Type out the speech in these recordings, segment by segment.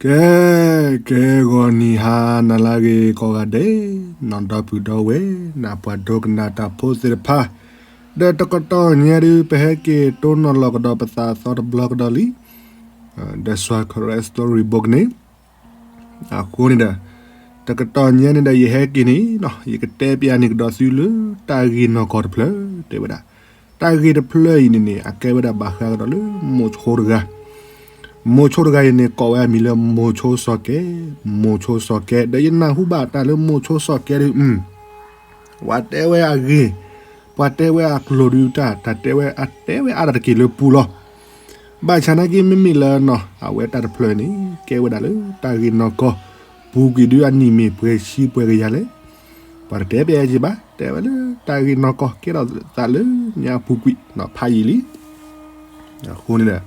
ကဲ, ကဲဂီၤနံၤဟါနၤလၢအဂ့ၤကိးဂၤဒဲး, နီၢ်ဒီပုၢ်ဒီဝဲၢ် နၢ်ပှၤဒိကနၣ်တၢ်ဖိသ့ၣ်တဖၣ်, ဒီးတကတီၢ်ညါဒုး ပဟဲက့ၤတိၢ်နီၣ်လီၤကဒီးပသးအသီတဘျီကဒီးလံ, ဒီးစှၤခရၢ story book န့ၣ်, အဃိန့ၣ်ဒီး တကတီၢ်ညါန့ၣ်ဒီး ယဟဲက့ၤန့ၣ် ယကတဲပျးန့ၢ်ကဒီးသုလၢ တၢ်ဂ့ၢ်နီၢ်ကီၢ်တဖျၢၣ် တဲဝဲဒၣ်. တၢ်ဂ့ၢ်တဖျၢၣ်အံၤန့ၣ်န့ၣ် အကဲဝဲဒၣ်ဘၣ်ဃးကဒီးလၢမိၢ်ဆိတဂၤ, မိၢ်ဆိတဂၤအံၤန့ၣ် ကိးဝဲအမံၤလၢမိၢ်ဆိစီၤကဲ, မိၢ်ဆိစီၤကဲ, ဒီးယနၢ်ဟူဘၣ်တၢ်လၢမိၢ်ဆိစီၤကဲဒုး, ပှၤတဲဝဲအဂ့ၢ်, ပှၤတဲဝဲအကျိၤဒုးတၢ်, တၢ်တဲဝဲအတဲဝဲအါတက့ၢ်လၢပူၤလီၤ. ဘၣ်ဆၣ်နာ်က့ မ့မ့ၢ်လၢနီၢ် အဝဲတၢ်တဖျၢၣ်န့ၣ် ကဲဝဲဒၣ်လၢတၢ်ဂ့ၢ်နီၢ်ကီၢ်, ပူၤကွံာ်ဒုးအနံၣ်မ့ၢ်ပှဲၤဆံပှဲၤကယၤလဲၣ်, ပှၤတတဲပျးက့ၤဘၣ်, တဲဝဲလၢတၢ်ဂ့ၢ်နီၢ်ကီၢ် ကဲထီၣ်သးလၢညါပူၤကွံာ် ဖးယံာ်လံ. အဃိန့ၣ်ဒီး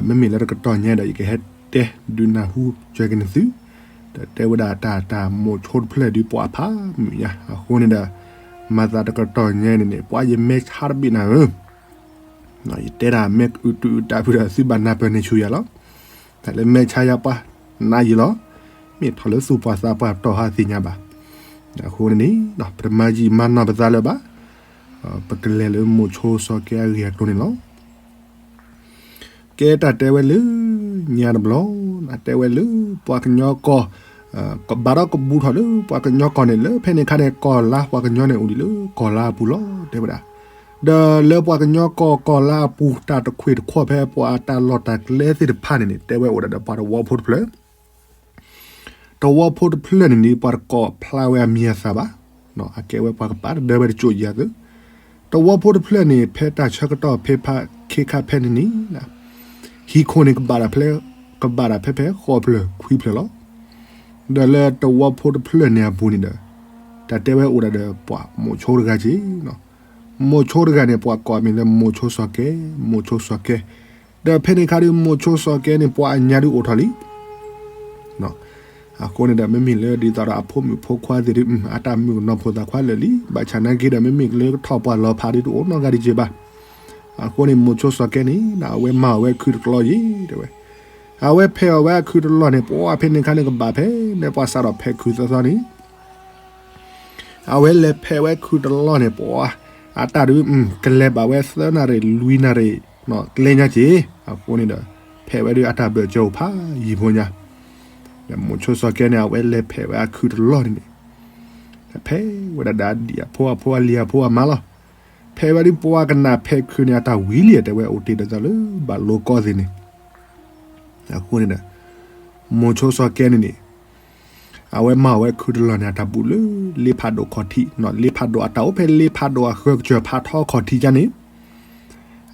မ့မ့ၢ်လၢတကတီၢ်ညါဒီး ယကဟဲတဲဒုးနၢ်ဟူစၢၤက့ၤန့ၢ်သု, ဒီးတဲဝဲဒၣ်တၢ်တၢ်မိၢ်ဆိတဖျၢၣ်ဒုးပှၤဖးမုာ်ညါ, အဃိန့ၣ်ဒီး မၤသးတကတီၢ်ညါန့ၣ်န့ၣ် ပှၤယမဲာ်ဆါတဘ့ၣ်နၤဧၢ, ယတဲဒၣ်မ့ၢ်အုၣ်တုာ်အုၣ်တၢ်ဖုဒီး သုဘၣ်နၢ်ပၢၢ်န့ၢ်ဆူၣ်ယၤလီၤ. တၢ်လၢမဲာ်ဆါယၤပှၤနးယံာ်လီၤ, မ့ၢ်ထီၣ်လၢသူၣ်ပှၤသးပှၢ်တီၢ်ဟါသ့ၣ်ညါဘၣ်. အဃိန့ၣ်န့ၣ် ပတမၤယံာ်မၤနီၢ်ပသးလၢၤဘၣ်, ပကလဲၤလၢမိၢ်ဆိစီၤကဲအဂ့ၢ်အကျိၤန့ၣ်လီၤ. ကဲတၢ်တဲဝဲလၢညါတဘျီ, တဲဝဲလၢပှၤကညီကီၢ်, ကဘၣ်ဒီးကဘူးထီၣ်လၢပှၤကညီကီၢ်န့ၣ် လၢဖဲန့ၣ်အခါန့ၣ် ကီၢ်လါပှၤကညီန့ၣ်အိၣ်ဒံးလၢကီၢ်လါအပူၤလီၤ တဲဝဲဒၣ်. ဒီးလၢပှၤကညီကီၢ်ကီၢ်လါအပူၤ တၢ်တခွ့ၣ်တခီၣ်ဖဲပှၤတၢ်လီၢ်တၢ်ကျဲသ့ၣ်တဖၣ်န့ၣ်န့ၣ် တဲဝဲအိၣ်ဒၣ်ဒီးပှၤသဝီဖိတဖျၢၣ် သဝီဖိတဖျၢၣ်န့ၣ်န့ၣ် ပှၤတကိးဖျါဝဲအမံၤအသၣ်ဘၣ်, အကဲဝဲပှၤကပာ်တဒၢဝဲတစိၢ်ယၤသု, သဝီဖိတဖျၢၣ်န့ၣ် ဖဲတၢ်ဆၢကတီၢ်ဖဲခ့ခါဖဲန့ၣ်န့ၣ်, ဟံၣ်ခိၣ်န့ၣ် ကဘၣ်တၢ်ဖဲ, ကဘၣ်တၢ်ဖဲဖဲဃိးဖျၢၣ်ခွံဖျၢၣ်လီၤ. ဒီးလၢသဝီဖိတဖျၢၣ်န့ၣ်အပူၤန့ၣ်ဒီး တၢ်တဲဝဲအိၣ်ဒၣ်ဒီးပှၤမိၢ်ဆိတဂၤက့ၤ, မိၢ်ဆိတဂၤန့ၣ် ပှၤကိးအမံၤလၢမိၢ်ဆိစီၤကဲ, မိၢ်ဆိစီၤကဲ, ဒီးဖဲန့ၣ်အခါဒုး မိၢ်ဆိစီၤကဲန့ၣ် ပှၤအညါဒုးအိၣ်ထီၣ်လံ အဃိန့ၣ်ဒီး မ့မ့ၢ်လၢဒ်သိးဒီးအဖိမုၣ်ဖိခွါသ့ၣ်ဒုး အတၢ်မုၣ်ကနီၤဖိသၣ်ခွါလၢာ်လံ, ဘၣ်ဆၣ်နာ်က့ဒီး မ့မ့ၢ်လၢကထီၣ်ပှၢ်လီၤဖးဒုးတအိၣ်နီတဂၤဒံးက့ၤဘၣ်. အဃိန့ၣ် မိၢ်ဆိစီၤကဲန့ၣ် အဝဲမၤအီၣ်ဝဲခုတလီၢ်ယံၤ တဲဝဲ, အဝဲဖဲးအီၣ်ဝဲအခုတလီၢ်န့ၣ် ပှၤဖဲန့ၣ်အခါန့ၣ် ကဘၣ်ဖဲန့ၣ် ပှၤစးထီၣ်ဖဲးခုသီသီန့ၣ် အဝဲလဲၤဖဲးဝဲခုတလီၢ်န့ၣ် ပှၤအတၢ်ဒုး ကလဲၤဘၣ်ဝဲ သၢနၣ်ရံၣ်လွံၢ်နၣ်ရံၣ် ကျဲညါက့ၤ, အဃိန့ၣ်ဒီး ဖဲးဝဲဒုးအတၢ်ဘၢၣ်စၢၤအိၣ်ဖးယံၤဖိညါ, ဒီးမိၢ်ဆိစီၤကဲန့ၣ် အဝဲလဲၤဖဲးဝဲအခုတလီၢ်န့ၣ်န့ၣ်, ဖဲးဝဲဒၣ်ဒီးအဒံၣ်အဖိအဖိအလံၤအဖိအမါလီၤ. ဖဲးဝဲဒုးပှၤကနၣ်ဖဲးခုန့ၣ် အတၢ်ဝံၤလံ တဲဝဲအိၣ်တ့ၢ်ဒီးလၢဘၣ်လိကီၢ်သ့ၣ်န့ၣ် အဃိန့ၣ်ဒီး မိၢ်ဆိစီၤကဲန့ၣ်န့ၣ် အဝဲမၤအီၣ်ဝဲခုတလီၢ်န့ၣ် အတၢ်ဘူးလၢ လ့ဖးဒိၣ်ခီၣ်ထံး, လ့ဖးဒိၣ်အတၢ်အိၣ်ဖဲလ့ဖးဒိၣ်အဃၢကစၢၢ်ဖးထီခီၣ်ထံးကန့ၣ်,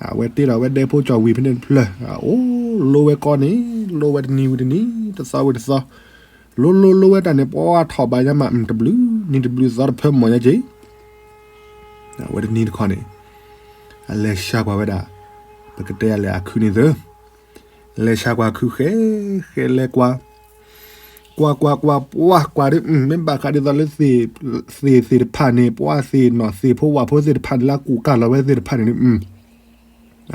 အဝဲတ့ထီၣ်ဝဲဒဲဖိကၠီၣ်ဝံၤဖဲန့ၣ်တဖျၢၣ်, အအိၣ်လိဝဲကီန့ၣ်, လိဝဲတနံၤဝံၤတနံၤ, တသီဝံၤတသီ, လိလိလိဝဲတၢ်န့ၣ် ပှၤထီၣ်ဘၣ်ညါမး တဘျုးနံၤတဘျုးသီတဖၢမီၢ်ညါက့ၤ အဝဲတနံၤတခီန့ၣ် အလဲၤဆါကွၢ်ဝဲဒၣ် ပကတဲအလဲၤအခုန့ၣ်သၢ, လဲၤဆါကွၢ်ခုဃဲ, ဃဲလဲၤကွၢ်, ကွၢ်ကွၢ်ကွၢ် ပှၤကွၢ်ဒုး မ့ၢ်ဘၣ်ဃးဒ်သိးလၢ သ့ၣ်သ့ၣ်တဖၣ်န့ၣ် ပှၤသ့ၣ်နီၣ်သ့ၣ်ဖိဝၣ်ဖိသ့ၣ်တဖၣ်န့ၣ် လၢအကူၣ်ကၢ်လီၤဝဲသ့ၣ်တဖၣ်န့ၣ်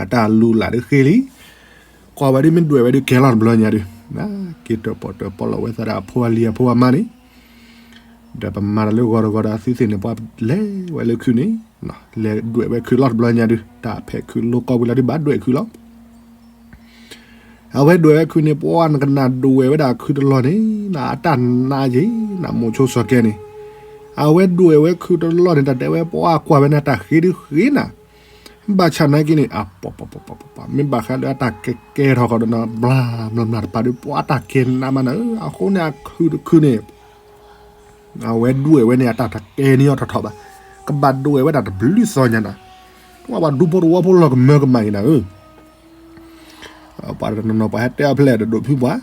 အတၢ်လူလၢ်ဒုးဃ့လံ, ကွၢ်ဝဲဒုးမ့ၢ်ဒွဲၣ်ဝဲဒုးကဲလီၤတဘျီညါဒုး, က့ၤတၢၣ်ပီၣ်တၢၣ်ပီလီၤဝဲသးဒီးအဖိအလံၤအဖိအမါန့ၣ်, ဒီးပမၤတၢ်လၢဂီၤတဂီၤဒီးသုသ့ၣ်န့ၣ် ပှၤလဲၤဝဲလၢခုန့ၣ်, လဲၤဒွဲၣ်ဝဲခုလီၤတဘျီညါဒုး, တၢ်ဖဲးခုလိကီၢ်ဝံၤလီၤဒုးဘၣ်ဒွဲၣ်ခုလီၤ အဝဲဒွဲၣ်ဝဲခုန့ၣ် ပှၤနကနၣ်ဒွဲၣ်ဝဲဒၣ်ခုတလီၢ်န့ၣ် နအတၢ်နးက့ၤ နမိၢ်ဆိစီၤကဲန့ၣ်, အဝဲဒွဲၣ်ဝဲခုတလီၢ်န့ၣ် တၢ်တဲဝဲပှၤကွၢ်ဝဲန့ၣ် တၢ်ဃ့ဒုးဃ့နၤ, ဘၣ်ဆၣ်နာ်က့န့ၣ် အပီပီပီပီပီ မ့ၢ်ဘၣ်ဃးလၢအတၢ်ကဲကဲထီၣ်ဃီဒီးနၤ ဘျါဘျါဘျါတပၤဒုး ပှၤအတၢ်ကဲနးမးနၤဧၢ, အဃိန့ၣ်အခုတခုန့ၣ် အဝဲဒွဲၣ်ဝဲန့ၣ် အတၢ်တကဲန့ၢ်အီၤထီၣ်ထီၣ်ဘၣ်, ကဘၣ်ဒွဲၣ်ဝဲဒၣ်တဘျုးသီညါနၤ, ပှၤဒူဖိသဝီဖိလီၤကမၢကမၣ်အံၤနၤဧၢ ပှၤတနီၤနီၤပှၤဟဲတဲအီၤဖဲလဲၣ်ဒီးဒိးဖုပှၤ,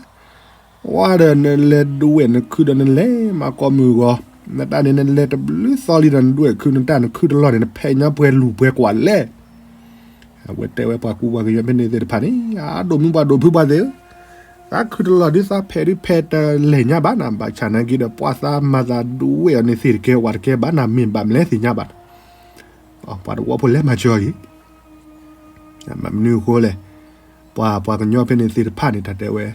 ဝဲဒီးနလဲၤဒွဲၣ်နခုဒီးနလဲၤမၤကိးမုၢ်ဂီၤ, နတၢ်န့ၣ်နလဲၤတဘျုးသီလံဒီးနဒွဲၣ်ခုနတၢ်နခုတလီၢ်န့ၣ် နဖဲးညီပှဲၤလူၤပှဲၤကွၢ်လဲၣ်, အဝဲတဲဝဲပှၤကူပှၤကညီဖဲန့ၣ်သ့ၣ်တဖၣ်န့ၣ် အဒိၣ်မုၢ်ပှၤဒိးဖုပှၤသ့ၣ်ဧၢ, သးခုတလီၢ်ဒုးသးဖဲးဒုးဖဲးတလဲၤညါဘၣ်နၤ, ဘၣ်ဆၣ်နာ်က့ဒီး ပှၤသးမၤသးဒွဲၣ်အီၤန့ၣ်သ့ၣ်တကဲဝဲတကဲဘၣ်နၤ မ့ၢ်ဘၣ်မလဲၣ်သ့ၣ်ညါဘၣ်, ပှၤသဝီဖိလဲၤမၤစၢၤအီၤက့ၤ မနုၤအဃိလဲၣ်, ပှၤပှၤကညီဖဲန့ၣ်သ့ၣ်တဖၣ်န့ၣ် တၢ်တဲဝဲ,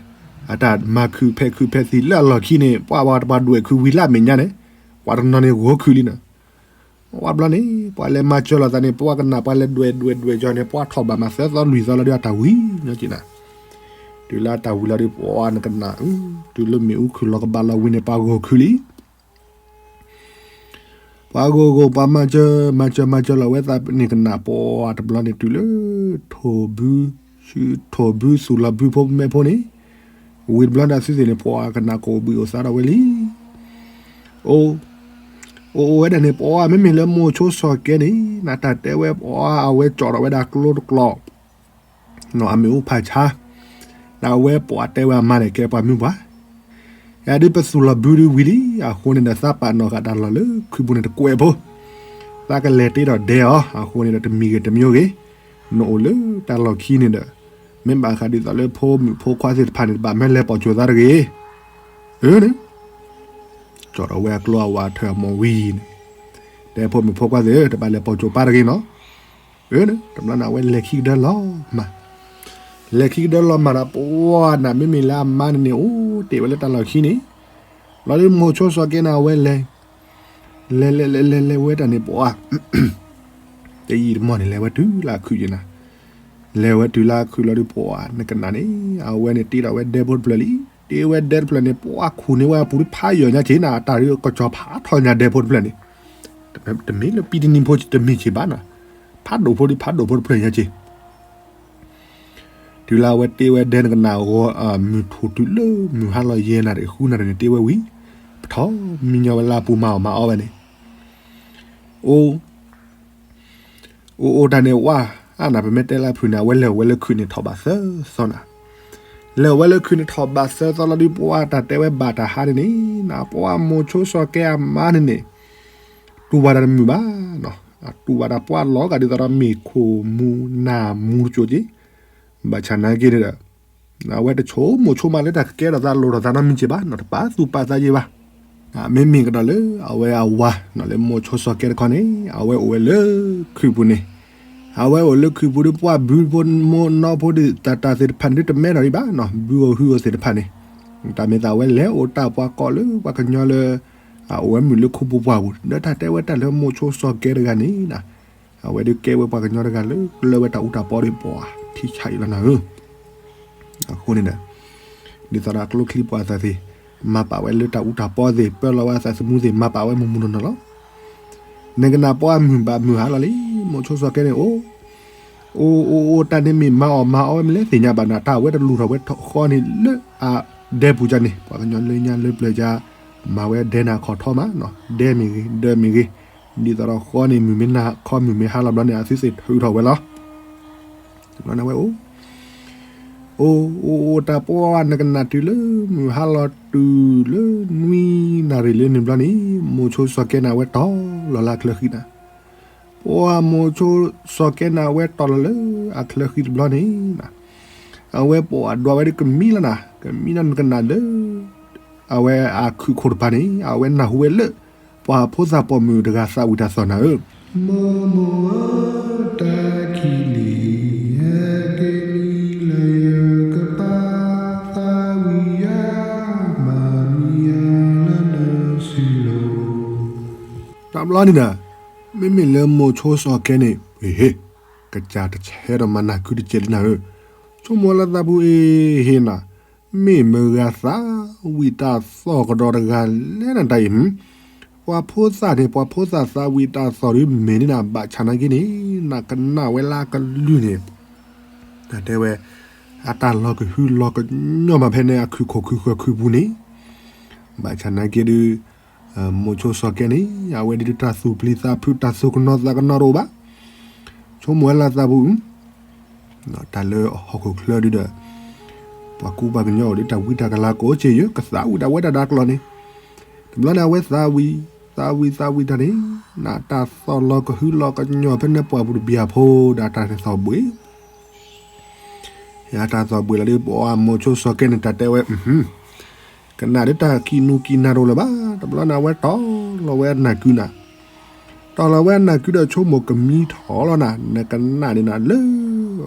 အတၢ်မၤခုးဖဲးခုးဖဲးသံလၢအလီၢ်ခံန့ၣ် ပှၤဝဲတပှၤဒွဲၣ်ခုးဝံၤလၢအမဲာ်ညါန့ၣ် ပှၤတနီၤန့ၣ်ဂီၤခုးလံနီၤ. ပှၤတဘျီန့ၣ် ပှၤလဲၤမၤစၢၤလိာ်သးန့ၣ် ပှၤကနၣ် ပှၤလဲၤဒွဲၣ်ဒွဲၣ်ဒွဲၣ်ကီၤန့ၣ် ပှၤထီၣ်ဘၣ်မးသၢသီလွံၢ်သီလီၤဒီးအတၢ်ဝံၤညီက့ၤနၤ. တုၤလၢအတၢ်ဝံၤလီၤဒီး ပှၤနကနၣ် တုၤလၢမ့ၣ်အူခုၣ်လီၤကဘၣ်လီၤဝံၤန့ၣ် ပှၤဂီၤခုးလံ. ပှၤဂီၤဂီၤ ပှၤမၤစၢၤ မၤစၢၤ မၤစၢၤလီၤဝဲသးန့ၣ် ကနၣ် ပှၤတဘျီန့ၣ် တုၤလၢ ထိၣ်ဘု ထိၣ်ဘုသူၣ်လီၤဘုဖိမဲာ်ဖိန့ၣ် ဝံၤတဘျီန့ၣ် အသုသ့ၣ်န့ၣ် ပှၤကနၣ် ကအိၣ်ဘှံးအိၣ်သါထီၣ်ဝဲလံ. အိၣ် အိၣ်အိၣ်ဝဲဒၣ်န့ၣ် ပှၤမ့မ့ၢ်လၢမိၤဆိစီၤကဲန့ၣ် နတၢ်တဲဝဲ ပှၤအဝဲကၠီၣ်ထီၣ်ဝဲဒၣ်ကျိတကျိာ် နီၢ်အမ့ၣ်အူဖးဆါ, ဒီးအဝဲပှၤတဲဝဲအမါန့ၣ် ကဲပှၤမုၢ်ပှၢ်, ယဒုးပသူၣ်လီၤဘုဒုးဝံၤလံ, အဃိန့ၣ်ဒီး သးပာ်နီၣ်ဃာ်တၢ်လီၢ်လၢခုးပူၤန့ၣ်တကွဲးဖိ, သးကလဲၤတ့ဒီးဒဲအီၤ, အဃိန့ၣ်ဒီးတမံၤဂ့ၤတမံၤဂ့ၤ, နအိၣ်လၢတၢ်လီၢ်ခံန့ၣ်ဒီး, မ့ၢ်ဘၣ်ဃးဒ်သိးလၢဖိမုၣ်ဖိခွါသ့ၣ်တဖၣ်န့ၣ် တဘၣ်မ့ၢ်လဲၤပိာ်ကၠိၤသးတဂ့ၤ, အၢန့ၣ် ကၠီၣ်ထီၣ်ဝဲအကျိအဝးထၢၣ်အမိၢ်ဝံၤန့ၣ်, တဲဖိမုၣ်ဖိခွါသ့ၣ်ဧၢ, တဘၣ်လဲၤပိာ်ကၠိၤပၢ်တဂ့ၤနီၤ, အၢ, တဘျီန့ၣ် အဝဲလဲၤခံကဒၢလီၤမၢ်, လဲၤခံကဒၢလီၤမၢ်ဒီး ပှၤနၤမ့မ့ၢ်လၢအမါန့ၣ်န့ၣ် အိၣ်တ့ၢ်ဝဲလၢတၢ်လီၢ်ခံန့ၣ်, လီၤဒုးမိၤဆိစီၤကဲန့ၣ် အဝဲလဲၤ, လဲၤလဲၤလဲၤလဲၤလဲၤဝဲတၢ်န့ၣ် ပှၤ တယံာ်တမီၢ်န့ၣ် လဲၤဝဲတုၤလၢအခုးယနၤ, လဲၤဝဲတုၤလၢအခုးလီၤဒုး ပှၤနကနၣ်န့ၣ် အဝဲန့ၣ်တ့ထီၣ်ဝဲဒဲဖိတဖျၢၣ်လံ, တ့ဝဲဒဲတဖျၢၣ်န့ၣ် ပှၤခူၣ်န့ၢ်ဝဲအပူၤဒုးဖးယိာ်ညါက့ၤနၤ, တၢ်ဒုးကစီၤဖးထီၣ်ညါဒဲဖိတဖျၢၣ်န့ၣ်, တမ့ၢ်လၢပံတနံၤဖိတမ့ၢ်က့ၤဘၣ်နီၤ, ဖးဒိၣ်ဖိဒုးဖးဒိၣ်ဖိတဖျၢၣ်ညါက့ၤ တုၤလၢအဝဲတ့ဝဲဒဲနကနၣ်အဂီၢ် မုၢ်ထူၣ်တုၤလၢမုၢ်ဟါလီၤယဲၢ်နၣ်ရံၣ်ဃုနၣ်ရံၣ်န့ၣ် တ့ဝဲဝံၤ, ပထီၣ်မံညီဝဲလၢအပူၤမၤအီၣ်မၤအီဝဲန့ၣ်, အိၣ်, အိၣ်အိၣ်တၢ်န့ၣ်ဝဲ, အါနၤ ပမ့ၢ်တဲလၢအဖုၣ်န့ၣ် အဝဲလဲၤအိၣ်ဝဲလၢခုးန့ၣ်ထီၣ်ဘးသၢသီနၤ, လဲၤအိၣ်ဝဲလၢခုးန့ၣ်ထီၣ်ဘးသၢသီလီၤဒုး ပှၤတၢ်တဲဝဲဘၣ်တၢ်ဟါန့ၣ်န့ၣ်, နပှၤမိၤဆိစီၤကဲအမါန့ၣ်န့ၣ် တူၢ်ဘၣ်တၢ်တမုာ်ဘၣ်နီၤ, အတူၢ်ဘၣ်တၢ်ပှၢ်လီၤဂာ်ဒ်သိးဒီးမ့ၢ်ခိၣ်မူနၢ်မူတစိၤက့ၤ, ဘၣ်ဆၣ်နာ်က့န့ၣ်ဒီး, အဝဲတဆိကမိၣ်ဆိကမးလၢတၢ်ကကဲထီၣ်သးလိၣ်ထီၣ်သးနီတမံၤက့ၤဘၣ်နီၤ, တပာ်သူၣ်ပာ်သးက့ၤဘၣ်, မ့မ့ၢ်ကဒီးလၢအဝဲအဝၤနီၤ လၢမိၤဆိစီၤကဲတခီန့ၣ် အဝဲအိၣ်ဝဲလၢခုးပူၤန့ၣ်, အဝဲအိၣ်လၢခုးပူၤဒီးပှၤဘုဖိမိၢ်နီၢ်ဖိဒုး တၢ်တၢ်သ့ၣ်တဖၣ်န့ၣ်ဒုးတမဲထီၣ်ဒံးဘၣ်နီၤ, ဘုဧိၤဟုဧိၤသ့ၣ်တဖၣ်န့ၣ်, တၢ်မ့ၢ်သးဝဲလဲၤအိၣ်တၢ်ပှၤကိးလၢပှၤကညီလၢ အအိၣ်ဝဲမုာ်လၢခိပူၤပှၢ်ပူၤ ဒီးတၢ်တဲဝဲတၢ်လၢမိၤဆိစီၤကဲတဂၤန့ၣ်, အဝဲဒုးကဲဝဲပှၤကညီတဂၤလၢ ကလၢဝဲတၢ်အူတၢ်ပီဒီးပှၤထံဆးအံၤလီၤနၤဧၢ, အဃိန့ၣ်ဒီး, ဒ်သိးဒီးအကျိချံပှၤသးသ့ၣ်, မၤပာ်ဝဲလၢတၢ်အူတၢ်ပီသ့ၣ် ပၢလီၤဝဲအသးသမူသ့ၣ် မၤပာ်ဝဲမုၢ်မုၢ်နီၢ်နီၢ်လီၤ, နကနၣ်ပှၤမုၢ်ဘၣ်မုၢ်ဟါလီၤလံ, မိၤဆိစီၤကဲန့ၣ်အိၣ် အိၣ်အိၣ်အိၣ်တၢ်န့ၣ်မ့ၢ်မၤအီၣ်မၤအီဝဲမ့ၢ်လဲၣ်သ့ၣ်ညါဘၣ်နၤ, တၢ်ဝဲတလူၤထီၣ်ဝဲဃီန့ၣ်လၢအဒဲပူၤကန့ၣ် ပှၤကညီလၢညါလၢပျၢၤက မၤဝဲဒဲနၤခီၣ်ထီမး, ဒဲမ့ၢ်ဂ့ၤ ဒၢမ့ၢ်ဂ့ၤ, ဒ်သိးဒီးဃီန့ၣ်မုၢ်မ့ၢ်နၤခီမုၢ်မ့ၢ်ဟါလီၤဘျီန့ၣ် အသုသ့ၣ်ထုးထီၣ်ဝဲလီၤ တဘျီန့ၣ်ဝဲအိၣ်, အိၣ်အိၣ်အိၣ်တၢ်ပှၢ်နကနၣ်တုၤလၢမုၢ်ဟါလီၤတုၤလၢနွံနၣ်ရံၣ်လၢန့ၣ်ဘျီန့ၣ်, မိၤဆိစီၤကဲန့ၣ် အဝဲတီၢ်လီၤလၢအချၢဃံနၤ, ပှၢ်မိၤဆိစီၤကဲန့ၣ် အဝဲတီၢ်လီၤလၢအချၢဃံတဘျီန့ၣ်, အဝဲပှၢ်ဒွးဝဲဒုးကမံလီၤနၤ, ကမံလီၤနကနၣ်လၢ အဝဲအခုးခိၣ်တဖၣ်န့ၣ် အဝဲနၢ်ဟူဝဲလၢ ပှၤဖိသၣ်ပိာ်မုၣ်တဂၤသးဝံၣ်တၢ်သီၣ်နၤဧၢ, မိၢ်မိၢ်ဧၢ, တၢ်ခံးလံ, ဟဲက့ၤမံလၢယကပၤသးဝံၣ်ယၤ, မၤမံယၤလၢနစုလိၤ တဘျီန့ၣ်ဒီး, မ့မ့ၢ်လၢမိၤဆိစီၤကဲန့ၣ် ဟ့ၣ်ဟ့ၣ်, ကစၢ်တဆဲးဒီးမၤနၢ်ကုတစဲးလံနၤဧၢ, ဆိကမိၣ်လၢသးပူၤအ့ၣ်ဟ့ၣ်နၤ, မ့ၢ်မတၤဂၤသးဝံၣ်တၢ်သီၣ်ကဒီးတဂၤလဲၣ်နတၢ်အံၤ, ပှၤဖိသၣ်န့ၣ် ပှၤဖိသၣ်သးဝံၣ်တၢ်သီၣ်ဒုးမ့ၢ်န့ၣ်နၤ ဘၣ်ဆၣ်နာ်က့န့ၣ် နကနၣ်ဝဲလၢအကလုၢ်န့ၣ်, တၢ်တဲဝဲ, အတၢ်လီၤကဟုလီၤကညီၢ်မးဖဲန့ၣ် အခုးခိၣ်ခုးဃၢၤခုးပူၤန့ၣ်, ဘၣ်ဆၣ်နာ်က့ဒုး မိၤဆိစီၤကဲန့ၣ် အဝဲဒုးတၢ်သူၣ်ပျံၤသးဖုး တၢ်သူၣ်ကနိးသးကနိးတအိၣ်ဘၣ်, ဆိကမိၣ်ဝဲလၢသးပူၤ, တၢ်လၢဟီၣ်ခိၣ်ချၢဒုးဒီး, ပှၤကူပှၤကညီအိၣ်ဒီးတၢ်ဝံတၢ်ကလၤကိးက့ယဲၢ် ကသးဝံၣ်ဒၣ်ဝဲတၢ်ဒါကျိၤန့ၣ်, တဘျီန့ၣ် အဝဲသးဝံၣ်, သးဝံၣ်သးဝံၣ်တၢ်န့ၣ်, နတၢ်သီၣ်လီၤကဟုလီၤကညီၢ်ဖဲန့ၣ် ပှၢ်ပူၤတဘျီဖိဒီးတၢ်န့ၣ်သီၣ်ဘှ့ၣ် ယတၢ်သီၣ်ဘှ့ၣ်လီၤဒုး ပှၢ်မိၤဆိစီၤကဲန့ၣ် တၢ်တဲဝဲ, ကနၣ်ဒုးတၢ်ကံးနူကံးနၤတအိၣ်လၢၤဘၣ်, တဘျီန့ၣ် အဝဲတီၢ်လီၤဝဲအနၢ်ကုနၤ, တီၢ်လီၤဝဲအနၢ်ကုဒီး ဆိကမိၣ်ကမံထီၣ်လီၤနၤ, နကနၣ်န့ၣ်နၤလၢ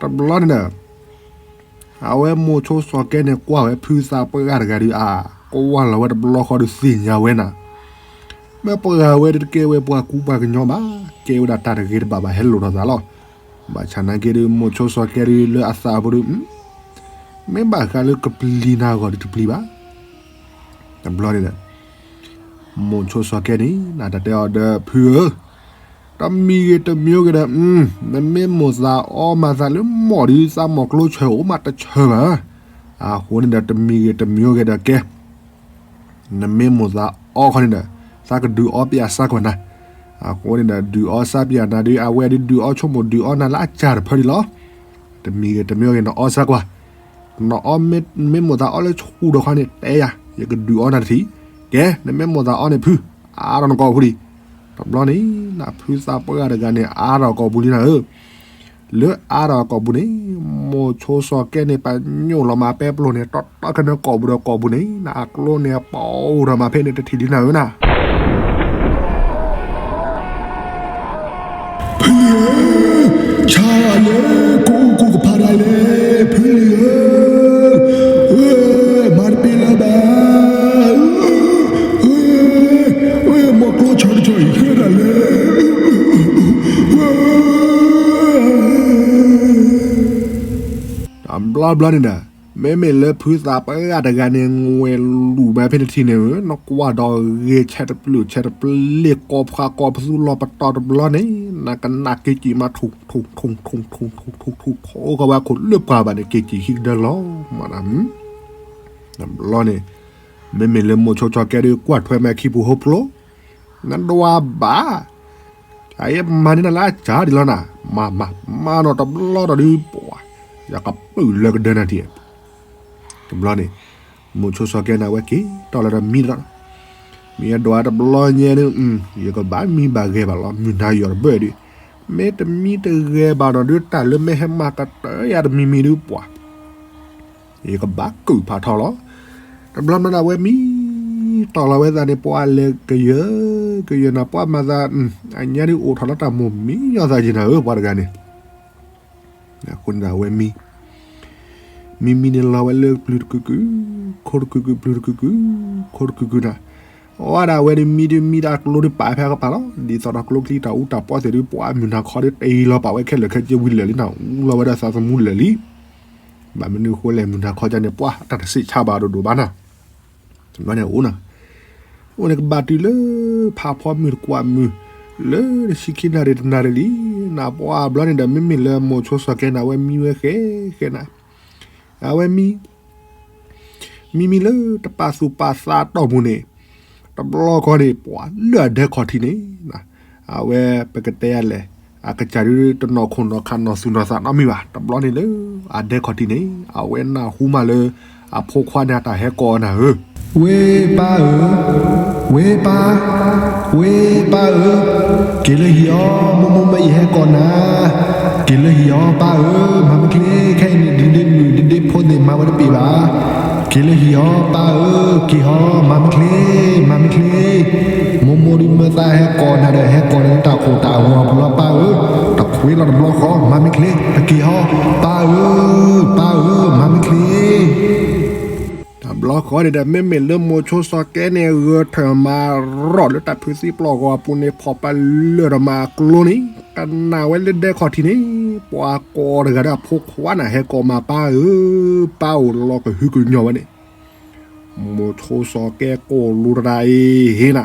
တဘျီန့ၣ်ဒီး အဝဲမိၤဆိစီၤကဲန့ၣ် ကွၢ်ဝဲဖုသးပှၢ်တဂၤဒုးအါ, ကွၢ်လီၤဝဲတဘျီဃီဒုးသ့ၣ်ညါဝဲနၤ, မ့ၢ်ပှၤဝဲဒုးတကဲဝဲပှၤကူပှၤကညီဘၣ်, ကဲဝဲဒၣ်တၢ်တဂ့ၤတဘၣ်ဘၣ် ဟဲလိာ်ထီၣ်သးလီၤ. ဘၣ်ဆၣ်နာ်က့ဒုး မိၤဆိစီၤကဲဒုးလၢအသးဖိဒုး မ့ၢ်ဘၣ်ဃးလၢကပျံၤနၤဂီၢ်ဒုးတပျံၤဘၣ်. တဘျီန့ၣ်ဒီး မိၤဆိစီၤကဲန့ၣ် နတတဲအီၤဒီး ဖုဧၢ, တမံၤဂ့ၤတမံၤဂ့ၤဒီး နမ့ၢ်မိၣ်သးအီမၤသးလၢမီၢ်ဒုး သးမီၢ်ကျိဆၢအိၣ်မးတဆၢဘၣ်. အဃိန့ၣ်ဒီး တမံၤဂ့ၤတမံၤဂ့ၤဒီးကဲ နမ့ၢ်မိၣ်သးအီခီန့ၣ်ဒီး သးကဒုးအီပယၤစၢ်ကွၢ်နၤ. အဃိန့ၣ်ဒီး ဒုးအီစၢ်ပယၤနၤဒုး အဝဲဒုးဒုးအီဆိကမိၣ်ဒုးအီနၤလၢအစၢ်တဖၢဒံးလီၤ. တမံၤဂ့ၤတမံၤဂ့ၤ နအီစၢ်ကွၢ်, နအီမ့ၢ်မိၣ်သးအီလၢဆူၣ်ဒီးခီန့ၣ် တဲယၤ ယကဒုးအီနၤတထံၣ်, ကဲ နမ့ၢ်မိၣ်သးအီန့ၣ်ဖု, အါထီၣ်နကိာ်ပူၤလံ. တဘျီန့ၣ် နဖုသးပှၢ်တဂၤန့ၣ် အါထီၣ်ကိာ်ပူၤလံနၤဧၢ. လၢအါထီၣ်ကိာ်ပူၤန့ၣ် မိၤဆိစီၤကဲန့ၣ် ပညိၣ်လီၤမၤပဲပျိၢ်န့ၣ် တီတီခဲန့ၣ်ကိာ်ပူၤဒီးကိာ်ပူၤန့ၣ် နအကျိန့ၣ် ပအိၣ်ဒီးမၤဖဲန့ၣ်တထံၣ်လံနၤဧၢနၤ. ဖုလံၤဧၢ, ဆါလၢကိးကပၤဒၣ်လဲၣ် ဖုလံၤဧၢ, မၤတပ့ၤလၢၤဘၣ်, မီၢ်ကျိဆၢတဆီအံၤဃဲဒၣ်လဲၣ်. တဘျီဘျီန့ၣ်ဒီး မ့မ့ၢ်လၢဖုသးပှၢ်တဂၤန့ၣ် ငွဲၤလူၤမၤဖဲန့ၣ်တထံၣ်န့ၣ်ဧၢ, နကွၢ်ဒီးဂဲၤဆဲးတပျုာ်ဆဲးတပျ့ၤ ကိးဖှါကိးပသူလီၤပတီၢ်တဘျီန့ၣ် နကနၣ်က့ၤကံၣ်မး ထူၣ်ထူၣ်ထူၣ်ထူၣ်ထူၣ်ထူၣ်ထူၣ်ထူၣ်ထူၣ် ထီၣ်ကဝဲခိၣ်လၢပှၤဘၣ်န့ၣ် က့ၤကံၣ်ဟံၣ်ကဒၢလီၤမးနၤ. တဘျီန့ၣ် မ့မ့ၢ်လၢမိၤဆိစီၤကဲဒုး ကွၢ်ထွဲမးခံပူၤဟိဖျိ နဒွးဘၣ် အအံၤမၤန့ၢ်နၤလၢအစၢ်ဒံးလီၤနၤ, မၤမၤ မၤနီၢ်တဘျီဒီးဒုးပှၤ ယကပုၢ်လၢကဒၢနၤထံၣ်. တဘျီန့ၣ် မိၤဆိစီၤကဲန့ၣ် အဝဲက့ၤတီၢ်လၢဒီးမံဒီး မ့ၢ်အဒွးတဘျီညါဒုး ယကဘၣ်မံဘၣ်ဂဲၤဘၣ်လီၤ မုၢ်နၤယီၤတဘၢၣ်ဒုး, မ့တမံတဂဲၤဘၣ်နီၢ်ဒုး တၢ်လၢမ့ၢ်ဟဲမၤကတၢၢ်ယၤတမံၤမံၤဒုးပှၤ ယကဘၣ်ကုာ်ဖးထီလီၤ. တဘျီမးန့ၣ် အဝဲမံ တီၢ်လီၤဝဲသးန့ၣ် ပှၤလဲၤကယၢကယၢနၤ ပှၤမၤသး အညါဒုးအိၣ်ထီၣ်လၢတၢ်မိၢ်မံညီသးယံၤနၤဧၢ ပှၤတဂၤန့ၣ်. အဃိန့ၣ်ဒီး အဝဲမံ မံမံန့ၣ်လီၤဝဲလၢပျုၤတကုာ်ကုာ် ခိတကုာ်ကုာ် ပျုၤတကုာ်ကုာ် ခိတကုာ်ကုာ်နၤ, အဝဲဒၣ်အဝဲဒုးမံဒုးမံဒၣ်အကျိဒုး ပာ်ဖဲအကပၤလီၤ. ဒ်သိးဒီးကျိချံတၢ်အူတၢ်ပီသ့ၣ်ဒုး ပှၤမုၢ်နၤခီဒုး တ့လီၤပာ်ဝဲခဲလၢာ်ခဲဆ့ဝံၤလၢာ်လံနၤ, အူလီၤဝဲဒီးသးသမူလၢာ်လံ. ဘၣ်မနုၤအဃိလဲၣ် မုၢ်နၤခီကန့ၣ် ပှၤအတၢ်တစံးဆါဘၣ်ဒိၣ်ဒိၣ်ဘၣ်နၤ. တဘျီန့ၣ်အိၣ်နၤ အိၣ်န့ၣ်ကဘၣ်တုၤလၢ ဖးဖီမုၢ်တကွၢ်မုၢ် လၢတဆံခံနၣ်ရံၣ်တနၣ်ရံၣ်လံနၤ, ပှၤဘျီန့ၣ်ဒီး မ့မ့ၢ်လၢမိၤဆိစီၤကဲန့ၣ် အဝဲမံဝဲဃဲဃဲနၤ, အဝဲမံ မံမံလၢတပာ်သူၣ်ပာ်သးတီၢ်ပူၤန့ၣ်, တဘျီဃီန့ၣ် ပှၤလၢအဒဲခီၣ်ထံးန့ၣ်, အဝဲပကတဲယၤလဲၣ်, အကစၢ်ဒုးတနီၢ်ခိၣ်နီၢ်ခးနီၢ်သူၣ်နီၢ်သးနီတမံၤဘၣ်. တဘျီန့ၣ်လၢအဒဲခီၣ်ထံးန့ၣ် အဝဲနၢ်ဟူမးလၢ အဖိခွါန့ၣ်အတၢ်ဟဲကိးနၤဧၢ, ဝ့ၢ်ပၢ်ဧၢ, ဝ့ၢ်ပၢ်, ဝ့ၢ်ပၢ်ဧၢ, က့ၤလၢဟံၣ်အီၤ မိၢ်မိၢ်မၢယဟဲကိးနၤ, က့ၤလၢဟံၣ်အီၤပၢ်ဧၢ, မၤမ့ၢ်ချ့, ခဲအံၤန့ၣ် ဒ့ဒ့မုၣ်ဒ့ဒ့ဖိသ့ၣ်မၤဝဲတပ့ၤဘၣ်. က့ၤလၢဟံၣ်အီၤပၢ်ဧၢ, က့ၤဟီ, မၤမ့ၢ်ချ့, မၤမ့ၢ်ချ့, မိၢ်မိၢ်ဒုးမၢသးဟဲကိးနၤဒီး ဟဲကိးနၤလၢတၢ်ခိၣ်တၢ်ဂီၤအပူၤလီၤပၢ်ဧၢ, တခွ့လီၤတဘျီဃီ, မၤမ့ၢ်ချ့, တက့ၤဟီ, ပၢ်ဧၢ, ပၢ်ဧၢ, မၤမ့ၢ်ချ့ တဘျီဃီန့ၣ်ဒီး မ့မ့ၢ်လၢမိၤဆိစီၤကဲန့ၣ် ဂဲၤထၢၣ်မၤရီၣ်လၢတၢ်ဖုးသံပျီၢ်ဂီၤအပူၤန့ၣ် ဖီၣ်ပာ်လၢာ်ဒီးမၤအကျိန့ၣ်, ကနၣ်ဝဲလၢဒဲခီၣ်ထံးန့ၣ်, ပှၤကိးတဂၤဒီးအဖိခွါန့ၣ် ဟဲကိးမၤပၢ်ဧၢ, ပၢ်အိၣ်လီၤကဟုကညီၤဝဲန့ၣ်, မိၤဆိစီၤကဲကိၢ်လူၤတရၣ်အံၤဟ့နၤ,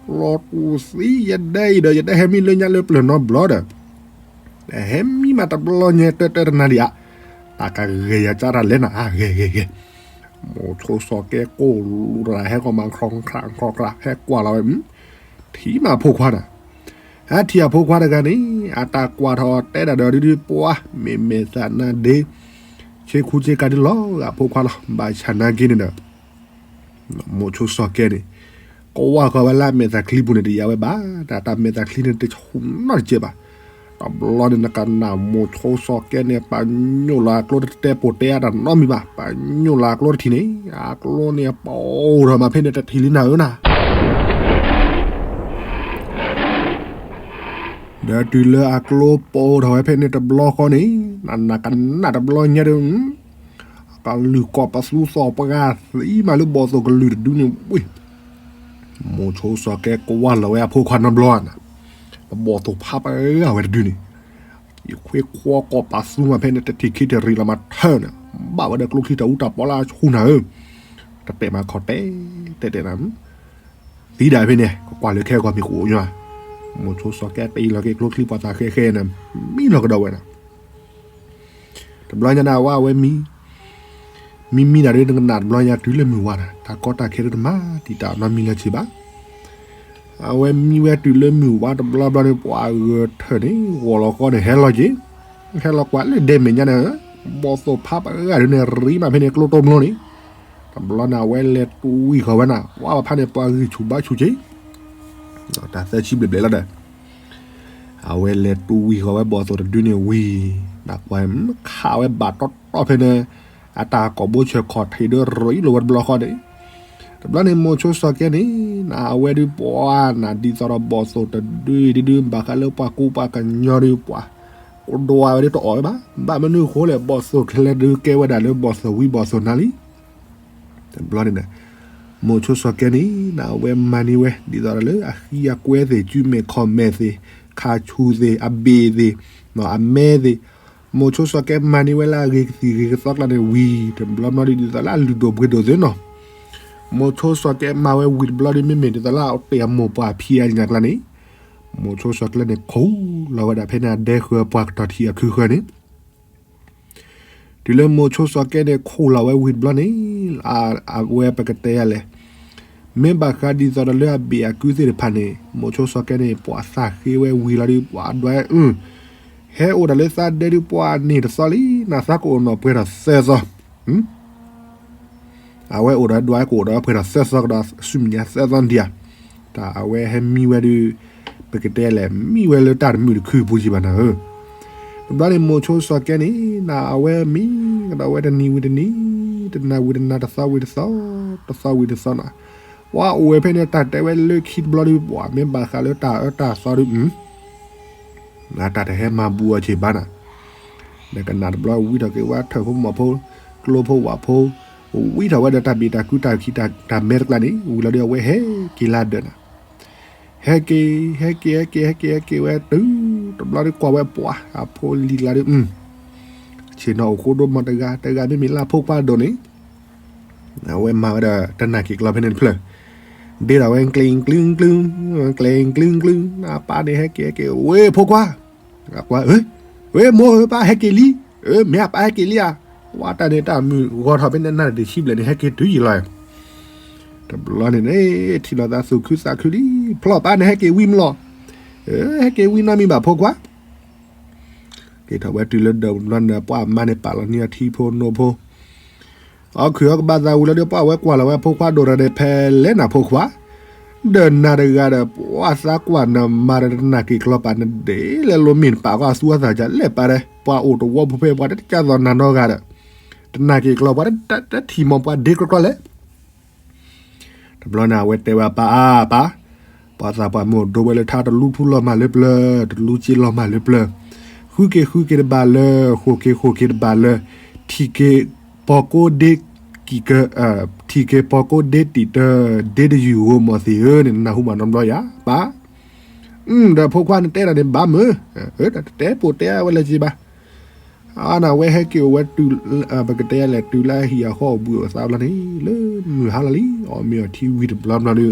လီၤတူၢ်သံ ယဒဲအံၤဒီး ယတဟဲမံလၢညါလၢပျၢၤနီတဘျီဒီး ဟဲမံမးတဘျီညါ တၢတၢတနၤဒံးဧါ, တၢ်ကဂဲၤယၤကၢ်တၢ်လဲၣ်နၤ, ဂဲၤဂဲၤဂဲၤ, မိၤဆိစီၤကဲကိၢ်လူၤတရၣ် ဟဲကိးမၤခီခရးခီခရး ဟဲကွၢ်လီၤဝဲ, ထံၣ်မးအဖိခွါနၤ, ဟဲထံၣ်အဖိခွါတဂၤန့ၣ် အတၢ်ကွၢ်ထီၣ်တဲဒၣ်ဒီးဒုဒုပှၤ မ့ၢ်မဲာ်သၣ်နါဒ့ ဆ့ခူဆ့ကၤဒုလီၤဂာ်ဖိခွါလီၤ. ဘၣ်ဆၣ်နာ်က့န့ၣ်ဒီး မိၤဆိစီၤကဲန့ၣ် ကဝၢ်ဃီၤဝဲလၢအမဲာ်သၣ်ချံပူၤန့ၣ် တယာ်ဝဲဘၣ်, တၢ်တၢ်မဲာ်သၣ်ချံန့ၣ် တဆူၣ်နီတစဲးဘၣ်. တဘျီန့ၣ် နကနၣ်မိၤဆိစီၤကဲန့ၣ် ပညိၣ်လီၤအကျိတတဲပိာ်တဲအါတၢ်နီတမံၤဘၣ်, ပညိၣ်လီၤအကျိတထံၣ်န့ၣ် အကျိန့ၣ် ပအိၣ်ထီၣ်မးဖဲန့ၣ်တထံၣ်လံနၤဧၢနၤ. ဒီးတုၤလၢအကျိပိာ်ထီၣ်ဝဲဖဲန့ၣ်တဘျီဃီန့ၣ်, နကနၣ်တဘျီညါဒီး, ကလုာ်ကိးပသူသီၣ်ပှၢ်သံမးလၢဘီၣ်သိၣ်ကလုာ်တဒုန့ၣ်ဝံၤ, မိၤဆိစီၤကဲကွၢ်လီၤဝဲအဖိခွါနီတဘျီန့ၣ်, ပဘီၣ်သိၣ်ဖးပှၢ်ဝဲတဒုန့ၣ်, ယခွ့ခွီကိးပသူမးဖဲန့ၣ် တထံၣ်ခံတရံးလီၤမးထၢၣ်န့ၣ်, ဘၣ်ဝဲဒီးကျိချံတၢ်အူတၢ်ပီလၢအဆူၣ်နၤဧၢ, တတဲာ်မးခီတဲာ်တဲာ်တဲာ်နၤ သံဒၣ်ဖဲန့ၣ် ကကွၢ်လၢခဲကီၢ်မ့ၢ်ကအိၣ်ညီ, မိၤဆိစီၤကဲတ့လီၤက့ၤကျိချံပှၤသးဃဲဃဲန့ၣ်, မံလီၤကဒီးဝဲနၤ, တဘျီညါန့ၣ်ဝဲအဝဲမံ, မံမံဒၣ်ဒီးနကနၣ်တဘျီညါတုၤလၢမုၢ်ဝါနၤ တၢ်ကီတၢ်ခဲဒ်တမၤတံာ်တာ်နီတမံၤလၢၤဘၣ် အဝဲမံဝဲတုၤလၢမုၢ်ဝါတဘျီဘျီန့ၣ် ပှၤဂဲၤထၢၣ်န့ၣ် ဂီၤလီၤဃီန့ၣ် ဟဲလီၤက့ၤ, ဟဲလီၤကွၢ်လၢဒဲမဲာ်ညါန့ၣ်, ဘီၣ်သိၣ်ဖးပှၢ်ဒုန့ၣ် ရံမးဖဲန့ၣ်ကျိတိၢ်ဘျီန့ၣ်, တဘျီန့ၣ် အဝဲလဲၤတူၢ်ဝံၣ်ဃီၤဝဲနၤ ဝဲဖးန့ၣ် ပှၤဂံၢ်ဆူၣ်ဘါဆူၣ်က့ၤ, တၢ်သၢဆံဘျဲၣ်ဘျဲၣ်လီၤဒီး, အဝဲလဲၤတူၢ်ဝံၣ်ဃီၤဝဲဘီၣ်သိၣ်တဒုန့ၣ်ဝံၤ, နကွၢ်ခးဝဲဘၣ်တီတီဖဲန့ၣ်, အတၢ်ကိာ်ဘိဆဲးခီၣ်ထံးဒီးရံလိာ်ဝဲတဘျီဃီန့ၣ်, တဘျီန့ၣ် မိၤဆိစီၤကဲန့ၣ်, နအဝဲဒုးပှၤနၤဒ်သိးဒီးဘီၣ်သိၣ်တဒုဒုဒု ဘၣ်ဃးလၢပှၤကူပှၤကညီဒုးပှၤ, ကဒွးဝဲဒုးတအီၣ်ဝဲဘၣ်, ဘၣ်မနုၤအဃိလဲၣ် ဘီၣ်သိၣ်ချဲဒုးကဲဝဲဒၣ်လၢဘီၣ်သိၣ်ဝံဘီၣ်သိၣ်နၤလံ တဘျီန့ၣ်, မိၤဆိစီၤကဲန့ၣ် နအဝဲမၤန့ၢ်ဝဲ ဒ်သိးဒီးလၢအဃံအကွဲသ့ၣ် စုမဲာ်ခီၣ်မဲာ်သ့ၣ် ခါဆူၣ်သ့ၣ် အဘ့ၣ်သ့ၣ် အမဲသ့ၣ်, မိၤဆိစီၤကဲမၤန့ၢ်ဝဲလၢအဂ့ၤကသံၣ်ဂ့ၤကသီကျါန့ၣ်ဝံၤ တဘျီဘျီဒုးဒ်သိးလၢအလုၢ်ဒိၣ်ပှ့ၤဒိၣ်သ့နီၤ, မိၤဆိစီၤကဲမၤဝဲဝံၤတဘျီဒုး မ့မ့ၢ်ဒ်သိးလၢအတ့ၢ်အမိၢ်ပှၢ်ဖံးအါညါကျါန့ၣ်, မိၤဆိစီၤကဲန့ၣ် ခိၣ်လီၤဝဲဒၣ်ဖဲန့ၣ်အဒဲဃၢၤပှၤကတီၤထံးအခုဃၢၤန့ၣ် တုၤလၢမိၤဆိစီၤကဲန့ၣ် ခိၣ်လီၤဝဲဝံၤတဘျီန့ၣ်, အဝဲပကတဲယၤလဲၣ်, မ့ၢ်ဘၣ်ဃးဒ်သိးဒီးလၢအဘ့ၣ်အကုသ့ၣ်တဖၣ်န့ၣ် မိၤဆိစီၤကဲန့ၣ် ပှၤသးဃ့ဝဲဝံၤလီၤဒုး ပှၤဒွး, ဟဲအိၣ်ဒီးလၢသးဒဲဒုး ပှၤန့ၢ်တသီလံ, နသးကအိၣ်နီၣ်ပှဲၤထီၣ်သၢသီ အဝဲအိၣ်ဒီးဒွးကအိၣ်ဒီးပှဲၤထီၣ်သၢသီကဒီး ဆူမဲာ်ညါသၢသီဒံးဧါ, တၢ်အဝဲဟဲမံဝဲဒုး, ပကတဲလဲၣ် မံဝဲလၢတၢ်တမုာ်တခုအပူၤကံဘၣ်နၤဧၢ, တဘျီန့ၣ် မိၤဆိစီၤကဲန့ၣ် နအဝဲမံကဒီးဝဲတနံၤဝံၤတနံၤ, တနၤဝံၤတနၤ တသီဝံၤတသီ, တသီဝံၤတသီနၤ, ပှၤအိၣ်ဝဲဖဲန့ၣ် တၢ်တဲဝဲလၢခံတဘျီဒုး ပှၤမ့ၢ်ဘၣ်ဃးလၢတၢ်အၢတၢ်သီဒုး တၢ်တဟဲမၤဘူးအီၤဆံးဘၣ်နၤ, နကနၣ်တဘျီဝံထီၣ်က့ၤဝဲထၢၣ်ဖိမီၢ်ဖိ, ကျိဖိဝၣ်ဖိ, ဝံထီၣ်ဝဲဒီးတၢ်ဘ့ၣ်တၢ်ကုတၢ်ခံးတၢ်မဲာ်တကျါန့ၣ် ဝံၤလီၤဒုးအဝဲဟဲက့ၤလၢဒၢးနၤ, ဟဲက့ၤ, ဟဲက့ၤ, ဟဲက့ၤ, ဟဲက့ၤဝဲတုၤ, တဘျီဒုးကွၢ်ဝဲပှၤ, အဖိလံၤကျါဒုး, ဆ့ၣ်နီၤအိၣ်ဃိဒိမီၤတဂၤတဂၤ မ့မ့ၢ်လၢအဖိခွါဒိၣ်န့ၣ် အဝဲမၤဝဲဒီးတနၢ်က့ၤကျီဖဲန့ၣ်တဖျၢၣ်, ဒ့ဒီးဝဲကျ့ၤကျုကျု, ကျ့ၤကျုကျု, အပၢ်န့ၣ်ဟဲက့ၤဟဲက့ၤ, ဝ့ၢ်ဖိခွါ, ဝ့ၢ်မိၢ်ဧၢ ပၢ်ဟဲက့ၤလံ, မ့ၢ်အပၢ်ဟဲက့ၤလံဧါ, ဝဲတၢ်န့ၣ်တၢ်မုၢ်ဂီၤထီၣ်ဖဲန့ၣ် နၢ်တဆံဘျဲၣ်န့ၣ် ဟဲက့ၤတုၤယံၤလီၤ, တဘျီန့ၣ်န့ၣ် ထံၣ်လိာ်သးသူၣ်ခုသးခုလံ, ဖျီၣ်ပၢ်န့ၣ်ဟဲက့ၤဝံၤမလီၤ, ဟဲက့ၤဝံၤနီတမံၤဘၣ်ဖိခွါ က့ၤထီၣ်ဝဲတုၤလၢဒၢးတဘျီန့ၣ် ပှၤမါန့ၣ်ပာ်လီၤန့ၢ်အထံဖိနိဖိ, အီၣ်ခုၣ်အီၣ်ကဘၣ်သးဝံၤလီၤဒီး ပှၤဝဲကွၢ်လီၤဝဲဖိခွါဒိၣ်ဒီးန့ၣ် ဖဲလဲၣ်နၤဖိခွါ, ဒီးနၤတဂၤဒီး ပှၤသးကွၢ်နမၤဒီးတနၢ်က့ၤကျီပာ်နဒ့လဲၤလိမ့ၢ်နပာ်ကီအသူအသးကလဲၣ်ပၢ်ဒီး ပှၤအိၣ်တဝီဖိဖဲပှၤတကၢ်သိးနၤနီတဂၤဒီး တနၢ်က့ၤကျီပှၤတထံၣ်မီၤပှၤဒ့ကျီကျီလဲၣ် တဘျီန့ၣ် အဝဲတဲဝဲအပၢ်အါပၢ်, ပှၤသးပှၢ်မုၢ်ဒိဝဲလၢထါတလူဖုလီၤမၢ်လၢပျၢၤ, တလူက့လီၤမၢ်လၢပျၢၤ, ဃုက့ၤဃုက့ၤတဘၣ်လၢ, ဃိးက့ၤဃိးက့ၤတဘၣ်လၢ, ထံၣ်က့ၤပီၤကိးဒ့ကံၢ်ကၢ, ထံၣ်က့ၤပီၤကိးဒ့တံာ်တၢ, ဒ့တယုၢ်ဧိၤမီၢ်သ့ၣ်ဧၢန့ၣ် နၢ်ဟူမးနီတဘျီယၤ, ပၢ် ဒီးဖိခွါန့ၣ်တဲဒၣ်န့ၣ်ဘၣ်မုၢ်, တတဲပိာ်တဲဝဲလၢၤက့ဘၣ် အန့ၣ် အဝဲဟဲက့ၤအိၣ်ဝဲတုၤ, ပကတဲလဲၣ် တုၤလၢအဟံၣ်အဃီအိၣ်ဘှံးအိၣ်သါဘျီန့ၣ် လၢမုၢ်ဟါလီၤလံ အီၣ်မ့ၤအီထံဝံၤတဘျီဘျီဒီး,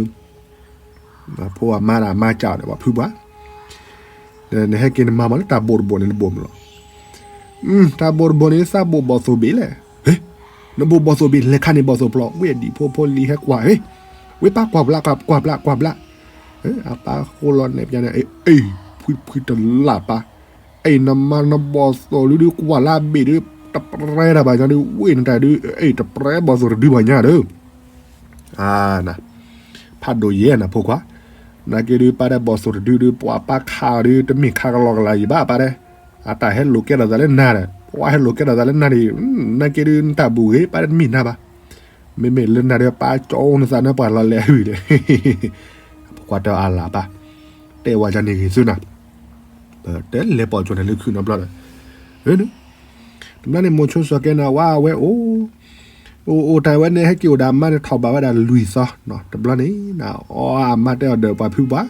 ဖိအမါဒီးအမါစံးအီၤဒီး ပှၤဖုပှၢ်, နဟဲက့ၤနမၤမးလၢတၢ်ဘိၣ်တဘိၣ်န့ၣ် နဘိၣ်မးလီၤ, တၢ်ဘိၣ်တဘိၣ်န့ၣ် သးဘိၣ်ဘီၣ်သိၣ်ဘ့ၣ်လဲၣ်, နဘိၣ်ဘီၣ်သိၣ်ဘ့ၣ် လဲၤခါန့ၣ်ဘီၣ်သိၣ်ပျီ ဝဲၢ်ဒံၣ်ဖိဖိလံၤဟဲကွၢ်, ဝဲၢ်ပၢ်ကွၢ်ဘျး ကွၢ်ဘျး ကွၢ်ဘျး, အပၢ်ဃိလီၤနဲၣ်ပျါန့ၣ် အ့ၣ် ဖှံဖှံတလၢ်ပၢ် အ့ၣ် နမၤနဘီၣ်သိၣ်ဒုးဒုးကွၢ်လၢအဘ့ၣ်ဒုး တပြဲတၢ်ဘၣ်ညါဒုး ဝ့ၢ်နတၢ်ဒုး အ့ၣ် တပြဲဘီၣ်သိၣ်တဒုဘၣ်ညါဒီး, ဖးဒိၣ်ယဲၢ်နၤဖိခွါ, နာ်က့ဒုး ပၢ်ဒဲးဘီၣ်သိၣ်တဒုဒုး ပှၤပၢ်ခးအီၤဒုး တမ့ၢ်ခးကလီကလီယံၤဘၣ် ပၢ်ဒဲး, အတၢ်ဟဲလိာ်ကဲထီၣ်သးလၢနၤဒီး ပှၤဟဲလိာ်ကဲထီၣ်သးလၢနၤဒုး, နာ်က့ဒုး နတၢ်ဘူၣ်ဂ့ၤ ပၢ်ဒဲး တမ့ၢ်နၤဘၣ်, မ့မ့ၢ်လၢနၤဒီး ပၢ်ကၠီနသးနၢ်ပှၢ်လီၤလဲၤဝံၤဒီး, ဖိခွါတဲအီၤအလၢ်ပၢ်, တဲဝဲဒ်န့ၣ်ဂ့ၤသုနၤ ပတဲလဲၤပိာ်ကၠိန့ၣ်လၢခုၣ်နီတဘျီဒီး, တဘျီန့ၣ် မိၤဆိစီၤကဲန့ၣ် ဝဲအဝဲအိၣ် အိၣ်အိၣ်တၢ်ဝဲန့ၣ် ဟဲက့ၤအိၣ်ဒီးအမါန့ၣ် ထီၣ်ဘးဝဲဒၣ်လွံၢ်သီ, တဘျီန့ၣ် အီအမါတဲအီၤဒီးပှၤဖုပှၢ်,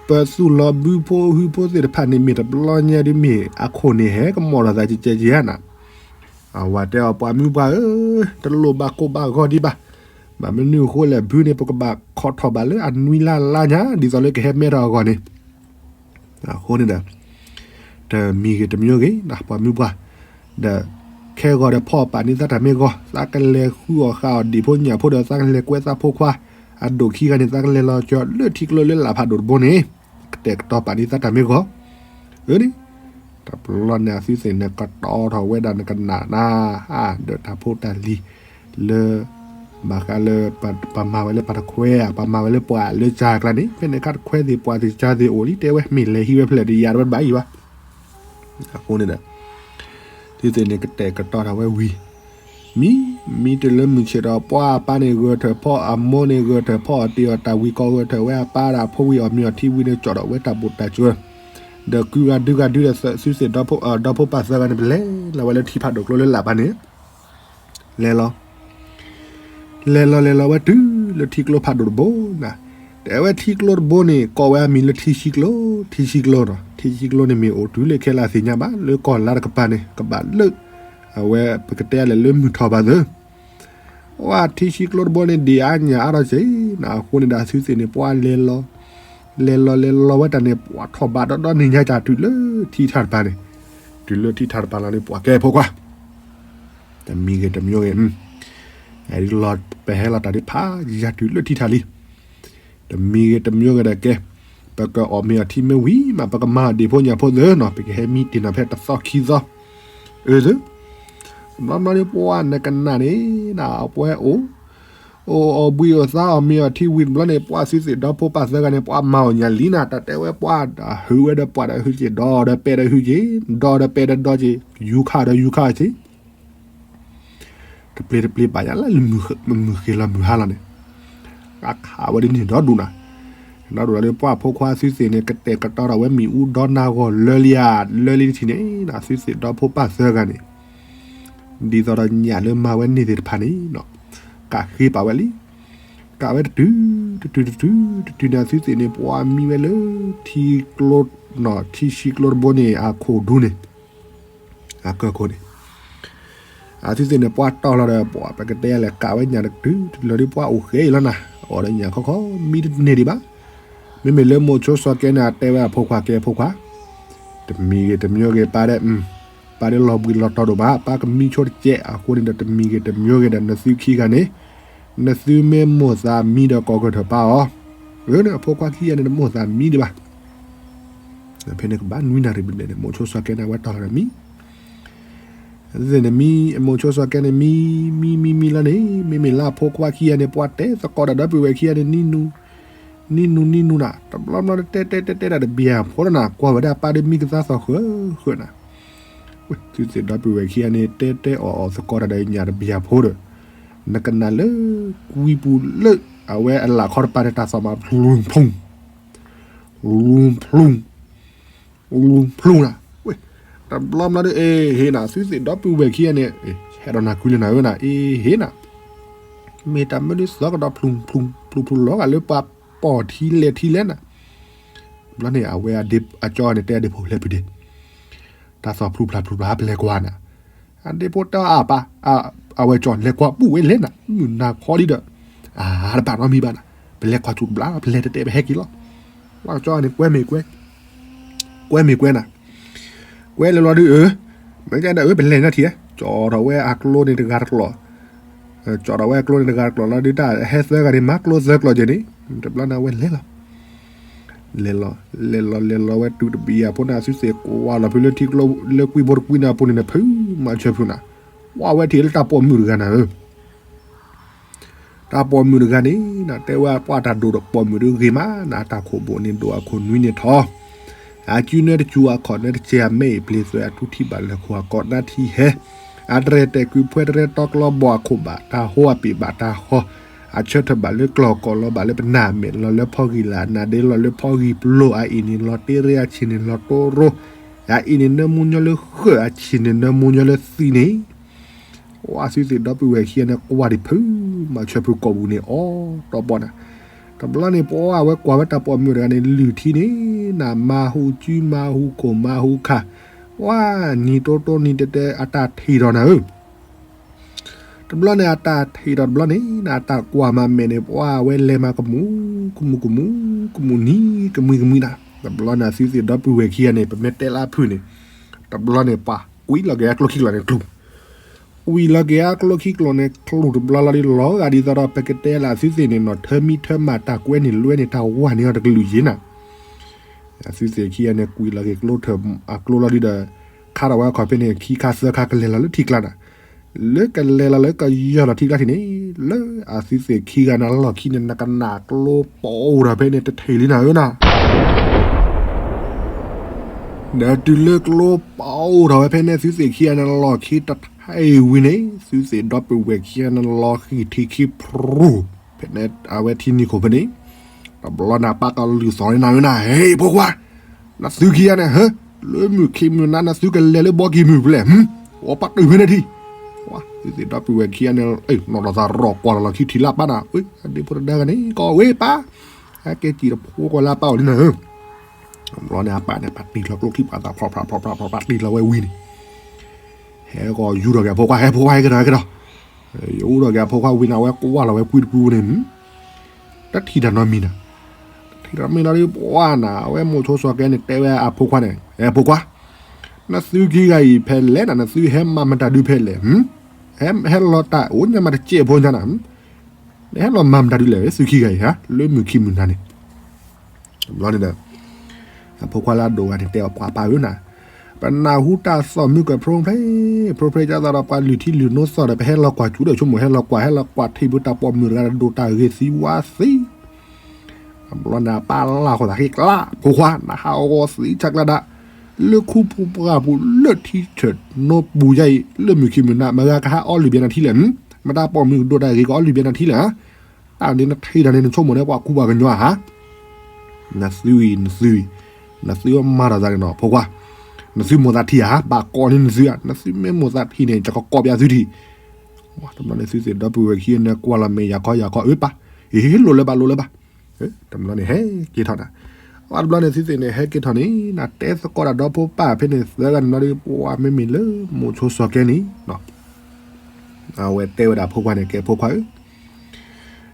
ပသူၣ်လီၤဘုဖိဟုဖိသ့ၣ်တဖၣ်န့ၣ် မ့ၢ်တဘျီညါဒ်မ့ၢ်အခိၣ်န့ၣ် ဟဲကမီၣ်ထီၣ်သးကကဲကဲဧါနၤ, အဝၤတဲအီၤ ပှၤမုၢ်ပှၢ်ဧၢ, တလိၣ်ဘၣ်ကိၢ်ဘၣ်ဂီၤဒံးဘၣ်, ဘၣ်မနုၤအဃိလဲၣ် ဘုန့ၣ် ပကဘၣ်ခိးထီၣ်ဘးလၢအနွံလါလါညါ ဒ်သိးလၢကဟဲမဲထီၣ်အဂီၢ်န့ၣ် အဃိန့ၣ်ဒီး တမံၤဂ့ၤတမံၤဂ့ၤ ပှၤမုၢ်ပှၢ်, ဒီးခဲဂီၤဒီးဖီၣ်ပာ်န့ၢ်သးတၢ်မ့ၢ်ဂီၤ, သးကလဲၤဃုအီၣ်ဃုအီၣ်ဒံၣ်ဖိညၣ်ဖိဒီး သးကလဲၤကွဲသးဖိခွါ, အဒိၣ်ခံဂၤန့ၣ် သးကလဲၤလီၤကၠီလၢထံကျိလၢလၢ်ဖးဒိၣ်တဘိန့ၣ်, ကတဲာ်ကတီၤပာ်န့ၢ်သးတၢ်မ့ၢ်ဂီၤ, အန့ၣ် တဘျီန့ၣ် အသုသ့ၣ်န့ၣ် ကတီၤထီၣ်ဝဲဒၣ်နကနၣ်နၤ, ဒီးတၢ်ဖိတၢ်လံၤ လၢ ဘၣ်ဃးလၢ ပှၤမၤဝဲလၢပှၤတခွဲဧါ, ပှၤမၤဝဲလၢပှၤလၢကၢ်ကျါန့ၣ် ဖဲန့ၣ်အခါတခွဲသ့ၣ်ပှၤသ့ၣ်ကၢ်သ့ၣ်အိၣ်လံ တဲဝဲ မ့ၢ်လဲၤဟံးဝဲဖဲလဲၣ်တယၤတဘၣ်အံၤဘၣ်. အဃိန့ၣ်ဒီး သုသ့ၣ်န့ၣ် ကတဲာ်ကတီၤထီၣ်ဝဲဝံၤ မံ မံတလၢမုၢ်ဆ့ၣ်ဒီး ပှၤအပၢ်န့ၣ်ဂဲၤထၢၣ်ဖီၣ် အမိၢ်န့ၣ် ဂဲၤထၢၣ်ဖီၣ်အီၤတ့ၢ်အီၤတၢ်ဝံၤ ကိးဂဲၤထၢၣ်ဝဲအပၢ်ဒီးအဖိဝံၤ အီၣ်မ့ၤအီထံဝံၤန့ၣ် ကၠီၣ်ထီၣ်ဝဲတၢ်ဘိၣ်တၢ်စၢၤ ဒီးကုဂၤဒုဂၤဒုဒီး သုသ့ၣ်ဒီဖိ ဒီဖိပၢ်သၢဂၤန့ၣ် ပလဲၤလီၤဝဲလၢထံဖးဒိၣ်ကျိလၢလၢ်ဖးန့ၣ် လဲၤလီၤ လဲၤလီၤလဲၤလီၤဝဲတုၤလၢထံကျိဖးဒိၣ်တဘိနၤ, တဲဝဲထံကျိတဘိန့ၣ် ကိးဝဲအမံၤလၢထံဆံကျိ, ထံဆံကျိဒီး ထံဆံကျိန့ၣ်မ့ၢ်အိၣ်တုၤလၢခဲလၢာ်သ့ၣ်ညါဘၣ် လၢကီၢ်လါတကပၤန့ၣ် ကဘၣ်လၢ အဝဲပကတဲလဲၣ်လၢမုၢ်ထီၣ်ဘၣ်သၢ ဝဲထံဆံကျိတဘိန့ၣ် ဒံးအါညၣ်အါထီၣ်က့နၤ အဃိန့ၣ်ဒီး အသုသ့ၣ်န့ၣ် ပှၤလဲၤလီၤ လဲၤလီၤလဲၤလီၤဝဲတၢ်န့ၣ် ပှၤထီၣ်ဘးဒီဒီန့ၣ်ညါတၢ်တုၤလၢထံထၢ်တပၤန့ၣ်, တုၤလၢထံထၢ်တပၤလီၤန့ၣ် ပှၤကဲဖိခွါ တမံၤဂ့ၤတမံၤဂ့ၤ, လီၤပဟဲလီၤတၢ်ဒ်ဖးယၤတုၤလၢထံထၢ်လံ, တမံၤဂ့ၤတမံၤဂ့ၤဒီးကဲ, ပကအီၣ်မ့ၤအီထံမ့ၢ်ဝံၤမး ပကမၤအီၣ်ဒံၣ်ဖိညၣ်ဖိသၢနီၤ ပကဟဲမံတ့ၢ်နီၤဖဲတသီခံသီ, အၢသၢ ဘျီဘျီန့ၣ်ပှၤနကနၣ်န့ၣ် နပှဲၤအိၣ်, အိၣ်အီၣ်ဘှံးအိၣ်သါအီၣ်မ့ၤအီထံဝံၤတဘျီန့ၣ် ပှၤသုသ့ၣ်ဒီဖိပၢ်သၢဂၤန့ၣ် ပှၤမၤအီၣ်ညၣ်လံနၤ တၢ်တဲဝဲပှၤဒီးဟုးဝဲဒီးပှၤဒီးဟုးက့ၤ ဒီးဒီးပဲာ်ဒီးဟုးက့ၤ ဒီးဒီးပဲာ်ဒီးဒီးက့ၤ ယူၤခးဒီးယူၤခးက့ၤ တပျ့ၤတပျ့ၤဘၣ်ယၤလၢမုၢ်ဃ့လီၤမုၢ်ဟါလီၤန့ၣ်, အခးဝဲဒ်န့ၣ်ဒီဒူၣ်နၤ, ဒီဒူၣ်လီၤဒီးပှၤဖိခွါသုသ့ၣ်န့ၣ် ကတဲာ်ကတီၤထီၣ်ဝဲမ့ၣ်အူဒီနၤဂီၢ်လၢလံဧါ, လၢလံတထံၣ်န့ၣ် သုသ့ၣ်ဒီဖိပၢ်သၢဂၤန့ၣ်, ဒ်သိးဒီးညၣ်လၢမၤဝဲန့ၢ်သ့ၣ်တဖၣ်န့ၣ်, ကးဃ့ပာ်ဝဲလံ, ကးဝဲတတုၤ, တတုၤတတုၤ, တတုၤန့ၣ်သုသ့ၣ်န့ၣ် ပှၤမံဝဲလၢ ထံကျိ, ထံဆံကျိတဘိန့ၣ် အခိၣ်ဒူန့ၣ် အကၢၢ်ခိၣ်န့ၣ်, အသုသ့ၣ်န့ၣ် ပှၤတီၢ်လီၤဒီး ပှၤပကတဲလဲၣ် ကးဝဲညၣ်တတုၤတတုၤလီၤဒီး ပှၤအိၣ်ဃဲအံၤလီၤနၤ, အီၣ်ဒီးညၣ်ခီခီ မံတန့ၢ်ဒံးဘၣ်. မ့မ့ၢ်လၢမိၤဆိစီၤကဲန့ၣ် အတဲဝဲအဖိခွါ ကဲဖိခွါ, တမံၤဂ့ၤတမံၤဂ့ၤ ပၢ်ဒီး, ပၢ်ဒီးလီၤဘှံးလီၤတီၤဒိၣ်မး ပၢ်ကမံဆိတကဲး အဃိန့ၣ်ဒီး တမံၤဂ့ၤတမံၤဂ့ၤဒီး နသုခံဂၤန့ၣ် နသုမ့ၢ်မိၣ်သးမံဒီး ကိးကထၢၣ်ပၢ်အီၤ, အၢ အဖိခွါခံဂၤန့ၣ် တမိၣ်သးမံဒံးဘၣ်. ဖဲန့ၣ်ကဘၣ်နွံနၣ်ရံၣ်ဘျဲၣ်န့ၣ် မိၤဆိစီၤကဲန့ၣ် အဝဲတီၢ်လီၤဒီးမံ သ့ၣ်န့ၣ်မံ, မိၤဆိစီၤကဲန့ၣ်မံ, မံမံမံလီၤန့ၣ် မ့မ့ၢ်လၢအဖိခွါခံဂၤန့ၣ် ပှၤတဲသကိးတၢ်ဒီပုၢ်ဝဲၢ်ခံဂၤန့ၣ် နံၣ်နူ, နံၣ်နူနံၣ်နူနၤ, တဘျီဘျီတဲတဲတဲတဲတၢ်တဘျီဖိလီၤနၤ, ကွၢ်ဝဲဒၣ်ပၢ်ဒီးမံကသါသီၣ်ဃၢဃၢနၤ, သုသ့ၣ်ဒီပုၢ်ဝဲၢ်ခံဂၤန့ၣ် တဲတဲအီၣ်အီၣ်သကိးတၢ်ဒီးညၣ်တဘျီဖိဒီး နကနၣ်လၢ ကွံပူၤလၢ အဝဲအလၣ်ခီတပၤန့ၣ် တၢ်သီၣ်မး ဖျူဖျူ ဖျူဖျူ ဖျူဖျူနၤ, တဘျီဘျီဒီး အ့ ဟ့ၣ်နၤ သုသ့ၣ်ဒီပုၢ်ဝဲၢ်ခံဂၤန့ၣ် ဟဲဒီးနၤကွံလၢနၤဧၢနၤ အ့ ဟ့ၣ်နၤ, မ့ၢ်တၢ်မ့ၢ်ဒ်သိးကဒီး ဖျူဖျူဖျူဖျူလီၤဂာ်လၢပှၤပိာ်ထံလဲၤထံလဲၣ်နၤ, ဘျီန့ၣ် အဝဲအကၠီန့ၣ် တဲအဒ့ဖိလဲၤဖုးဒ့ တၢ်သီၣ်ဖျူဖျါဖျူဖျါ ပလဲၤကွၢ်နၤ, အဒ့ဖိတဲအပၢ်, အဝဲကၠီလဲၤကွၢ်ဘူၣ်ဝဲလဲၣ်နၤ မုၢ်နၤခီဒံးဒီး, အတဘၣ်နီတမံၤဘၣ်နၤ, ပလဲၤကွၢ်စူၣ်တဘျီ ပလဲၤတဲတဲပဟဲက့ၤလီၤ, ပှၤကၠီန့ၣ် ကွဲမ့ၢ်ကွဲ, ကွဲမ့ၢ်ကွဲနၤ, ကွဲလဲၤလီၤဒုးအၢ, မ့ၢ်ကဲဒီးအၢ ပလဲၤနီထံၣ်, ကၠီထီၣ်ဝဲအကျိန့ၣ်တဂၤတကျိာ် ကၠီထီၣ်ဝဲအကျိန့ၣ်တဂၤတကျိာ်လီၤဒုး တၢ်ဟဲသၢဂၤန့ၣ် မၤကျိသၢကျိာ်ကဲန့ၣ်, တဘျီန့ၣ် အဝဲလဲၤလီၤ, လဲၤလီၤ လဲၤလီၤလဲၤလီၤဝဲတုၤတဘျီအဖိန့ၣ် အသုသ့ၣ်ကွၢ်လီၤဖုလၢထံကျိလၢကွံဖိတကွံန့ၣ်အပူၤန့ၣ် ဖုမၤဆၢဖုနၤ, ဝဲထံၣ်လၢတၢ်ပိာ်မုၣ်တဂၤနၤဧၢ တၢ်ပိာ်မုၣ်တဂၤန့ၣ် တဲဝဲပှၤတၢ်ဒိၣ်ဒီးပိာ်မုၣ်တဂ့ၤမး နတၢ်ခိၣ်ဘိၣ်န့ၣ်ဒိၣ်အခိၣ်နွံန့ၣ်ထီၣ်, အစုနဲတစူၤအခီၣ်နဲတစဲးအမဲအံၤပျ့ၤသွဲအထူထံၣ်ဘၣ်လဲၤခိၣ်အကီးနါထံဟဲ, အတရဲၣ်တဲာ်ကွံာ်ဖှဲတရဲတီကျီဘီၣ်အခိၣ်ဘၣ်တၢ်ဟိအပ့ၤဘၣ်တၢ်ဟီ, အဆၢထၢၣ်ဘၣ်လၢကျီၢ်ကီၢ်လီၤဘၣ်လၢပနၢ်မဲာ်လီၤလၢဖီဂံၢ်လၢ်နၢ်ဒ့လီၤလၢဖီဂံၢ်ပျိၢ်အအံၤန့ၣ်လီၤတိရိအဆံးန့ၣ်လီၤတိရိ အအံၤန့ၣ်နၢမူညီလၢဃၢၣ် အဆံးန့ၣ်နၢမူညီလၢသံန့ၣ် ဝဲသုသ့ၣ်ဒီပုၢ်ဝဲၢ်ခံဂၤန့ၣ် ကွၢ်ဒံးဖုးမၤဆၢဖုးကိာ်ပူၤန့ၣ် အီၣ်တီပီၢ်နၤ, တဘျီန့ၣ် ပှၤဝဲကွၢ်ဝဲတၢ်ပိာ်မုၣ်တဂၤန့ၣ် လုၢ်ထံန့ၣ် နမၤဟူစုမၤဟူခိၣ်မၤဟူခါ, ဝဲနံၤတိတိနံၤတဲတဲအတၢ်ထံၣ်ဒီးနၤဧၢ တဘျီန့ၣ် အတၢ်ထံၣ်ဒီးတဘျီန့ၣ် နအတၢ်ကွၢ်မၤမဲာ်န့ၣ် ပှၤဝဲလဲၤမၤကမူၣ် ကမူၣ်ကမူၣ် ကမူၣ်နံၤကမှံကမှံနၤ, တဘျီန့ၣ် အသုသ့ၣ်ဒီပုၢ်ဝဲၢ်ခံဂၤန့ၣ် ပမ့ၢ်တဲလၢအဖုၣ်န့ၣ်, တဘျီန့ၣ် ပှၤကွံာ်လီၤက့ၤအကျိခံကျိာ်န့ၣ်ကျိၤ, ကွံာ်လီၤက့ၤအကျိခံကျိာ်န့ၣ်ကျိၤတဘျီလီၤဒီး လီၤဂာ်ဒ်သိးဒီး ပကတဲလၢအသုသ့ၣ်န့ၣ်နီၤ ထၢမံထၢမၤတၢ်ကွဲန့ၣ်လွဲန့ၣ် တၢ်ဝၤန့ၢ်အီၤတကလုာ်ယ့ၤနၤ အသုသ့ၣ်ခံဂၤန့ၣ် ကွံာ်လီၤက့ၤကျိထၢၣ်အကျိလီၤဒုဒီး ခါထီၣ်ဝဲအခီၣ်ဖဲန့ၣ် ခံခါသၢခါကလဲၤလီၤလၢထံကျါနၤ, လၢကလဲၤလီၤလၢကယၢၢ်လီၤထံကျါထံးန့ၣ်, လၢအသုသ့ၣ်ခံဂၤန့ၣ်လီၢ်ခံန့ၣ် နကနၣ်ကျိပအိၣ်ထီၣ်ဖဲန့ၣ်တထံၣ်လံနၤဧၢနၤ ဒီးတုၤလၢကျိပအိၣ်ထီၣ်ဝဲဖဲန့ၣ် သုသ့ၣ်ခံဂၤန့ၣ်လီၢ်ခံတထံၣ်ဝံၤန့ၣ် သုသ့ၣ်ဒီပုၢ်ဝဲၢ်ခံဂၤန့ၣ်လီၤဃံၢ်ထံခံဖြူၢ် ဖဲန့ၣ်အဝဲထံနံၤခိၣ်ဖဲန့ၣ်, တဘျီန့ၣ် ပၢ်ကလုၢ်သီၣ်န့ၢ်နၤဧၢနၤ ဟဲဖိခွါ, နသုခံဂၤန့ၣ် ဟၢ လၢမုၢ်ခံမုၢ်နၤ နသုကလဲၤလၢဘီကံၤမုၢ်ပူၤလဲၣ်, အိၣ်ပတုာ်ဖဲန့ၣ်ထံၣ်, သုသ့ၣ်ဒီပုၢ်ဝဲၢ်ခံဂၤန့ၣ် နီၢ်ဒီးသးရီၣ်ကွၢ်လီၤလီၤခံထံၣ်လၢအပၢ်နၤ, အဒ့ဖိတဒါဂၤန့ၣ် ကီၢ်ဝ့ပၢ်, ဟဲက့ၤစံၣ်တဖိကွၢ်လၢအပၢ်အီၤလံနၤဧၢ တဘျီန့ၣ် အပၢ်န့ၣ် ပာ်တံၢ်လီၤကျိခံပာ်သး ဖြီဖြီဖြီဖြီဖြီ ပာ်တံၢ်လီၤဝဲဝံၤန့ၣ်, ဟဲကီးယူၢ်ထီၣ်က့ၤအဖိခွါ ဟဲဖိခွါဟဲက့ၤထီၣ်ဟဲက့ၤထီၣ်, ယူၢ်ထီၣ်က့ၤအဖိခွါဝံၤန့ၣ် အဝဲကွၢ်လီၤဝဲကွံတပူၤန့ၣ်, တထံၣ်တၢ်နီတမံၤနၤ, တထံၣ်တၢ်နီတမံၤဒီး ပှၤနၤ အဝဲမိၤဆိစီၤကဲန့ၣ် တဲဝဲအဖိခွါန့ၣ် ဟဲဖိခွါ, နသုခံဂၤအံၤဖဲလဲၣ်နၤ နသုဟဲမၤမတၤဒုဖဲလဲၣ်, ဟဲလီၤတၢ်အိၣ်ညါမးတစဲးဖိညါနၤ, နဟဲလီၤမၤမတၤဒုလဲၣ် သုခံဂၤအံၤဧါ လၢမုၢ်ခံမုၢ်နၤန့ၣ် တဘျီန့ၣ်ဒီး အဖိခွါလၢအဒိၣ်ဂၤန့ၣ် တဲအီၤပှၤပၢ်ဧၢနၤ, ပနၢ်ဟူတၢ်သီၣ်မုၢ်ကဖျိဖျဲ ဖျိဖျဲဒ်သိးဒီးပှၤလုၢ်ထံလုၢ်နိသီၣ်ဒီး ပဟဲလီၤကွၢ်စူၤဒီး ဆိကမိၣ်ဟဲလီၤကွၢ် ဟဲလီၤကွၢ်ထံၣ်ဘုတၢ်ပိာ်မုၣ်တဂၤဒီး ဒိၣ်တၢ်ဂ့ၤသံဝါသံ တဘျီန့ၣ် အပၢ်လၢ်ဃီၤသး ဟ့ၣ်ကျါ ဖိခွါ နဟးအီၣ်ဂီၤသံဆးကျါဒၣ် လၢခူပူၤပှၢ်ပူၤ လၢထံဆၢၣ်နိပူၤယါအံၤ လၢမုၢ်ခံမုၢ်နၤ မတၤဂၤကဟးအီလုၢ်ဘၣ်နၤထံလဲၣ်, မတၤပိာ်မုၣ်ကဒိၣ်တၢ်ဂ့ၤကအီလုၢ်ဘၣ်နၤထံလဲၣ်ဧါ, တၢ်န့ၣ်နထံၣ်တၢ်န့ၣ် နဆိကမိၣ်န့ၣ် ပှၤကူပှၤကညီဧါ နသုအံၤ နသုအံၤ နသုမၤထီၣ်သးန့ၣ်နီၤ ဖိခွါ, နသုမိၣ်သးထံဧါ ဘၣ်ကိးန့ၢ်နသုဧါ နသုမ့ၢ်မိၣ်သးထံန့ၣ် ယကကိးပၠးသုထံၣ်, တဘျီန့ၣ် သုသ့ၣ်ဒီပုၢ်ဝဲၢ်ခံဂၤန့ၣ် ကွၢ်လီၤမဲာ်ယၤခီယၤခီ အၢပၢ်, အ့ လိၣ်လၢၤဘၣ်လိၣ်လၢၤဘၣ်, တဘျီန့ၣ် ဟဲက့ၤထီၣ်နၤ, အတဘျီန့ၣ် သုသ့ၣ်န့ၣ် ဟဲက့ၤထီၣ်န့ၣ် နတဲသကိးတၢ်ဒီဖိပၢ်ဖဲန့ၣ် သၢဂၤန့ၣ်နီၤဒီး ပှၤမ့မ့ၢ်လၢမိၤဆိစီၤကဲန့ၣ် အဝဲတဲဝဲဒၣ်ဖိခွါန့ၣ် ကဲဖိခွါဧၢ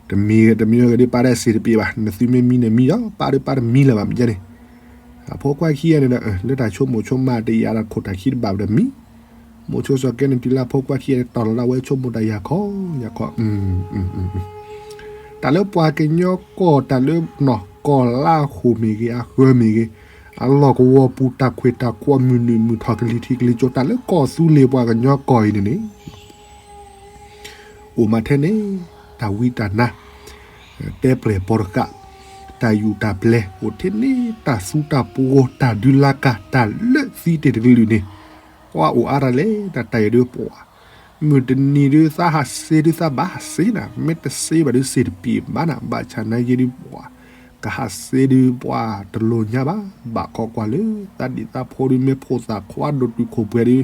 တမံၤဂ့ၤတမံၤဂ့ၤဒီး ပၢ်ဒီးစံးတပ့ၤဘၣ်, နသုမ့ၢ်မံန့ၣ်မံဒီး ပၢ်ဒီးပၢ်တမံလၢၤဘၣ် မ့ၢ်န့ၣ်, အဖိခွါခံဂၤန့ၣ်ဒီး လၢတၢ်ဆိကမိၣ်ဆိကမးတယာ်ဒီးခိၣ်တၢ်ခံတဘၣ်ဒီးမံ, မိၤဆိစီၤကဲန့ၣ် တုၤလၢအဖိခွါခံဂၤန့ၣ် တီၢ်လီၤလၢအဝဲဆိကမိၣ်တၢ်ယၤခီယၤခီ, တၢ်လၢပှၤကညီကီၢ် တၢ်လၢနီၢ်ကီၢ်လၢအဃိၣ်မ့ၢ်ဂ့ၤ အဃၢၤမ့ၢ်ဂ့ၤ, အလီၢ်ကဝီၤပူၤတၢ်ခွဲးတၢ်ခွီမုၢ်နုာ်မုၢ်ထီၣ်ကလံၤထံးကလံၤကၠိ တၢ်လၢကီၢ်သူလ့ၤပှၤကညီကီၢ်အံၤန့ၣ်န့ၣ် အိၣ်မးထဲန့ၣ် တၢ်ဝံတၢ်နါ, တဲပျဲၢ်ပီတဃာ်, တၢ်ယူၢ်တၢ်ပျဲၤ အိၣ်ထဲန့ၣ် တၢ်သူတၢ်ပှီၤ တၢ်ဒုးလၢကၢ် တၢ်လၢသံတ့ၢ်တကလုာ်န့ၣ်, ပှၤအိၣ်အါတၢ်လဲၣ် တၢ်တၢ်အံၤဒုးပှၤ, မုၢ်တနံၤဒုးသးဟးစ့ဒုးသးဘၣ်ဟးစ့နၤ မ့ၢ်တစ့ဘၣ်ဒုးစ့တပံၤဘၣ်နၤ ဘၣ်ဆၣ်နာ်ယဲဒုးပှၤ ကဟးစ့ဒုးပှၤတလိၤညါဘၣ်, ဘၣ်ခီကွၢ်လၢ သးဒံၣ်သးဖိဒုး မ့ၢ်ဖိသၣ်ခွါဒိၣ်တုာ်ခိၣ်ပှဲၤဒုး,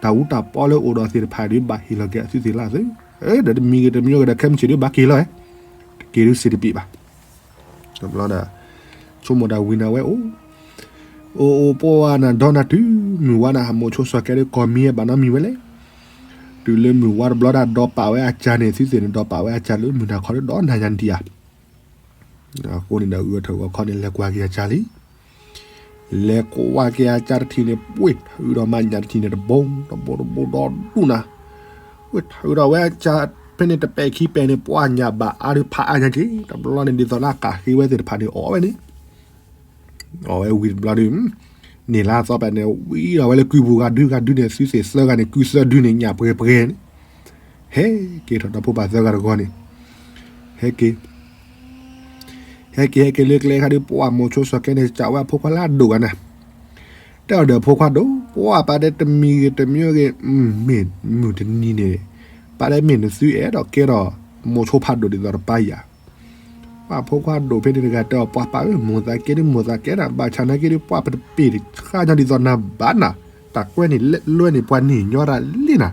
တၢ်အူတၢ်ပီလၢအိၣ်ဒီးသ့ၣ်တဖၣ်ဒုး ဘၣ်ဟ့ၣ်လီၤက့ၤအသုသ့ၣ်လၢသု, ဒီးတမံၤဂ့ၤတမံၤဂ့ၤဒီး ခဲမုၢ်ဆ့ၣ်ဒုး ဘၣ်က့ၤလီၤ, တက့ၤဒုးစ့တပံၤဘၣ်, တဘျီဒီး ဆိကမိၣ်တၢ်ဝံၤန့ၣ်ဝဲအိၣ်, အိၣ်အိၣ်ပှၤနၤဒီနၤတုၤမုၢ်ဝါနၤ မိၤဆိစီၤကဲဒုး ကီၢ်မံဘၣ်နီတမံၤဝဲလဲၣ်, တုၤလၢမုၢ်ဝါတဘျီဒီး ဒီးပာ်ဝဲအကၢန့ၣ် သုသ့ၣ်န့ၣ် ဒီးပာ်ဝဲအကၢလၢမုၢ်နၤခီဒုး ဒီးနၤညါနတံၢ်ဧါ အဃိန့ၣ်ဒီး ဂၢၢ်ထၢၣ်ဂီၤခီန့ၣ် လဲၤကွၢ်က့ၤအကၢလံ, လဲၤကွၢ်က့ၤအကၢတထံၣ်န့ၣ် ပှ့ၢ်ထုးဒီးမးညၣ်တထံၣ်န့ၣ် တဘိတဘိတဘိဒီဒူၣ်နၤ, ပှ့ၢ်ထုးဒီးဝဲအကၢ ဖဲန့ၣ်တပဲာ်ခံပဲာ်န့ၣ် ပှၤညၣ်ဘၣ်အါဒုးဖးအါညါက့ၤ တဘျီန့ၣ် ဒ်သိးလၢအကၢ်ဃ့ဝဲသ့ၣ်တဖၣ်န့ၣ် အီၣ်ဝဲန့ၣ် အီၣ်ဝဲဝံၤတဘျီဒုး, န့ၢ်လါအသီပာ်န့ၣ် ဝံၤဒီးဝဲလၢကုပူၤဂၤဒုဂၤဒုန့ၣ် သုသ့ၣ်သၢဂၤန့ၣ် ကုသၢဒုန့ၣ် ညၣ်ပှဲၤပှဲၤန့ၣ်, ဟဲက့ၤထီၣ်ဒီဖိပၢ်သၢဂၤတဂီၤန့ၣ်, ဟဲက့ၤ ဟဲက့ၤဟဲက့ၤလၢကျဲခါဒုး ပှၤမိၤဆိစီၤကဲန့ၣ် စံးဝဲအဖိခွါလၢအဒိၣ်ဂၤန့ၣ်, တဲအီၤဒီးဖိခွါဒိၣ် ပှၤပၢ်တဲတမံၤဂ့ၤတမံၤဂ့ၤ မ့ၢ်မုၢ်တနံၤန့ၣ်, ပၢ်တဲမ့ၢ်နသုအဲၣ်ဒိးကဲထီၣ် မိၤဆိဖးဒိၣ်ဒ်သိးတပၢ်ယၤ, ပှၤဖိခွါဒိၣ်ဖဲန့ၣ်တဂၤတဲအီၤ ပှၤပၢ်ဧၢ မိၤသးကဲဒ်မိၤသးကဲနၤ ဘၣ်ဆၣ်နာ်က့ဒ်ပှၤပတပ့ၢ်တဃါညီဒ်သိးနၤဘၣ်နၤ, တၢ်ကွဲန့ၣ်လဲၤလွဲန့ၣ် ပှၤန့ၢ်ညီတၢ်လံနၤ.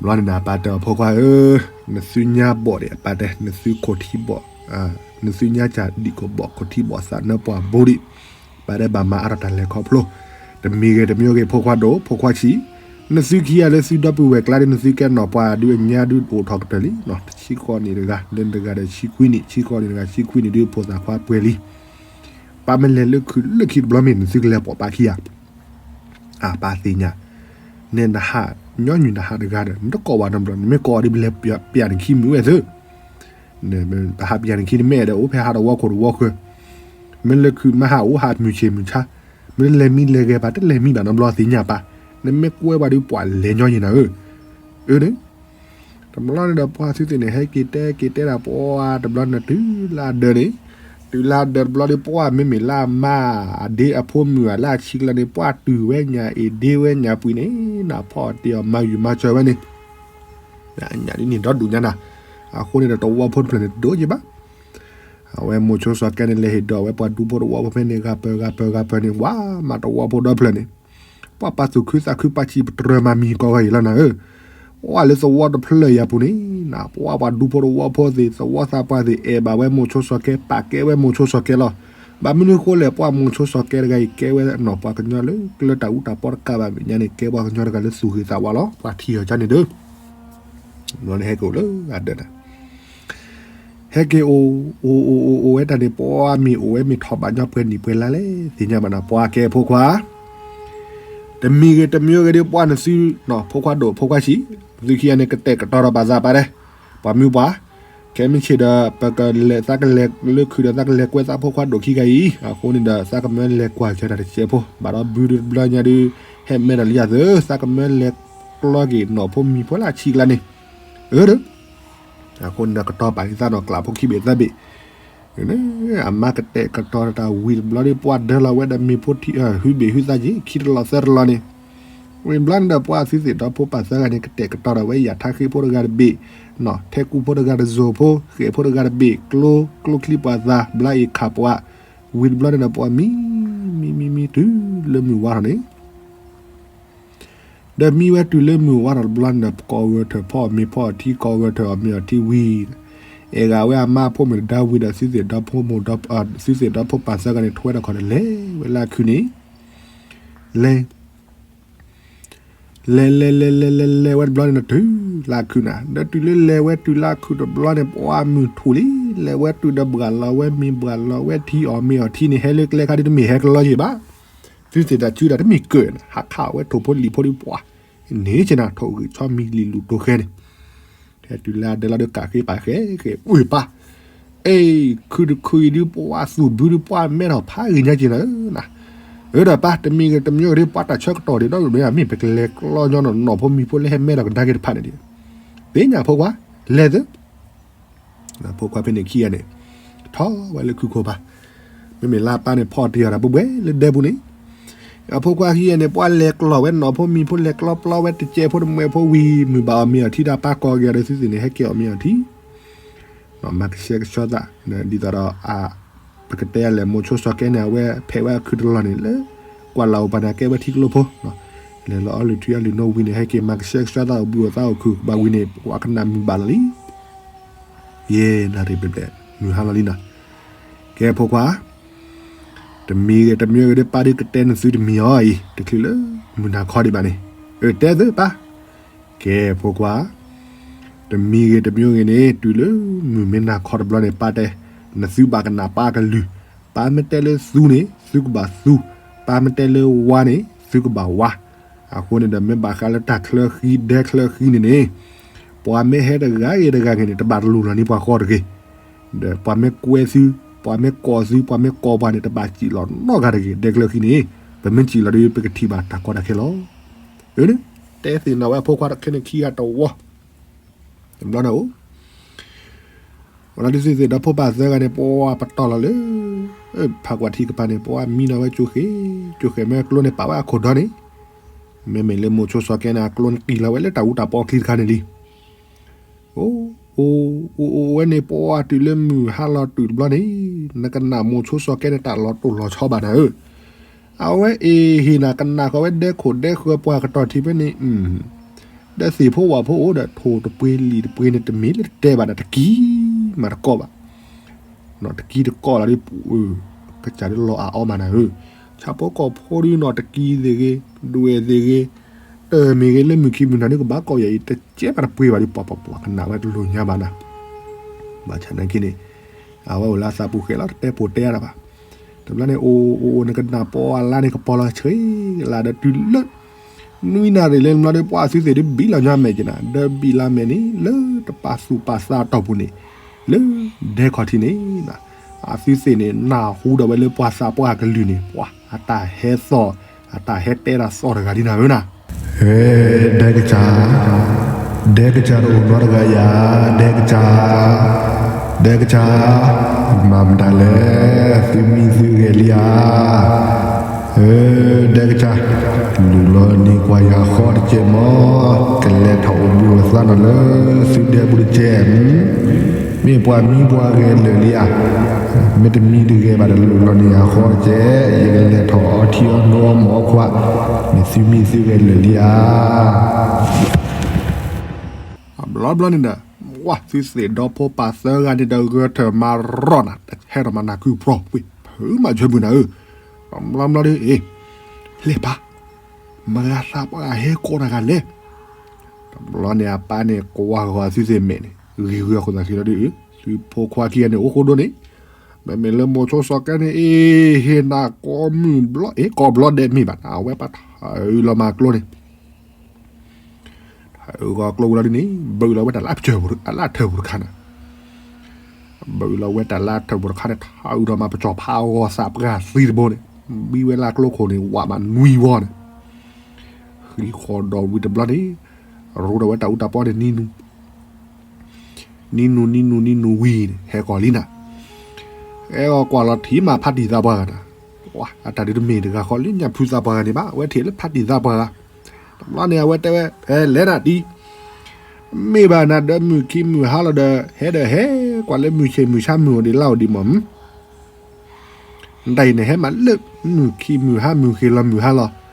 ဘျီန့ၣ်နၤ အပၢ်တဲအီၤ ဖိခွါဧၢ, နသုညါဘီၣ်ဒံး အပၢ်တဲ နသုခိၣ်ထံဘီၣ်, နသုညါစၢ်ဒံၣ်ကဘီၣ် ခိၣ်ထံဘီၣ်သးနၢပှၢ်ဘိဒံး, ပၢ်တဲဘၣ်မၤအါထီၣ်တၢ်လဲၤခီဖျိ, တမံၤဂ့ၤတမံၤဂ့ၤ ဖိခွါဒိၣ် ဖိခွါဆံး, နသုခံဂၤလၢသုဒီပုၢ်ဝဲၢ်ကျါဒီး နသုကဲနီၢ်ပှၤဒုးအညါဒုးအိၣ်ထီၣ်ကတၢၢ်လံ, တဆံဃိးနံၣ်တဂၤ လၢနတဂၤဒီးဆံခွံနံၣ် ဆံဃိးနံၣ်တဂၤ ဆံခွံနံၣ်ဒုးဖိသၣ်ခွါပှဲၤလံ, ပၢ်မ့ၢ်လဲၤလၢခုးလၢခံတဘျီမ့ၢ် နသုကလဲၤပိာ်ပၢ်ခံဂၤ အပၢ်သ့ၣ်ညါ, နဲနဟးညီနုၢ်နဟးတဂၤဒီး နတကိးဝဲနီတဘျီ နမ့ၢ်ကိးအီၤဒီး ပလဲၤပျၢ်နခံမုာ်ဝဲသ့, ပဟးပျၢ်နခံန့ၣ် မ့ၢ်အဲၣ်ဒိးအိၣ်ဖဲဟးတဝီခိၣ်တဝီဃၢၤ, မ့ၢ်လၢခုးမ့ၢ်ဟးအိၣ်ဟးမုာ်ဆ့ၣ်မုာ်ဆါ, မ့ၢ်လဲၤမံလဲၤဂဲၤဘၣ် တလဲၤမံဘၣ်နီတဘျီသ့ၣ်ညါပၢ်, နမ့ၢ်ကွဲဝဲဒီးပှၤလဲၤညီယံၤနၤဧၢ, အၢန့ၣ် တဘျီန့ၣ်ဒီးပှၤသုသ့ၣ်န့ၣ် ဟဲက့ၤတဲက့ၤတဲဒၣ်ပှၤတဘျီန့ၣ် တုၤလၢအဒၢးန့ၣ်, တုၤလၢအဒၢးတဘျီဒီး ပှၤမ့မ့ၢ်လၢအမါအဒ့အဖိမုၣ်ဧါ လၢအဆံးကျၢန့ၣ် ပှၤတုၤဝဲညါ အ့ၣ်ဒ့ဝဲညါပှၤန့ၣ် နဖီၣ်တ့ၢ်အီၤမၤယုာ်မၤစၢၤဝဲန့ၣ်, ညၣ်ဒ်န့ၣ်ဒီဒူၣ်ညါနၤ, အဃိန့ၣ်ဒီးတဝီဖိတဖျၢၣ်န့ၣ် တဒိၣ်က့ဘၣ် အဝဲမိၤဆိစီၤကဲန့ၣ် လဲၤဟ့ၣ်ဒီးဝဲပှၤဒူဖိတဝီဖိဖဲန့ၣ် ဂၤပၢၤဂၤပၢၤဂၤပၢၤန့ၣ် ဝးမးတဝီဖိဒီဖျၢၣ်န့ၣ်, ပှၤပာ်သူၣ်ခုသးခုပာ်စံးပတြၢၤမၤမံၤကီဂၤအံၤလီၤနၤဧၢ, ပှၤလၢသဝီတဖျၢၣ်အံၤအပူၤန့ၣ်နၤ ပှၤပှၤဒူဖိတဝီဖိသ့ၣ် သဝီသးပှၢ်သ့ၣ် အဲၣ်ဘၣ်ဝဲမိၤဆိစီၤကဲ ပာ်ကဲဝဲမိၤဆိစီၤကဲလီၤ. ဘၣ်မနုၤဃိလဲၣ် ပှၤမိၤဆိစီၤကဲတဂၤအံၤ ကဲဝဲနီၢ်ပှၤကညီလၢကျၢၤတၢ်အူတၢ်ပီတကးဘၣ် မဲာ်ညါန့ၣ် ကဲပှၤကညီတဂၤလၢသူၣ်ဂ့ၤသးဝါလီၤ. ပှၤထံၣ်အီၤကန့ၣ်ဒီး ဘျီန့ၣ်ဟဲက့ၤအိၣ်လၢအဒၢးနၤ ဟဲက့ၤအိၣ် အိၣ်အိၣ်အိၣ်အိၣ်ဝဲတၢ်န့ၣ် ပှၤမ့ၢ်အိၣ်ဝဲမ့ၢ်ထီၣ်ဘးညီပှဲၤနံၣ်ပှဲၤလါလဲၣ် သ့ၣ်ညါဘၣ်နၤ ပှၤကဲဖိခွါ, တမံၤဂ့ၤတမံၤဂ့ၤဒီး ပှၤနသု ဖိခွါဒိၣ်ဖိခွါဆံး, သုခံဂၤန့ၣ် ကတဲာ်ကတီၤဒီးပာ်သးပၢ်တဲ, ပှၤမုၢ်ပှၢ်, ခဲမုၢ်ဆ့ၣ်ဒီး ပကလဲၤသးကလဲၤလၢခုးဒီး သးကလဲၤကွဲသးဖိခွါဒိၣ်ခံဂၤအံၤ အဃိန့ၣ်ဒီး သးကမၢလဲၤကွၢ်စၢၤတၢ်တစဲးဖိ ဘၣ်ဒီးဘုဒုးတဘျီညါဒုး ဟဲမဲဒီးလံယၤသၢ သးကမၢလဲၤကျီက့ၤနီၢ်ဖိမံၤဖိလၢအဆံးကျါန့ၣ်, အၢဒီး အဃိန့ၣ်ဒီး ကတီၤပာ်လံသးနီၢ်ကျးဖိခံဘ့ၣ်သၢဘ့ၣ်, အမါကတဲာ်ကတီၤတၢ်ဝံၤတဘျီဒီး ပှၤဒၢလီၤဝဲဒီးမ့ၤဖိထံ ဟုဘ့ၣ်ဟုသးက့ၤ ခံတလီၤသၢတလီၤန့ၣ်, ဝံၤဘျီန့ၣ်ဒီး ပှၤသုသ့ၣ်ဒီဖိပာ်သၢဂၤန့ၣ် ကတဲာ်ကတီၤဒီးဝဲ ယၤထါဃ့ဖိတဂၤတဘ့ၣ်, ထဲကူဖိတဂၤတစိၤဖိ ဃဲၣ်ဖိတဂၤတဘ့ၣ် ကျိ ကျိချံပှၤသး ဘျါအ့ၣ်ခးပှၤ, ဝံၤတဘျီန့ၣ်ဒီး ပှၤမံ မံ မံ မံ တုၤလၢမုၢ်ဝါထီၣ်န့ၣ် ဒီးမံဝဲတုၤလၢမုၢ်ဝါထီၣ်တဘျီန့ၣ်ဒီး ကိးဂၢၢ်ထၢၣ်ဖီအီၣ်မ့ၤဖီအီၣ်ထံ ကိးဂၢၢ်ထၢၣ်အီၣ်မ့ၤအီၣ်ထံဝံၤ, အဲၣ်ဂၤဝဲအမါအဖိမုၣ်တဒါဝံၤဒီး သုသ့ၣ်ဒီဖိမိၢ်ဒီ သုသ့ၣ်ဒီဖိပာ်သၢဂၤန့ၣ် ထွဲထီၣ်ခီၣ်ဒီးလဲၤဝဲလၢအခုးန့ၣ်, လဲၤ လဲၤ လဲၤ လဲၤ လဲၤ လဲၤဝဲတဘျီန့ၣ်ဒီး တုၤလၢအခုးနၤ, ဒီးတုၤလၢလဲၤဝဲတုၤလၢအခုးတဘျီန့ၣ် ပှၤမုၢ်ထူၣ်လံ, လဲၤဝဲတုၤဒီးဘှၣ်လီၤဝဲမ့ၤ ဘှၣ်လီၤဝဲထံ အီၣ်မ့ၤအီၣ်ထံန့ၣ် ဟဲလၢကျဲခါဒ်တမ့ၢ်ဟဲကလီက့ၤဘၣ်, သုသ့ၣ်တၢ်စုတၢ်တမ့ၢ်ကၢၢ်န့ၣ် ဟးခးဝဲထိၣ်ဖိလံၣ်ဖိဒ်ပှၤန့ၣ်က့နၤ ထိၣ်ဂုာ်ဆီမံၤလံာ်လူၤတိၤဃဲန့ၣ် ဟဲတုၤလၢအဒၢးလီၤဒီး ကးဃ့ပာ်ဃဲဃဲ ဝ့ၢ်ပၢ်, အ့ ခုးတခုးအံၤဒုး ပှၤသူၣ်ဘုဒုး ပှၤမဲထီၣ်ဖးဂ့ၤညါက့နၤဧၢ, အၢဒီးပၢ် တမံၤဂ့ၤတမံၤဂ့ၤဒုး ပှၤတၢ်ဆၢကတီၢ်ဒံးဒီး မ့ၢ်မ့ၢ်ပကလဲၤကျီညီနီၢ်နီၢ်ဖိမံၤဖိလၢဟဲမဲထီၣ်ကဒါက့ၤတဖၣ်န့ၣ်ဒံး, သ့ၣ်ညါဖိခွါ, လဲၤသု ဖိခွါဖဲန့ၣ်ခံဂၤန့ၣ် ထီၣ်ဝဲလၢခုးခိၣ်ပၤ, မ့မ့ၢ်လၢအပၢ်န့ၣ် ဖီၣ်တ့ၢ်အီၤတၢ်ဘှဲဘှဲလၢဒဲပူၤန့ၣ်, အဖိခွါခံဂၤန့ၣ် ပှၤလဲၤကျီၢ်ဝဲနီၢ်ဖိမံၤဖိ လဲၤကျီပျီဝဲတစဲးဖိတမှဲးဖိဝံၤ မုၢ်ဘၣ်အီၣ်မ့ၤအီၣ်ထံဒီး ပၢ်ကိးက့ၤအီၤဒီး သုသ့ၣ်န့ၣ် ဟဲက့ၤအီၣ်မ့ၤအီၣ်ထံ မၤကဆှဲကဆှီသး ဒ်သိးဒီး ပကတဲလဲၣ် မိၤဆိစီၤကဲန့ၣ် အဝဲဖဲးဝဲအခုးတလီၢ်န့ၣ်လၢ ကွၢ်လၢ်အိၣ်ပၤန့ၣ် အကဲဝဲထံကျိဖိ, လဲၤလီၤအီလုၢ်ထံအီလုၢ်နိဝံၤန့ၣ် ဟဲက့ၤမၤကဆှဲကဆှီသး အိၣ်ဘှံးအိၣ်သါအိၣ်ခုၣ်ဘၣ်ဝံၤန့ၣ် ပှၤကနၣ်မုၢ်ဘၣ်လီၤလံ ယဲၢ်နၣ်ရံၣ်ဘျဲၣ်ဘျဲၣ် မုၢ်ဟါလီၤလံနီၤ, ကဲဖိခွါ, တမံၤဂ့ၤတမံၤဂ့ၤဒီး ပၢ်ဒုးကတဲနသုတမံၤအီၤအံၤ တချုးလၢမုၢ်နၤခီဒံးဘၣ်န့ၣ်, အၢ တဲသုပၢ်, ကဲဖိခွါ, တမံၤဂ့ၤတမံၤဂ့ၤန့ၣ် တုၤလၢမုၢ်မ့ၢ်နၤခီတဘျီန့ၣ် ပၢ်တဲ, နသုဘၣ်ကနၣ်ပၢ်ကလုၢ်, ပၢ်မ့ၢ်တဲလၢသူန့ၣ် သုကဘၣ်သူ, ပၢ်မ့ၢ်တဲလၢဝါန့ၣ် သုကဘၣ်ဝါ, အဃိန့ၣ်ဒီး မ့ၢ်ဘၣ်ဃးလၢတၢ်ချၢဃံဒဲချၢဃံန့ၣ်န့ၣ်, ပှၤမ့ၢ်ဟဲတဂၤဂ့ၤတဂၤဂ့ၤန့ၣ် တဘၣ်တလူၤလီၤန့ၢ်ပှၤဃီတဂ့ၤ, ဒီးပှၤမ့ၢ်ကွဲသု, ပှၤမ့ၢ်ကိးသု, ပှၤမ့ၢ်ကိးပှၤန့ၣ် တဘၣ်စံၣ်လီၤနီတဂၤတဂ့ၤ ဒဲချၢဃံန့ၣ်, ပမ့ၢ်စံၣ်လီၤဒီး ပကထံၣ်ဘၣ်တၢ်ကီတၢ်ခဲလီၤ. အၢ တဲသ့ၣ်နီၣ်ဝဲအဖိခွါတခဲန့ၣ်ခံဂၤတဝီ, တဘျီန့ၣ်အိၣ် ဝဲလီၤဒုးသုသ့ၣ်ဒီးဖိပၢ်သၢဂၤန့ၣ် ပှၤပတီၢ်လီၤလၢ ဖးကွၢ်ထံကပၤန့ၣ် ပှၤမံနီၤဝဲကၠိဃဲ, ကၠိဃဲမ့ၢ်ကျိန့ၣ်ပာ်ဝဲအခိၣ်ဒီန့ၣ်, မ့မ့ၢ်လၢမိၤဆိစီၤကဲန့ၣ် အကျိန့ၣ်တံၢ်လီၤဝဲလၢတၢ်အူတၢ်ပီအချံတခါန့ၣ်လံ. အိၣ် အိၣ်အိၣ်အိၣ်ဝဲန့ၣ် ပှၤတုၤလၢမုၢ်ဟါလီၤတုၤတဘျီန့ၣ် နကနၣ်မိၤဆိစီၤကဲန့ၣ် တၢ်လီၤတိၢ်လီၤဆီဘၣ်နၤဧၢ, အဝဲအ့ၣ်ဟ့ၣ်နၤ ကနၣ်ဃီၤဝဲဒဲခိၣ်ဒဲဃၢၤပှၢ်ကတီၢ်ထံးဖဲန့ၣ်, ဒီးသ့ၣ်ဖိဝၣ်ဖိအိၣ်ဒီး ထိၣ်တပှ့ၤလံာ်တပှ့ၤန့ၣ် တမ့ၢ်လၢတတဲဘၣ်ဒီး တကံမးတကိးဘၣ်, တကံတကိးလီၤဒီး ကစၢ်ဒုးလီၤအါအီမးနၤဧၢ, ဆၣ်ဖိကီၢ်ဖိဒုးနီၢ် တကံသ့ၣ်ဂ့ၤ, ဒွဲၣ်သ့ၣ်ဂ့ၤ, တမ့ၢ်ဂ့ၤလၢမုၢ်ခံမုၢ်နၤဒုး ကဘၣ်ကိးယၤအံၤ တကဲဘၣ်တပှ့ၤဘၣ်ဒီး ပှၤပှၤပှၤ ကနၣ်ဝဲတလိၣ်ညါဘၣ်နၤ, ဘၣ်ဆၣ်နာ်က့န့ၣ် အဝဲအိၣ်လၢအသးပူၤဃဲလီၤ တတဲပိာ်တဲအါတၢ်ဘၣ်, တဘျီန့ၣ် အိၣ်အိၣ်အိၣ် နကနၣ်ပှၤအလါန့ၣ် ကပီၤလီၤဆှံလၢ်ဒီးတုၤလၢ နွံနၣ်ရံၣ်လၢနဘျီဒီး ပှၤအသုသ့ၣ်ဒုးဘံၣ်လီၤညီအမဲာ်က့နၤ, ဒီးဘံၣ်လီၤမဲာ်န့ၣ် လၢတပာ်သူၣ်ပာ်သးအတီၢ်ပူၤန့ၣ် လၢဒဲခီၣ်ထံးန့ၣ် အသုသ့ၣ်န့ၣ် နၢ်ဟူဒီးဝဲလၢပှၤသးပှၢ်ကလုၢ်န့ၣ် ပှၤအတၢ်ဟဲသီၣ် အတၢ်ဟဲတဲတၢ်သီၣ်တဂၤဒ်နၤဧၢနၤ, ဒဲကစၢ် ဒဲကစၢ်တအိၣ်နီတဂၤယၤ, ဒဲကစၢ် ဒဲကစၢ်, မၤမတၤလဲၣ်, သုမံသုဂဲၤလံဧါ, ဒဲကစၢ်, လူၤလီၤန့ၢ်ကွၢ်ယၤဃီတကဲးမး, ကလဲၤထီၣ်အိၣ်ဘှံးအိၣ်သါနီၤလၢသုဒဲပူၤတကဲး, မ့ၢ်ပှၤမံပှၤဂဲၤလၢာ်လံဧါ, မ့တမံတဂဲၤဘၣ်ဒီးလူၤလီၤန့ၢ်ယၤဃီတကဲး, ယကလဲၤထီၣ်အီထံအီနိအီမိာ်အီခွါ, မ့ၢ်သုမံသုဂဲၤလၢာ်လံဧါ. အဘျီဘျီန့ၣ်ဒီး ဝၢ် သုသ့ၣ်ဒီဖိပၢ်သၢဂၤန့ၣ်ဒီး ဂၢၢ်ထၢၣ်မၤရီနၤ, ဟဲထီၣ်မၤနၢ်ကုပျီပှ့ၤ ဖုမၤဆၢမုၢ်နၤဧၢ, ဘျီဘျီဒီး အ့ လဲၤပၢ်, မတၤသးပှၢ်ဟဲကိးတဂၤလဲၣ်. တဘျီန့ၣ်အပၢ်န့ၣ် ကွၢ်ဂီၤသုသ့ၣ်မဲာ်န့ၣ် ဂ့ၤဂ့ၤအဃိသးခံလီၤဒီး သုဖိခွါခံဂၤန့ၣ် အိၣ်ဃိဒိၣ်န့ၣ်, မ့မ့ၢ်လၢမိၤဆိစီၤကဲန့ၣ် အ့ ဟ့ၣ်နၤကိးမုၢ်ဘျီ အ့ ကိးဘျီဒဲးမ့ၢ်ဘၣ် အဝဲပာ်ထီၣ်အုးလီၤမၤကျိန့ၣ် ထီၣ်ဂီၤကျိဝံၤလီၤဒ်န့ၣ် ဘုးလီၤဝဲတၢ်လၢ အလၢအထၢၣ်ပူၤတခါန့ၣ်, ဘုးလီၤဝဲတၢ်လၢအထၢၣ်ပူၤတခါန့ၣ် ထီၣ်အုးဒီးမၤပစီၤဖးအဂီၤသးပှၢ်သံတဘိန့ၣ်, ဘံဝဲလၢကျိခိၣ်န့ၣ် ဝးမးနွံဝီန့ၣ်, ဃံဃီဒီးဝံၤတဘျီန့ၣ်, ရူဒီးဝဲတၢ်အူတၢ်ပီန့ၣ်နံၤနူ နံၤနူနံၤနူနံၤနူဝံၤန့ၣ် ဟဲကီၢ်လံနၤ, အဲၣ်အီၤကွၢ်လီၤထံၣ်မးဖါတံၢ်သးပှၢ်ဂၤနၤ, အတၢ်ဒုးတမ့ၢ်တဂၤဃီလၢညၣ်ဖုသးပှၢ်ဂၤန့ၣ်ဘၣ်, အဝဲထံၣ်လၢဖါတံၢ်သးပှၢ်ဂၤ, တဘျီန့ၣ် အဝဲတဲဝဲ ဖဲလဲၣ်နၤတံၢ်, မ့ၢ်ဘၣ်နၤဒီးမုၢ်ခံမုၢ်ဟါလီၤဒီး ဟဲဒီးဟဲကွၢ်လၢမုၢ်ဆ့ၣ်မုၢ်ဆါမုၢ်အိၣ်ဒံးလါအိၣ်ဒံးမး တၢ်အံၤန့ၣ် ဟဲမးလၢမုၢ်ခံမုၢ်ဟါမုၢ်ဃ့လီၤမုၢ်ဟါလီၤ,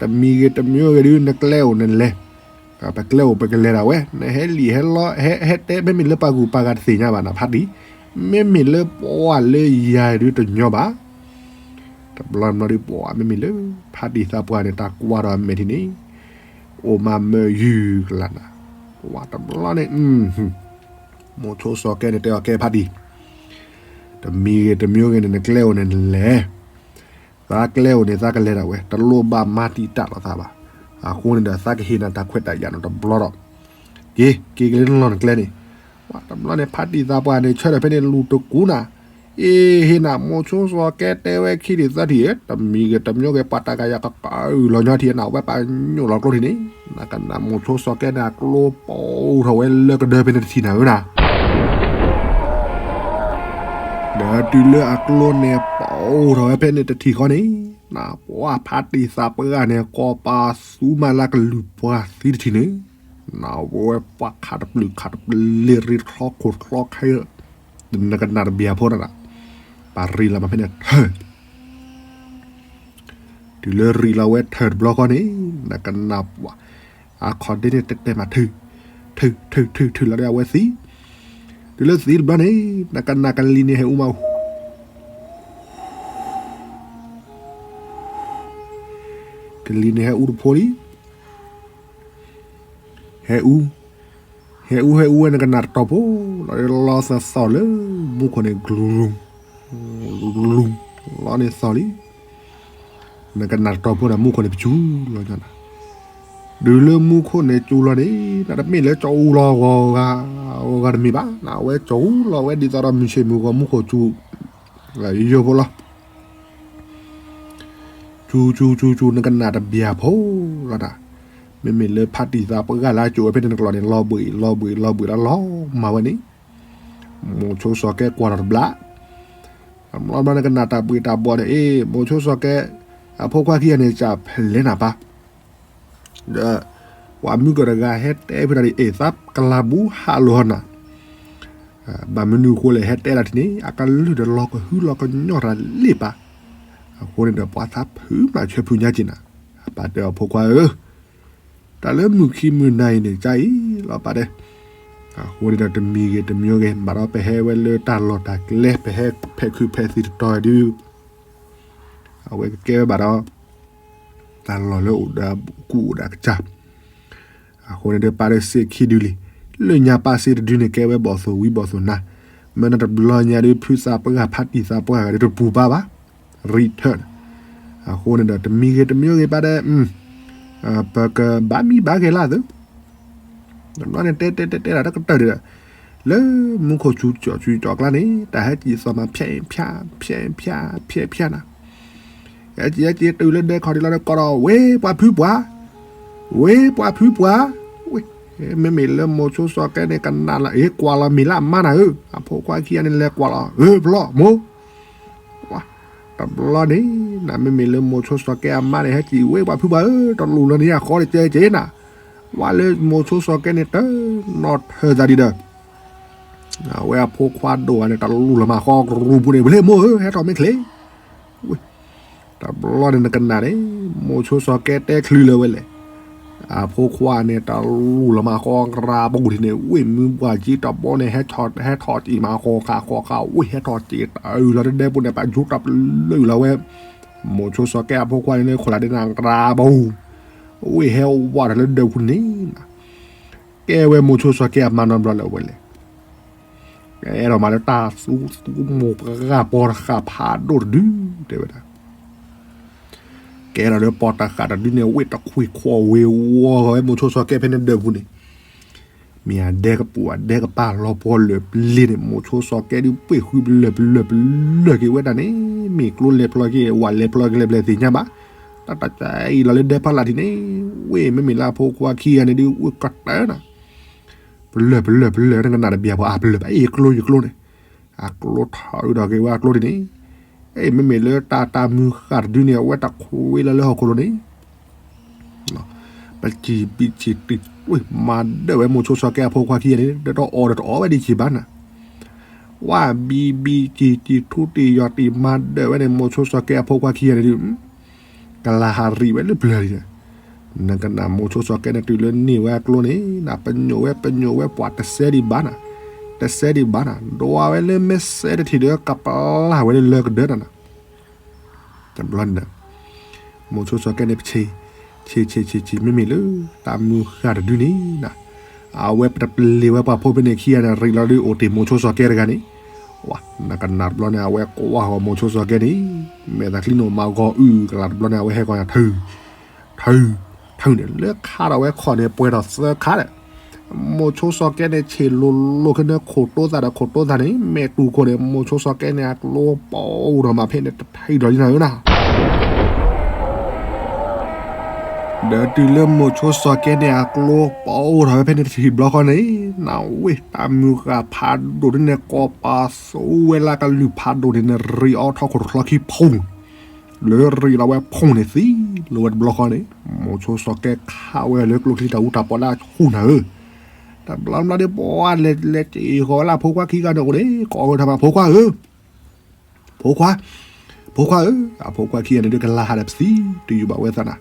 တမံၤဂ့ၤတမံၤဂ့ၤဒုး နကျဲအိၣ်နလဲၤ, ပကျဲအိၣ်ပကလဲၤဒၣ်ဝဲ, နဟဲလံာ်ဟဲလီ ဟဲဟဲတဲ မ့မ့ၢ်လၢပှၤဂုၤပှၤဂၤတသ့ၣ်ညါဘၣ်နၤဖါတံၢ်, မ့မ့ၢ်လၢပှၤလၢယၤဒုးတညီဘၣ်, တဘျီဘျီဒုးပှၤမ့မ့ၢ်လၢ ဖါတံၢ်သးပှၢ်န့ၣ် တၢ်ကွၢ်ဒီးအမဲာ်ထံန့ၣ်, အိၣ်မးမၢယုၢ်ကလးနၤ, ပှၤတဘျီန့ၣ် မိၤဆိစီၤကဲန့ၣ် တဲအီၤကဲဖါတံၢ်, တမံၤဂ့ၤတမံၤဂ့ၤန့ၣ် နကျဲအိၣ်န့ၣ်နလဲၤ, သးကျဲအိၣ်န့ၣ် သးကလဲၤဒၣ်ဝဲ တလိၣ်ဘၣ်မၤတံာ်တာ်လိာ်သးဘၣ်, အဃိန့ၣ်ဒီး သးကဟ့ၣ်နၤတၢ်ခွဲးတၢ်ယာ်နီၤတဘျီဒီး, က့ၤ က့ၤက့ၤလၢနလီၢ်နကျဲန့ၣ်, ပှၤတဘျီန့ၣ် ဖါတံၢ်သးပှၢ်န့ၣ် ဆၢထၢၣ်ဖဲန့ၣ်လူၤတကူနၤ, အ့ ဟ့ၣ်နၤ မိၤဆိစီၤကဲတဲဝဲခံထံၣ်သၢထံၣ်, တမံၤဂ့ၤတမံၤဂ့ၤ ပှၤတၢ်ကယၤကကၢလီၤညီထံၣ်နၤ ဝဲပာ်ညိၣ်လီၤကျိထံၣ်န့ၣ်, နကနၣ်မိၤဆိစီၤကဲန့ၣ် အကျိပိၢ်ထီၣ်ဝဲလၢကဒၢဖဲန့ၣ်တထံၣ်နၤဧၢနၤ ဒီးတုၤလၢအကျိန့ၣ်ပိၢ်ထီၣ်ဝဲဖဲန့ၣ်တထံၣ်ဃီန့ၣ်, နပှၤဖါတံၢ်သးပှၢ်န့ၣ် ကိးပသူမးလၢကလုၢ်ပှၤသံတထံၣ်န့ၣ်, နဝဲပှၤခးတပျုာ်ခးတပျ့ၤ ရ့တချီခိၣ်တချီခဲ, နကနၣ်တဘျီဖိနၤ, ပှၤရ့လီၤမးဖဲန့ၣ်ထၢၣ် တုၤလၢရ့လီၤဝဲထၢၣ်တဘျီဃီန့ၣ်, နကနၣ်ပှၤ, အခီၣ်ဒ့န့ၣ်တဲတဲမးထုး, ထုး ထုး ထုး ထုးလီၤဒီးအဝဲသံ, တုၤလၢသံတဘျီန့ၣ်, နကနၣ်ကလံၤန့ၣ်ဟဲအူမး, ကလံၤန့ၣ်ဟဲအူတဖိလံ ဟဲအူ, ဟဲအူ ဟဲအူဝဲ နကနၣ်တတီၤဖိလီၤ, လီၤသီၣ်သီၣ်လၢမူခိၣ်န့ၣ် ကလူၤ, ကလူၤ, လီၤန့ၣ်သီၣ်လံ, နကနၣ်တတီၤဖိဒီး မူခိၣ်န့ၣ် ပစူၤလီၤညါနၤ, တုၤလၢမူခိၣ်န့ၣ်စူၤလီၤန့ၣ်, နတမ့ၢ်လၢကၠီအူလီၤဂီၤဂၤ, ဂီၤဂၤတမ့ၢ်ဘၣ်, နဝဲကၠီအူလီၤဝဲဒ်သိးဒီး မုၢ်ဆ့ၣ်မုၢ်ဂီၤ မူခိၣ်စူၤ, ယိယိဖိလီၤ စူၤ စူၤ စူၤ စူၤ နကနၣ်တဘျီဖိလီၤတၢ်, မ့မ့ၢ်လၢဖါတံၢ်သးပှၢ်လၢအကိးဝဲဖဲန့ၣ်တကျိၤန့ၣ် လီၤဘှံး လီၤဘှံး လီၤဘှံးလီၤလီၤမၤဝဲန့ၣ်, မိၤဆိစီၤကဲကွၢ်လီၤတဘျီ, တဘျီဘျီနကနၣ်တၢ်ဘှံးတၢ်ဘှီၤန့ၣ် အ့ မိၤဆိစီၤကဲ, အဖိခွါခံဂၤန့ၣ် စၢ်ဖဲလဲၣ်နၤပၢ် ဒီး ပှၤမုၢ်ကီၢ်တဂၤဟဲတဲဖဲတၢ်ဒ်အံၤ သးကလၤဘူးဟးလိာ်နၤ, ဘၣ်မနုၤအဃိလဲၣ် ဟဲတဲလၢထံၣ်န့ၣ် အကလုၢ်ဒီးလီၤကဟုလီၤကညီၢ်တၢ်လ့ၣ်ပာ်, အဃိန့ၣ်ဒီးပှၤသးဖုးမၤဆၢဖုးညါက့ၤနၤ, အပၢ်တဲအီၤ ဖိခွါဧၢ, တၢ်လၢမုၢ်ခံမုၢ်နၤအံၤန့ၣ် ကအံၤလီၤပၢ်တဲ, အဃိန့ၣ်ဒီးတမံၤဂ့ၤတမံၤဂ့ၤ ဘၣ်ဒီးပဟဲဝဲလၢတၢ်လီၢ်တၢ်ကျဲ ပဟဲဖဲးခုးဖဲးသံတတီၤဒုး အဝဲကကဲဝဲဘၣ်ဒီး တၢ်လီၢ်လၢအိၣ်ဒီးကူၣ်အိၣ်ဒီးကစၢ်, အဃိန့ၣ်ဒီးပၢ်ဒီးစ့ခံဒုလံ, လၢညါပၢ်စ့တဒုန့ၣ် ကဲဝဲဘီၣ်သိၣ်ဝံၤဘီၣ်သိၣ်နါ, မ့ၢ်နတဘျီညါဒုး ဖုသးပှၢ်ဖးတံၢ်သးပှၢ်ဂၤဒီးတပူၤဘၣ်ဘၣ်, ရံထၢၣ်, အဃိန့ၣ်ဒီးတမံၤဂ့ၤတမံၤဂ့ၤပၢ်ဒီး ပကဘၣ်မံဘၣ်ဂ့ၤလၢသု တဘျီန့ၣ် တဲတဲတဲတဲဒၣ်တကတၢၢ်ဒီး လၢမူခိၣ်စူၤကၠီၣ်စူၤကၠီၣ်ကျါန့ၣ် တၢ်ဟဲက့ၤသီၣ်မး ဖျဲးဖျါ ဖျဲးဖျါ ဖျဲးဖျါနၤ, ဟဲက့ၤဟဲက့ၤတုၤလၢဒဲခီၣ်ဒံးလီၤဒီးကိးဒီး ဝ့ၢ်ပှၤဖုပှၢ်, ဝ့ၢ်ပှၤဖုပှၢ်, ဝ့ၢ်, မ့မ့ၢ်လၢမိၤဆိစီၤကဲန့ၣ် ကနၣ်လီၤ အ့ၣ် ကွၢ်လီၤမ့ၢ်လၢအမါနၤဧၢ, အဖိခွါခံဂၤန့ၣ် လဲၤကွၢ်လီၤ ဧၢ ပျီမိၢ် တဘျီန့ၣ် နမ့မ့ၢ်လၢမိၤဆိစီၤကဲအမါန့ၣ် ဟဲက့ၤ ဝ့ၢ်ပှၤဖုပှၢ်ဧၢ တလူၤလၢနယၤဃီတကဲး ကဲးနၤ, ဝဲလၢမိၤဆိစီၤကဲန့ၣ် တနီၣ်ထၢၣ်သးဒံးဒီး အဝဲအဖိခွါဒိၣ်ဂၤန့ၣ် တလူၤလီၤမၤဃီကရူၢ်ပူၤန့ၣ် ဝ့ၢ်မိၢ်ဧၢ ဟဲထီၣ်မ့ၢ်ချ့, ဝ့ၢ်, တဘျီန့ၣ်နကနၣ်န့ၣ် မိၤဆိစီၤကဲတဲချုးလၢၤဝဲလဲၣ် အဖိခွါန့ၣ် တလူၤလီၤမၤဃီကရၢပူၤဒ်န့ၣ် ဝ့ၢ်မုၢ်ပှၢ်ကံတဘီန့ၣ် ဟဲထီၣ်က့ၤမၤဃီဃာ်ဃီဃာ် ဝ့ၢ်ဟဲထီၣ်က့ၤတၢ်အုၣ်လီၤတဒဲပူၤန့ၣ် ပာ်ယူၤတၢ်ပလၢၢ်လီၤဝဲ, မိၤဆိစီၤကဲအဖိခွါန့ၣ် ခိၣ်လၢ်ဒဲနၤကရၢပူၤ, ဝ့ၢ်ဟဲဝးထီၣ်လၢဒၢးပူၤန့ၣ်နၤ, ကဲဝဲမိၤဆိစီၤကဲအမါနီတဘျီလၢၤဝဲလဲၣ် ကအဲၣ်ဒိးမၤလၢတၢ်သူသူမိၢ်ပှၢ်ပီၤတဃာ်ဖးဒိၣ်တဒု တဲဝဲဒၣ်, ကအဲၣ်ဒိးလၢပီၤတဃာ်တဒုန့ၣ် ဝ့ၢ်တခွံခွီဝ့ၤဝီၤဝဲမိၤဆိစီၤကဲဖဲန့ၣ်ဒၢးပူၤန့ၣ်, မ့ၢ်အဒဲကပိာ်အဒဲကပာ်လီၤပှီၢ်လၢာ်ပျ့ၤန့ၣ် မိၤဆိစီၤကဲဒုးပှ့ၤဃုပလၢၢ်ပလၢၢ်ပလၢၢ်က့ၤဝဲဒၣ်န့ၣ်, မ့ၢ်ကျိလဲၤဖျီက့ၤ ဝဲလဲၤဖျီက့ၤလဲၤဖျီသ့ၣ်ညါဘၣ်, တၢ်တၢ်အံၤလီၤလၢဒဲဖီလာ်ထံးန့ၣ်, ဝ့ၢ်မ့မ့ၢ်လၢအဖိခွါခံဂၤန့ၣ်ဒုး ဝ့ၢ်ကတၢၢ်နၤ ပလၢၢ်ပလၢၢ်ပလၢၢ် နကနၣ်တဘျီပှၤအပလၢၢ်ဘၣ် အ့ၣ်ကျိယကျိန့ၣ်, အကျိထီၣ်အုးထီၣ်က့ၤဝဲအကျိဒ်န့ၣ်, အ့ၣ်မ့မ့ၢ်လၢတၢ်တၢ်မုၢ်ဃာ်တဒုန့ၣ် အဝဲတခွ့လၢလၢဟီၣ်ခိၣ်လိၤန့ၣ်, ပစံးဘံစံးတံၢ် မၤဒၢးဝဲမိၤဆိစီၤကဲအဖိခွါခံဂၤန့ၣ် ဒီးတအီၣ်ဒီးတအီဝဲဒံးက့ၤဘၣ်နၤ, ဝဲဘံဘံစံးစံးထူတံၢ်ယီၤတံၢ်မၤဒၢးဝဲန့ၣ် မိၤဆိစီၤကဲအဖိခွါခံဂၤန့ၣ်ဒုး ကလၤဟးရံးဝဲလၢပျၢၤလံ, နကနၣ်မိၤဆိစီၤကဲန့ၣ်တုၤလၢန့ၢ်ဝဲအကျိန့ၣ် နပညိၣ်ဝဲပညိၣ်ဝဲပှၤတစဲးဒံးဘၣ်နၤ, တစဲးဒံးဘၣ်နၤ ဒွးဝဲလၢမဲာ်စဲတထံၣ်ဒီးကပျၢ်ဝဲလၢလၢကဒၢနၤနၤ, တဘျီန့ၣ် မိၤဆိစီၤကဲန့ၣ်ပဆ့ၣ်, ဆ့ၣ်ဆ့ၣ်ဆ့ၣ်ဆ့ၣ် မ့မ့ၢ်လၢ တၢ်မုၢ်ဃာ်တဒုန့ၣ်နၤ, အဝဲပတပျ့ၤဝဲပှၤဖိဖဲန့ၣ်ခံဂၤန့ၣ် ရံးလီၤဒုးအိၣ်တ့ၢ်မိၤဆိစီၤကဲတဂၤန့ၣ်, ဝဲ နကနၣ်တဘျီန့ၣ် အဝဲကွၢ်ဃီၤမိၤဆိစီၤကဲန့ၣ်, မဲာ်သးချံန့ၣ်မၤဂီၤအုၣ်ကလၤတဘျီန့ၣ် အဝဲဟဲကီၢ်ညါထၢၣ်, ထၢၣ်, ထၢၣ်န့ၣ် လၢခါဒီးဝဲခီၣ်န့ၣ် ပှဲၤထီၣ်သၢခါဒီး မိၤဆိစီၤကဲန့ၣ် ဆ့ၣ်လိၤလိၤခဲန့ၣ် ခိၣ်တိသးဒီးခိၣ်တိသးန့ၣ် မဲာ်တူၢ်ခိၣ်န့ၣ် မိၤဆိစီၤကဲန့ၣ် အကျိပအိၣ်ထီၣ်မးဖဲန့ၣ် တထံၣ်ဒီးယနၤဧၢနၤ, ဒီးတုၤလၢမိၤဆိစီၤကဲန့ၣ် အကျိပအိၣ်ထီၣ်ဝဲဖဲန့ၣ်တထံၣ်ဘျီဃီန့ၣ် နဝ့ၢ်တၢ်မုၢ်ဃာ်ဖးဒိၣ်ဒ်န့ၣ် ကိးပာ်ဆူဝဲလၢကလုၢ်ဖးဒိၣ်န့ၣ် နရံးအီထီၣ်ခိၣ်တချီခံဖု လၢရံးလီၤဝဲဖုန့ၣ်သံလီၤဝဲတဘျီဃီန့ၣ် မိၤဆိစီၤကဲခးဝဲလၢကျိချံတၢ်အူတၢ်ပီးလၢအဆူၣ်နၤဧၢ, တဘျီဘျီဒ်ပှၤလဲၤလဲၤစ့ၢ်ကီးဝဲလၢအဖိခွါခံဂၤန့ၣ်အိၣ်န့ၣ် ကိးဝဲထီၣ်မး ဖိခွါဧၢ, ဖိခွါ, ဖိခွါဧၢ, အဖိခွါခံဂၤန့ၣ်ဒုးကလၤဟးဒီးပသံတုၤယဘၣ်ဝဲသးနၤ,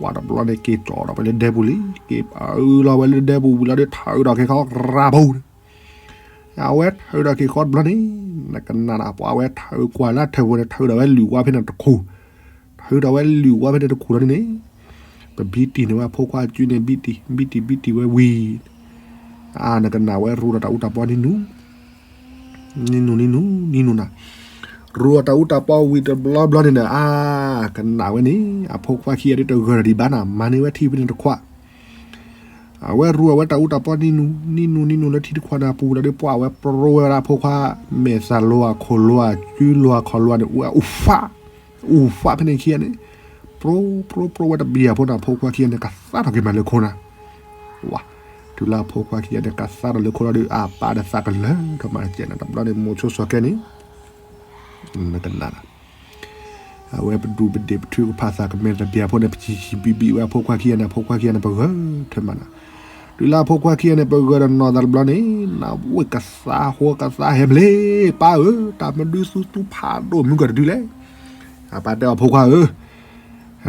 ဝဲတဘျီန့ၣ်က့ၤကၠီၣ်ဒီးဝဲလၢဒဲပူၤလံ, က့ၤပအုလီၤဝဲလၢဒဲပူၤဝံၤလီၤဒုးထၢၣ်ဒီးက့ၤခီရၤပူၤန့ၣ် အဝဲထၢၣ်ဒီးက့ၤဃီတဘျီန့ၣ် နကနၣ်နၤ ပှၤဝဲထၢၣ်ကွၢ်လၢထၢၣ်ပူၤန့ၣ် ထၢၣ်ဒီးဝဲလုၢ်ဝါဖဲန့ၣ်တခူၣ်, ထၢၣ်ဒီးဝဲလုၢ်ဝါဖဲန့ၣ်တခူၣ်လီၤဒ်န့ၣ်, ပဘံတံၢ်န့ၢ်ဝဲအဖိခွါအစုန့ၣ် ဘံတံၢ် ဘံတံၢ် ဘံတံၢ်ဝဲဝံၤ, အါ နကနၣ်ဝဲရူဒီးတၢ်အူတၢ်ပီနံၤနူ နံၤနူၤ နံၤနူၤ နံၤနူၤနၤ, ရူအတၢ်အူတၢ်ပီဝံၤတဘျီဘျီန့ၣ်ဒီး အါ ကနၣ်ဝဲန့ၣ် အဖိခွါခံဂၤဒုးတဂၢၢ်ဒီးဒံးဘၣ်နၤ မၤန့ၢ်ဝဲထံဖဲန့ၣ်တခွး, အဝဲရူအဝဲတၢ်အူတၢ်ပီနံၤနူၤ နံၤနူၤ နံၤနူၤလၢထံတခွးန့ၣ်အပူၤလီၤဒီး ပှၤဝဲပြိဝဲဒၣ်အဖိခွါ မဲာ်သၣ်လိအခိၣ်လိအစုလိအခီၣ်လိန့ၣ် ဝဲအူဖး, အူဖးဖဲန့ၣ်ခံဂၤန့ၣ်, ပြိ ပြိ ပြိဝဲတဘျီအဖိန့ၣ် အဖိခွါခံဂၤန့ၣ် ကသးထီၣ်က့ၤမးလၢခိနၤ ဝဲ, တုၤလၢအဖိခွါခံဂၤန့ၣ် ကသးထီၣ်လၢခိလီၤဒီး အပၢ်ဒီးသးကလၢာ်ထီၣ်မးကဲနၤ တဘျီန့ၣ် မိၤဆိစီၤကဲန့ၣ် နကနၣ်လီၤ, အဝဲပဒူပဒ့ၣ်ပထုကဖၣ်သးကမဲာ်တဘျီဖိန့ၣ် ပစံးစံးဘံၣ်ဘံၣ်ဝဲအဖိခွါခံဂၤန့ၣ် အဖိခွါခံဂၤန့ၣ် ပဂၢၢ်ထၢမးနၤ, တုၤလၢအဖိခွါခံဂၤန့ၣ် ပဂၢၢ်ဒီးနီၢ်သးတဘျီန့ၣ် နဝ့ၢ်ကသါဟိကသါဟဲမ့ၢ်လ့ ပၢ်ဧၢ, တၢ်မနုၤသူသူဖးဒိၣ်မုၢ်ကီၢ်တဒုလဲၣ်. အပၢ်တဲအီၤဖိခွါဧၢ,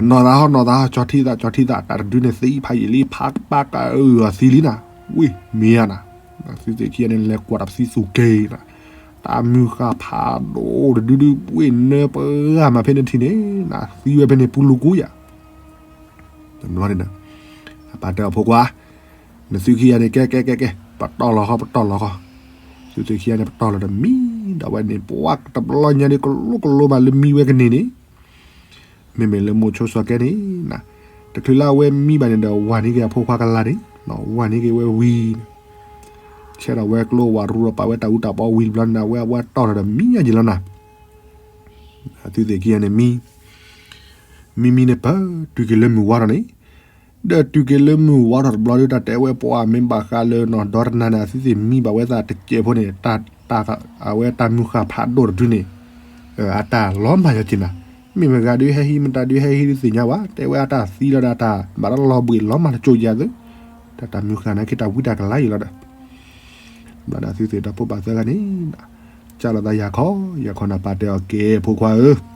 နီၢ်သးဟီ နီၢ်သးဟီ ကၠီထံသး ကၠီထံသး တၢ်တဒုန့ၣ်သံဖးယံာ်လံ ဖးပၢ်ကအုၣ်အီၤသံလံနၤ, ဝ့ၢ်မ့ၢ်ဧါနၤ. သုသ့ၣ်ခံဂၤန့ၣ် လဲၤကွၢ်တၢ်ပသံသူၣ်က့ၤနၤ, တၢ်မုၢ်ဃၢ်ဖးဒိၣ်တဒုဒု ဝ့ၢ်နၢပှၢ်မးဖဲန့ၣ်ထံၣ်န့ၣ် နသံဝဲဖဲန့ၣ်ပူၤလူၤကူယၤ တဘျီန့ၣ်ဒီး အပၢ်တဲအီၤဖိခွါ, နသုခံဂၤန့ၣ် ကဲကဲကဲကဲ ပတီၢ်လီၤဃီ ပတီၢ်လီၤဃီ. သုသ့ၣ်ခံဂၤန့ၣ် ပတီၢ်လီၤဒီးမံဒီးဝဲန့ၣ် ပှၤတဘျီညါဒ်ကလိကလိမးလၢမံဝဲကန့ၢ်န့ၣ်, မ့မ့ၢ်လၢမိၤဆိစီၤကဲန့ၣ် တချုးလၢအဝဲမံဘၣ်န့ၣ်ဒီး ဝၤန့ၢ်က့ၤအဖိခွါကလါန့ၣ်, ဝၤန့ၢ်က့ၤဝဲဝံၤ ဆဲးဒီးဝဲကျိဝးရူဒီးပာ်ဝဲတၢ်အူတၢ်ပီဝံၤတဘျီန့ၣ် အဝဲအဝဲတီၢ်လီၤဒီးမံညါယံာ်လီၤနၤ. သုသ့ၣ်ခံဂၤန့ၣ်မံ မံမံန့ၣ်ပၢၢ်တုၤက့ၤလၢမုၢ်ဝါထီၣ်န့ၣ်, ဒီးတုၤက့ၤလၢမုၢ်ဝါထီၣ်တဘျီဒီး တၢ်တဲဝဲပှၤမ့ၢ်ဘၣ်ဃးလၢနီၢ်ဒီတနၤန့ၣ် အသုသ့ၣ်မံဘၣ်ဝဲသးတစဲးဖိန့ၣ် တၢ် အဝဲတၢ်မုၢ်ဃၢ်ဖးဒိၣ်တဒုန့ၣ် အတၢ်လီၤမၢ်ယီၤက့ၤနၤ, မ့ၢ်မတၤဒုးဟဲဟံး မတၤဒုးဟဲဟံးဒုးသ့ၣ်ညါဘၣ်, တဲဝဲအတၢ်သံလီၤဒီးတၢ်ဘၣ်တၢ်လီၤဘှံးလီၤမၢ်တကၠိယၤသု, တၢ်တၢ်မုၢ်ဃၢ်န့ၣ်က့ၤတၢ်ဝံတၢ်ကလၤယံာ်လီၤဒီး ဘျီဒီးသုသ့ၣ်ဒီဖိပၢ်သၢဂၤန့ၣ် ကၢ်လီၤသးယၤခီ ယၤခီနၤ ပၢ်တဲအီၤကဲ ဖိခွါဧၢ,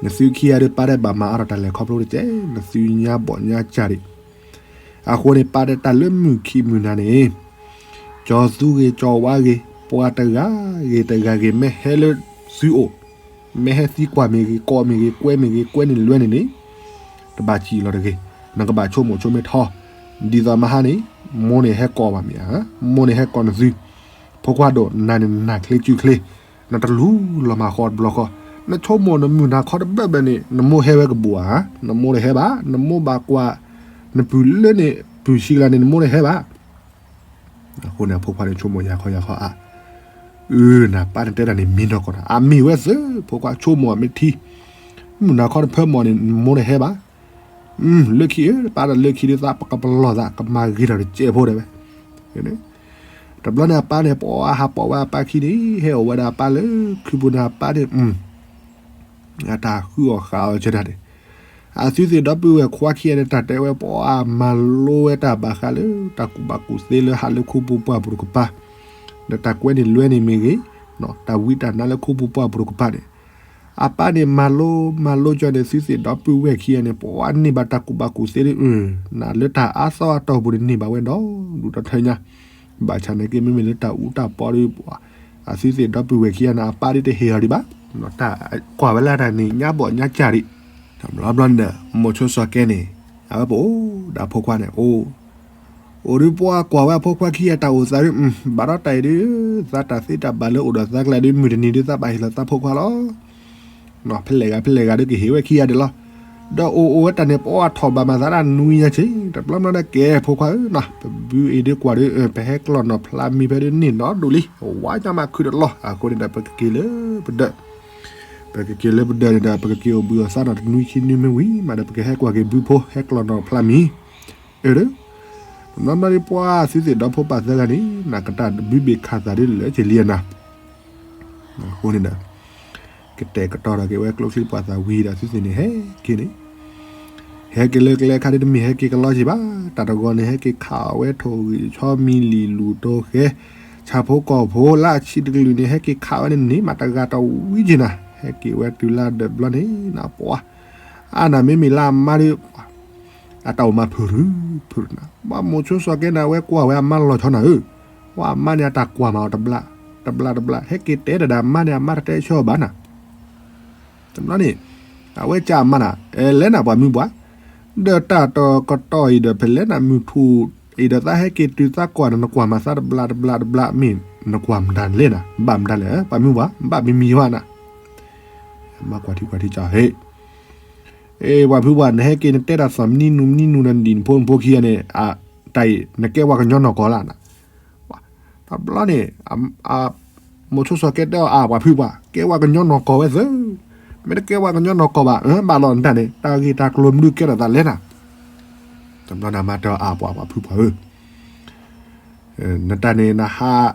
နသုခံဂၤဒီးပၢ်တဘၣ်မၤအါထီၣ်တၢ်လဲၤခီဖျိတကဲး, နသုညါဘီၣ်ညါစၢ်ဒံး, အဃိန့ၣ် ပၢ်တဲတၢ်လၢမုၢ်ခံမုၢ်နၤန့ၣ် ကၠီၤသူဂ့ၤကၠီၤဝါဂ့ၤ ပှၤတဂၤဂ့ၤတဂၤဂ့ၤ မ့ၢ်ဟဲလၢသုအိၣ်, မ့ၢ်ဟဲသံကွၢ်မ့ၢ်ဂ့ၤ ကိးမ့ၢ်ဂ့ၤ ကွဲမ့ၢ်ဂ့ၤ ကွဲန့ၢ်လွဲန့ၣ်န့ၣ် တဘၣ်စံၣ်လီၤတဂ့ၤ, နကဘၣ်ဆိကမိၣ်ဆိကမ့ၢ်ထီ, ဒ်သိးမဟါန့ၣ် မိၢ်န့ၣ်ဟဲကိးဘၣ်မ့ၢ်ဧါ, မိၢ်န့ၣ်ဟဲကိးနသု, ဖိခွါဒိၣ် နၤန့ၣ်နၤချ့စုချ့, နတလူလီၤမၢ်ဃီတဘျီဃီ, နဆိကမိၣ်နမုၢ်နၤခီတဘၢၣ်ဘၢၣ်န့ၣ် နမိၢ်ဟဲဝဲကဘူၣ်ဧါ, နမိၢ်တဟဲဘၣ်, နမိၢ်ဘၣ်ကွၢ် နပုၢ်လၢန့ၣ် ပုၢ်ဆံးကလါန့ၣ် နမိၢ်တဟဲဘၣ် အဃိန့ၣ် အဖိခွါန့ၣ်ဆိကမိၣ်ယၤခီယၤခီအါ, အၢ နပၢ်န့ၣ်တဲတၢ်န့ၣ်မ့ၢ်နီၢ်ကီၢ်တၢ် အမ့ၢ်ဝဲသ့ၣ် ဖိခွါဆိကမိၣ်အမ့ၢ်ထံ, မုၢ်နၤခီတဖၢမီၢ်န့ၣ် နမိၢ်တဟဲဘၣ်, လၢခံအၢ ပၢ်ဒီးလၢခံဒုးသးပကပလီၢ်သး ကမၤဂ့ၤထီၣ်တစဲးဖိဒဲးဝဲ, တဘျီန့ၣ် အပၢ်န့ၣ် ပှၤဟးပိာ်ဝဲအပၢ်ခံန့ၣ် ဟဲအိၣ်ဝဲဒၣ်အပၢ်လၢခုပူၤန့ၣ် အပၢ်န့ၣ် အတၢ်ဃုအီၣ်ဃးအီၣ်ကဲဒၣ်န့ၣ်, အသုသ့ၣ်ဒီပုၢ်ဝဲၢ်ခွါခံဂၤန့ၣ် တၢ်တဲဝဲပှၤ မၤလိဝဲတၢ်ဘၣ်ဃးလၢ တၢ်ကူၣ်ဘၣ်ကူၣ်သ့လၢဟးလၢခိပူၤပှၢ်ပူၤတကပၤ, ဒီးတၢ်ကွဲန့ၢ်လွဲန့ၣ်မ့ၢ်ဂ့ၤ, တၢ်ဝံတၢ်နါလၢခိပူၤပှၢ်ပူၤတကပၤန့ၣ်, အပၢ်န့ၣ်မၤလိမၤလိကၠီန့ၣ် သုသ့ၣ်ဒီပုၢ်ဝဲၢ်ခံဂၤန့ၣ် ပှၤန့ၢ်ဘၣ်တၢ်ကူၣ်ဘၣ်ကူၣ်သ့လၢ နၤလၢတၢ်အါသီအတီၢ်ပူၤန့ၣ်န့ၢ်ဘၣ်ဝဲဒီး ဒူၣ်ဒီထၢညါ ဘၣ်ဆၣ်နာ်က့မ့မ့ၢ်လၢတၢ်အူတၢ်ပီဒီး အသုသ့ၣ်ဒီပုၢ်ဝဲၢ်ခံဂၤန့ၣ် အပၢ်ဒ်တဟ့ၣ်အီၤဒံးဘၣ်, တၢ်ကွၢ်ဝဲလၢတၢ်န့ၣ် ညါဘီၣ်ညါစၢ်ဒံး, တဘျီဘျီန့ၣ်ဒီး မိၤဆိစီၤကဲန့ၣ် အဝဲပအိၣ်ဒီးအဖိခွါန့ၣ် အိၣ် အိၣ်ဒုးပှၤကွၢ်ဝဲအဖိခွါခံဂၤတၢ်အိၣ်သးဒုး ဘၣ်ဒီးတၢ်အံၤဒုး သးတၢ်သ့တၢ်ဘၣ်လၢအိၣ်ဒီးသးကျဲဒုး မုၢ်တနံၤဒုးသးဘၣ်ဟ့ၣ်လီၤသးဖိခွါလီၤ. ဖဲလဲၣ်ဂၤဖဲလဲၣ်ဂၤဒုးကဟ့ၣ်ဝဲခံဂၤဒံးလီၤ. ဒီးအိၣ်အိၣ်ဝဲတၢ်န့ၣ် ပှၤထီၣ်ဘၣ်မၤသးဒၣ်နွံညါဆ့ တဘျီဘျီန့ၣ်ကဲဖိခွါဧၢ, ပဘုအံၤဒုးကွၢ်ဒုး ပဟဲကျီၢ်နီၢ်ဖျါမံၤဖဲဒုးန့ၢ်နီၢ်ဒိၣ်လံ, ဝါညါမးခုတလီၢ် အဃိန့ၣ်ဒီး ပကက့ၤလၢပဒၢး ပကက့ၤလၢပဒၢးန့ၣ်ဒီး ပကက့ၤအိၣ်ဘှံးအိၣ်သါနီၢ်တနွံခံနွံမ့ၢ်ဝံၤမးဒီး ပကဟဲကွၢ်က့ၤဘုဖိ ဟဲကျီၢ်နီၢ်ဖျါမံၤ အၢ တနီၤနီၤဒ်ပှၤသုသ့ၣ်ဒီဖိပၢ်သၢဂၤန့ၣ် နကတၢၢ်ဘုဘ့ၣ်ခးသးဒ်လၢကလံအနၤ, အဃိန့ၣ်ဒီး ကတဲာ်ကတီၤထီၣ်က့ၤဝဲကျိချံပှၤသးဝံၤဒီးသုသ့ၣ်န့ၣ် ဟဲက့ၤန့ၣ်, ဟဲက့ၤလၢကျဲခါဒ်တမ့ၢ်ဟဲက့ၤကလီက့ၤဘၣ်, တၢ်တဂီၤန့ၣ် ဟဲက့ၤခးဝဲထိၣ်ဂံၢ်ဆီမံၤလံာ်လူၢ်တိဃဲ, ဆၣ်ဖိကီၢ်ဖိလၢအဆံးတကလုာ်န့ၣ် ဟဲက့ၤခးဝဲန့ၣ်န့ၣ် မးတဂၤတဝံၤက့ၤနၤ, ဟဲက့ၤဝဲတုၤလၢဒၢးဘျီန့ၣ် နပှၤ အါနၤမ့မ့ၢ်လၢအမါဒီး အတၢ်အိၣ်မၤဖုးရူဖုးရူနၤ, ဘၣ်မိၤဆိစီၤကဲန့ၣ် အဝဲကွၢ်ဝဲအမါလီၤဆီနၤဧၢ, ပှၤအမါန့ၣ် အတၢ်ကွၢ်မၤအီၤတဘျါ တဘျါတဘျါ ဟဲက့ၤတဲတၢ်ဒီးအမါန့ၣ် အမါတတဲဆၢအီၤဘၣ်နၤ, တဘျီန့ၣ် အဝဲကၢ်အမါနၤ အဲ လဲၤနၤပှၤမုၢ်ပှၢ်, ဒီးတၢ်တကတီၢ်အံၤဒီး ဖဲလဲၣ်နၤမုၢ်ထူၣ်အံၤဒီး သးဟဲက့ၤတုၤသးကွၢ်နၤ နကွၢ်မၤသးတဘျါတဘျါတဘျါ မ့ၢ်နကွၢ်မတၤလဲၣ်နၤ, ဘၣ်မတၤလဲၣ် ပှၤမုၢ်ပှၢ် ဘၣ်မံမံၤဘၣ်နၤ မၤကွၢ်ထံကွၢ်ထံကၢ်ဟဲ, အ့ ပှၤဖုပှၢ် နဟဲက့ၤနတဲတၢ်သီၣ်မနံၤနူၤမနံၤနူၤဒီး နဒံၣ်နဖိနဖိခံဂၤန့ၣ် တၢ်အံၤ နကဲဝဲကညီနီၢ်ကီၢ်လၢနၤ, တဘျီန့ၣ် မိၤဆိစီၤကဲတဲအီၤ အါ ပှၤဖုပှၢ် ကဲဝဲကညီနီၢ်ကီၢ်ဝဲသၢ, မ့ၢ်တကဲဝဲကညီနီၢ်ကီၢ်ဘၣ် ဘၣ်လီၤနတၢ်န့ၣ် တၢ်ဂ့ၢ်တၢ်ကျိၤမနုၤကဲထီၣ်သးလဲၣ်နၤ, တဘျီန့ၣ်မါတဲအီၤ အါ ပှၤ ပှၤဖုပှၢ်ဧၢ နတၢ်န့ၣ် နဟး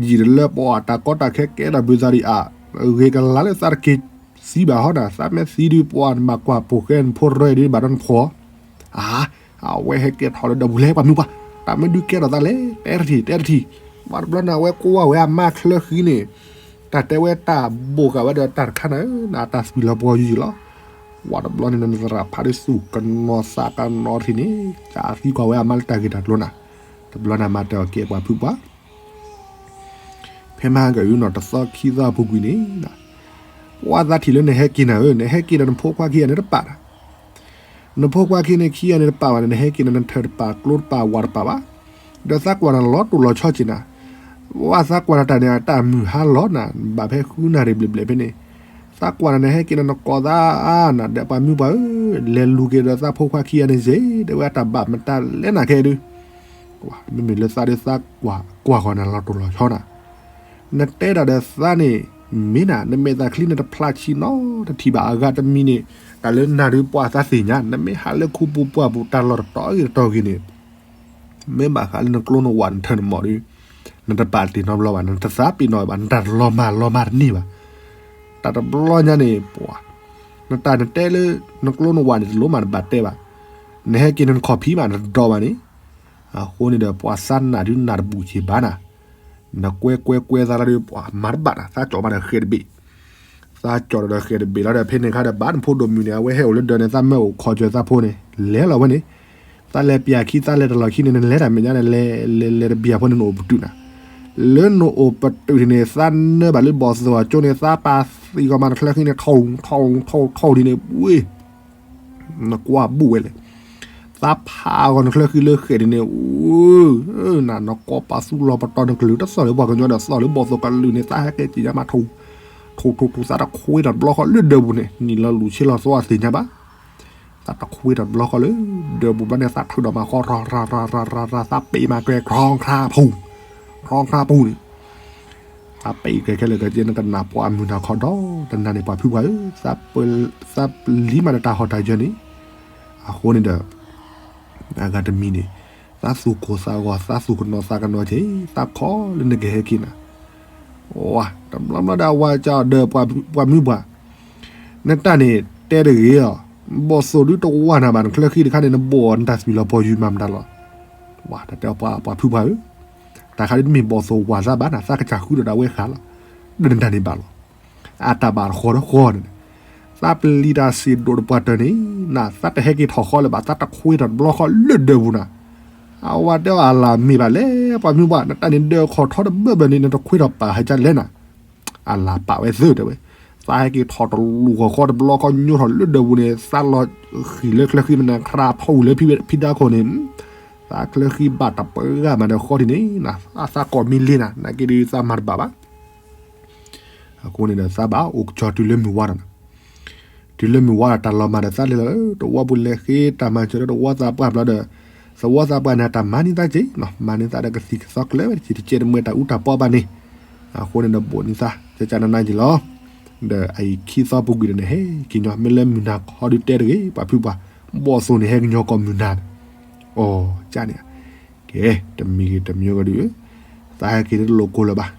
ယံာ်တလၢပှၤတၢ်ကီတၢ်ခဲကဲထီၣ်ဘုသးဒံးအါ, ဂ့ၤကလါလၢသးတက့ၤသံဘၣ်ဟီနၤ, သးမ့ၢ်သံဒုးပှၤနဘၣ်ကွၢ်ပိာ်ဃဲနဖိရဲဒုးဘၣ်ဒီးနဖှီၣ်, အါ, အဝဲဟဲက့ၤထီၣ်လၢဒၢးပူၤလဲၤ ပှၤမုၢ်ပှၢ်, တၢ်မ့ၢ်ဒုးကဲထီၣ်သးလဲၣ်, တဲတထံၣ် တဲတထံၣ်. ပှၤတဘျီန့ၣ် အဝဲကွၢ်ဝဲအမါချၢဃံန့ၣ်, တၢ်တဲဝဲတၢ်ဘိးဃာ်ဝဲဒီးတၢ်တခါန့ၣ်, နတၢ်သွံၣ်လီၤပှီၤယုာ်လီၤ. ပှၤတဘျီန့ၣ် နသရၣ်ဖးဒိၣ်သူၣ်ကနီၤသးကနီၤထံၣ်န့ၣ်, ကသံကွၢ်ဝဲအမါလၢတၢ်ဂ့ၢ်တၢ်ကျိၤနၤ. တဘျီန့ၣ် အမါတဲအီၤ ကဲပှၤဖုပှၢ် ဖဲမဟါကၢ်အုနီၤ တသီခံသီအပူၤကွံာ်န့ၣ်, ပှၤသးထံၣ်လၢနဟဲက့ၤနၤဧၢ, နဟဲက့ၤဒီးနဖိခွါခံဂၤန့ၣ်တပာ်တၢ်, နဖိခွါခံဂၤန့ၣ်ခံဂၤန့ၣ်တပာ်ဘၣ်န့ၣ်, နဟဲက့ၤနထၢၣ်တပာ် ကျိတပာ် ဝၣ်တပာ်ဘၣ်. ဒီးသးကွၢ်နၤလီၤတိၢ်လီၤဆီက့ၤနၤ, ပှၤသးကွၢ်နၤတၢ်န့ၣ် အတၢ်မုၢ်ဟါလီၤနၤ, ဘၣ်ဖဲဃုနၣ်ရံၣ်ဘျဲၣ်ဘျဲၣ်ဖဲန့ၣ်, သးကွၢ်နၤန့ၣ် ဟဲက့ၤနၤ နကိးသးအါနၤဒီး ပှၤမုၢ်ပှၢ်ဧၢ, လဲၤလူၤက့ၤဒီးသးဖိခွါခံဂၤန့ၣ်စ့ၢ်, တဲဝဲအတၢ်ဘၣ်မတၤလဲၣ်နၤခဲဒုး မ့မ့ၢ်လၢသးဒုးသးကွၢ်ကွၢ်ဃီၤနၤလီၤတိၢ်လီၤဆီနၤ, နတဲတၢ်ဒီးသးန့ၣ်, မ့ၢ်နၤ နမဲာ်သၣ်ချံနတဖျါဆံးနီတထံၣ်ဘၣ်, အဂၤတမံၤန့ၣ်, တၢ်လၢနၤဒုးပှၤသးသ့ၣ်ညါ, နမ့ၢ်ဟးလၢခူပူၤပှၢ်ပူၤတၢ်လီၢ်တတီၤဂ့ၤတတီၤဂ့ၤန့ၣ်, မ့ၢ်ဘၣ်ဃးလၢနကျိနဝၣ်နထၢၣ်နမီၢ်ဒုး, နတပာ်တ့ၢ်နီတဘျီဘၣ်, နတသးပ့ၤနီၣ်ဘၣ်, နတၢ်တလီၤမၢ်လီၤမၢ်တန့ၢ်ဘၣ်. တၢ်တဘျီညါန့ၣ် ပှၤ, နတၢ်နတဲလၢ နကျိနဝၣ်န့ၣ် တလိၣ်မးနဘၣ်တဲဘၣ်, နဟဲက့ၤနခီၣ်ဖံးမး နတဒီးဘၣ်န့ၣ်, အဃိန့ၣ်ဒီး ပှၤသးနာ်ဒုးနာ်တဘူၣ်ဆံးဘၣ်နၤ, နကွဲကွဲကွဲသးလီၤဒီး ပှၤမၤတဘၣ်နၤ, သးကၠီၣ်မးဒီးဃဲးတဘ့ၣ်, သးကၠီၣ်ဒီးဃဲးတဘ့ၣ်လီၤဒီး ဖဲန့ၣ်ခါဒီး ဘၣ်နဖိဒိၣ်မုၣ်န့ၣ် အဝဲဟဲအိၣ်လၢဒၢးန့ၣ် သးမၢအိၣ်ခီၣ်စၢၤသးဖိန့ၣ် လဲၤလီၤဝဲန့ၣ်, သးလဲၤပျၢ်ခံ သးလဲၤတလီၢ်ခံန့ၣ် နလဲၤတၢ်မဲာ်ညါန့ၣ် လဲၤလဲၤလဲၤတဘျီဖိန့ၣ် နအိၣ်ပတုာ်နၤ, လၢနအိၣ်ပတုာ်န့ၣ် သးနၢဘၣ်လၢဘီၣ်သိၣ်အကၠိန့ၣ် သးပာ်သံကွၢ်မးနချၢဃံန့ၣ် ထီၣ်ထီၣ်ထီၣ်ထီၣ်ဒ်န့ၣ် ဝ့ၢ် နကွၢ်ဘူၣ်ဝဲလဲၣ်, သးဖးဂီၤနချၢဃံလၢဃဲးဒ်န့ၣ်, နၤ နကိးပာ်သူလီၤပတီၢ် နကလုၢ်တသီၣ်လၢပှၤကညီဒီးသီၣ်လၢဘီၣ်သိၣ်ကလုၢ်န့ၣ် သးဟဲက့ၤက့ၤညါမး ထိၣ်ထိၣ်ထိၣ် သးတခွ့ထီၣ်တဘျီဃီလၢဒၢးပူၤန့ၣ် နံၣ်လီၤလူၢ်ဆ့လီၤသီအသ့ၣ်ညါဘၣ်, သးတခွ့ထီၣ်တဘျီဃီလၢဒၢးပူၤဘျီန့ၣ် သးထုးဒီးမၤဃီ ရၤရၤရၤရၤရၤ သးပ့ၤမၤကဲ ခီခါဖူ ခီခါပူၤန့ၣ် သးပ့ၤကဲခဲလၢာ်ကဲ နကနၣ်ပှၤမုၢ်နၤခီဒီး တနၤန့ၣ် ပှၤဖုပှၢ်ဧၢ, သးပလံၤမးဒီးတၢ်ဟီၣ်တၢ်ယၢၤန့ၣ်, အဃိန့ၣ်ဒီး အဂၤတမံၤန့ၣ် သးသူၣ်ကိၢ်သးဂီၤ သးသူၣ်ကနီၤသးကနီၤက့ၤ သးခီလၢနကဟဲက့ၤနၤ, ဝါ တဘျီဘျီဒီး အဝၤကဒီးပှၤမုၢ်ပှၢ်, နတၢ်န့ၣ်တဲတဂ့ၤလီၤ, ဘီၣ်သိၣ်ဒုတဝၢ်နၤဘၣ် နချၢဃံတခါန့ၣ် နဘိၣ်အီၤ နတၢ်သွံၣ်လီၤပှီၤယုာ်မးမတၤလီၤ, ဝါ တၢ်တဲပှၤဖုပှၢ်ဧၢ, တၢ်ခါဒ်တမ့ၢ်ဘီၣ်သိၣ်ဝၢ်သးဘၣ်နၤ သးကစၢ်ဃုဒီးတၢ်ဝဲဃာ်လီၤ, ဒီးနတၢ်န့ၣ်ဘၣ်လီၤ အတၢ်ဘၣ်တဃီတဃီန့ၣ်, သးပလံၤတၢ်စ့ၢ်ဒိၣ်တပှၢ်တၢၢ်န့ၣ် နသးတဟဲက့ၤထီၣ်ဃီလၢၤဘၣ် သးတခွ့ထီၣ်တဘျီဃီလၢဒၢးပူၤနၤ, အဝၤတဲအီၤအလၢ်မ့ၢ်ဘၣ်လဲၣ် ပှၤမုၢ်ပှၢ် နတၢ်န့ၣ်ဒၢးခီၣ်ထီတဘၢဘၢန့ၣ် နတခွ့ထီၣ်ပာ်ဟဲကလဲၣ်နၤ အလၢ်ပာ်ဝဲသၢတဲဝဲ, သးဟဲက့ၤထီၣ်တလူၢ်ဃီဃီတဘျီဃီညိထီၣ်လၢဒၢးပူၤန့ၣ် သးလီၤဃံၢ်လၢချၢဃံမနၤ ခရၣ်ဖီၣ်ဝံၤလၢဖံဒါခိၣ်န့ၣ်, သးချၢဃံဘၣ်တပှဲၤဂၤမးဒီးဃီထံးန့ၣ်, အသးကိးမံလ့နၤ နာ်က့ဒုးသးမၤတဘၣ်ဘၣ် အဃိန့ၣ်ဒီး သးဘၣ်အိၣ်ကစီၤတုၤလၢမုၢ်ဝါဒီးနၤ, တုၤလၢမုၢ်ဝါဒီးတၢ်လီၤမၢ်ဒီးသးလဲၤလီၤလၢတဝီပူၤလဲၤဃ့တၢ်မၤစၢၤလၢတဝီသးပှၢ်ဘျီဒီး, သဝီသးပှၢ်န့ၣ် တၢ်မၤန့ၢ်သးက့ၤ, မၤန့ၢ်သးဒီးကသံၣ်ကသီကျဲဝဲတက့ၢ် တကဲတမှဲတၢ်အူတၢ်ပီဘၣ်န့ၣ်, အဃိန့ၣ်ဒီးဘိၣ်န့ၢ်သး ကကနနက့ၤလီၤ, ဒီးအအံၤခံသီပူၤကွံာ်ဒီးန့ၣ် ဟဲက့ၤညီ မ့ၢ်လၢမုၢ်နၤခီဒုးတဲတဂ့ၤ ပှၤဖုပှၢ်, ဘီၣ်သိၣ်န့ၣ်ဟဲကညီကိးမုၢ်နၤ, အကန့ၣ် ကဲ တမံၤဂ့ၤတမံၤဂ့ၤဒုး, သးဟဲက့ၤတလိၣ်ကိၢ်လၢၤဘၣ်,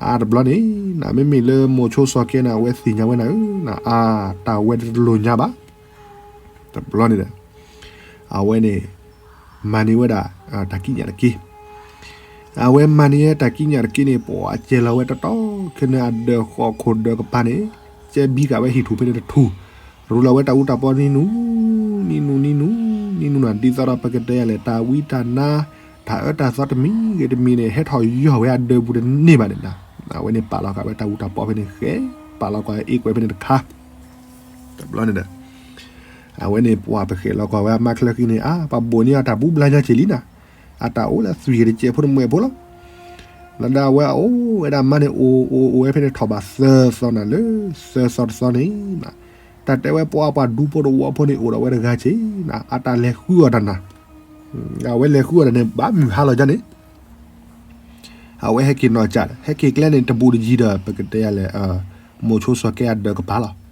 အါတဘျီန့ၣ် နမ့မ့ၢ်လၢမိၤဆိစီၤကဲန့ၣ် အဝဲသ့ၣ်ညါဝဲနၤဧၢ, နအါတၢ်ဝဲတလိၣ်ညါဘၣ်, တဘျီန့ၣ်ဒီး, အဝဲန့ၣ်, မၤန့ၢ်ဝဲဒၣ်, တၢ်ကံးညာ်တက့ၢ်, အဝဲမၤန့ၢ်ဝဲတၢ်ကံးညာ်တက့ၢ်န့ၣ် ပှၤကဲလီၤဝဲတတီၤ ခဲန့ၣ်အဒၢးဃီၣ်ခိၣ်ဒၢးကပၤန့ၣ်, ကဲဘံကးဝဲဟံၣ်ထူၣ်ဖဲန့ၣ်တထူၣ်, ရူလီၤဝဲတၢ်အူတၢ်ပီနံၤနူ, နံၤနူ နံၤနူ, နံၤနူနၤ ဒ်သိးဒီးပကတဲယၤလဲၣ် တၢ်ဝံတၢ်နါ, တၢ်အၢတၢ်သီတမံၤဂ့ၤတမံၤန့ၣ် ဟဲထီၣ်ယီၢ်ဝဲအဒၢးပူၤတန့ၢ်ဘၣ်န့ၣ်နၤ, အဝဲန့ၣ်ပာ်လီၤဃာ်ဝဲတၢ်အူတၢ်ပီဖဲန့ၣ်ဃဲ, ပာ်လီၤကွၢ်အ့ၣ်ကွဲးဖဲန့ၣ်တခါ တဘျီန့ၣ်ဒီး, အဝဲန့ၣ်ပှၤပဃဲးလီၤကွၢ်ဝဲအမါချၢဃံန့ၣ် အါ ပှၤဘိၣ်န့ၢ်အတၢ်ဘူးဘျါညါက့ၤလံနၤ, အတၢ်အိၣ်လၢသွံၣ်ဂ့ၤတစဲးဖိတမှဲးဖိလီၤ, လၢဒၣ်ဝဲအအိၣ်ဝဲဒၣ်မါန့ၣ် အိၣ်အိၣ်အိၣ်ဝဲဖဲန့ၣ်ထီၣ်ဘးသၢသီနၤ လၢသၢသီတသီန့ၣ်, တၢ်တဲဝဲပှၤပှၤဒူဖိတဝီဖိန့ၣ် အိၣ်ဒီးဝဲတဂၤက့ၤနၤ အတၢ်လဲၤဃုအီၣ်တၢ်နၤ, အဝဲလဲၤဃုအီၣ်တၢ်န့ၣ် ဘၣ်မုၢ်ဟါလီၤဒ်န့ၣ် အဝဲဟဲက့ၤနီၢ်ကၠးဒီး ဟဲက့ၤကျဲန့ၣ် တဘူးတယံၤဒီး ပကတဲယၤလဲၣ်, မိၤဆိစီၤကဲအဒၢးကပၤလီၤ.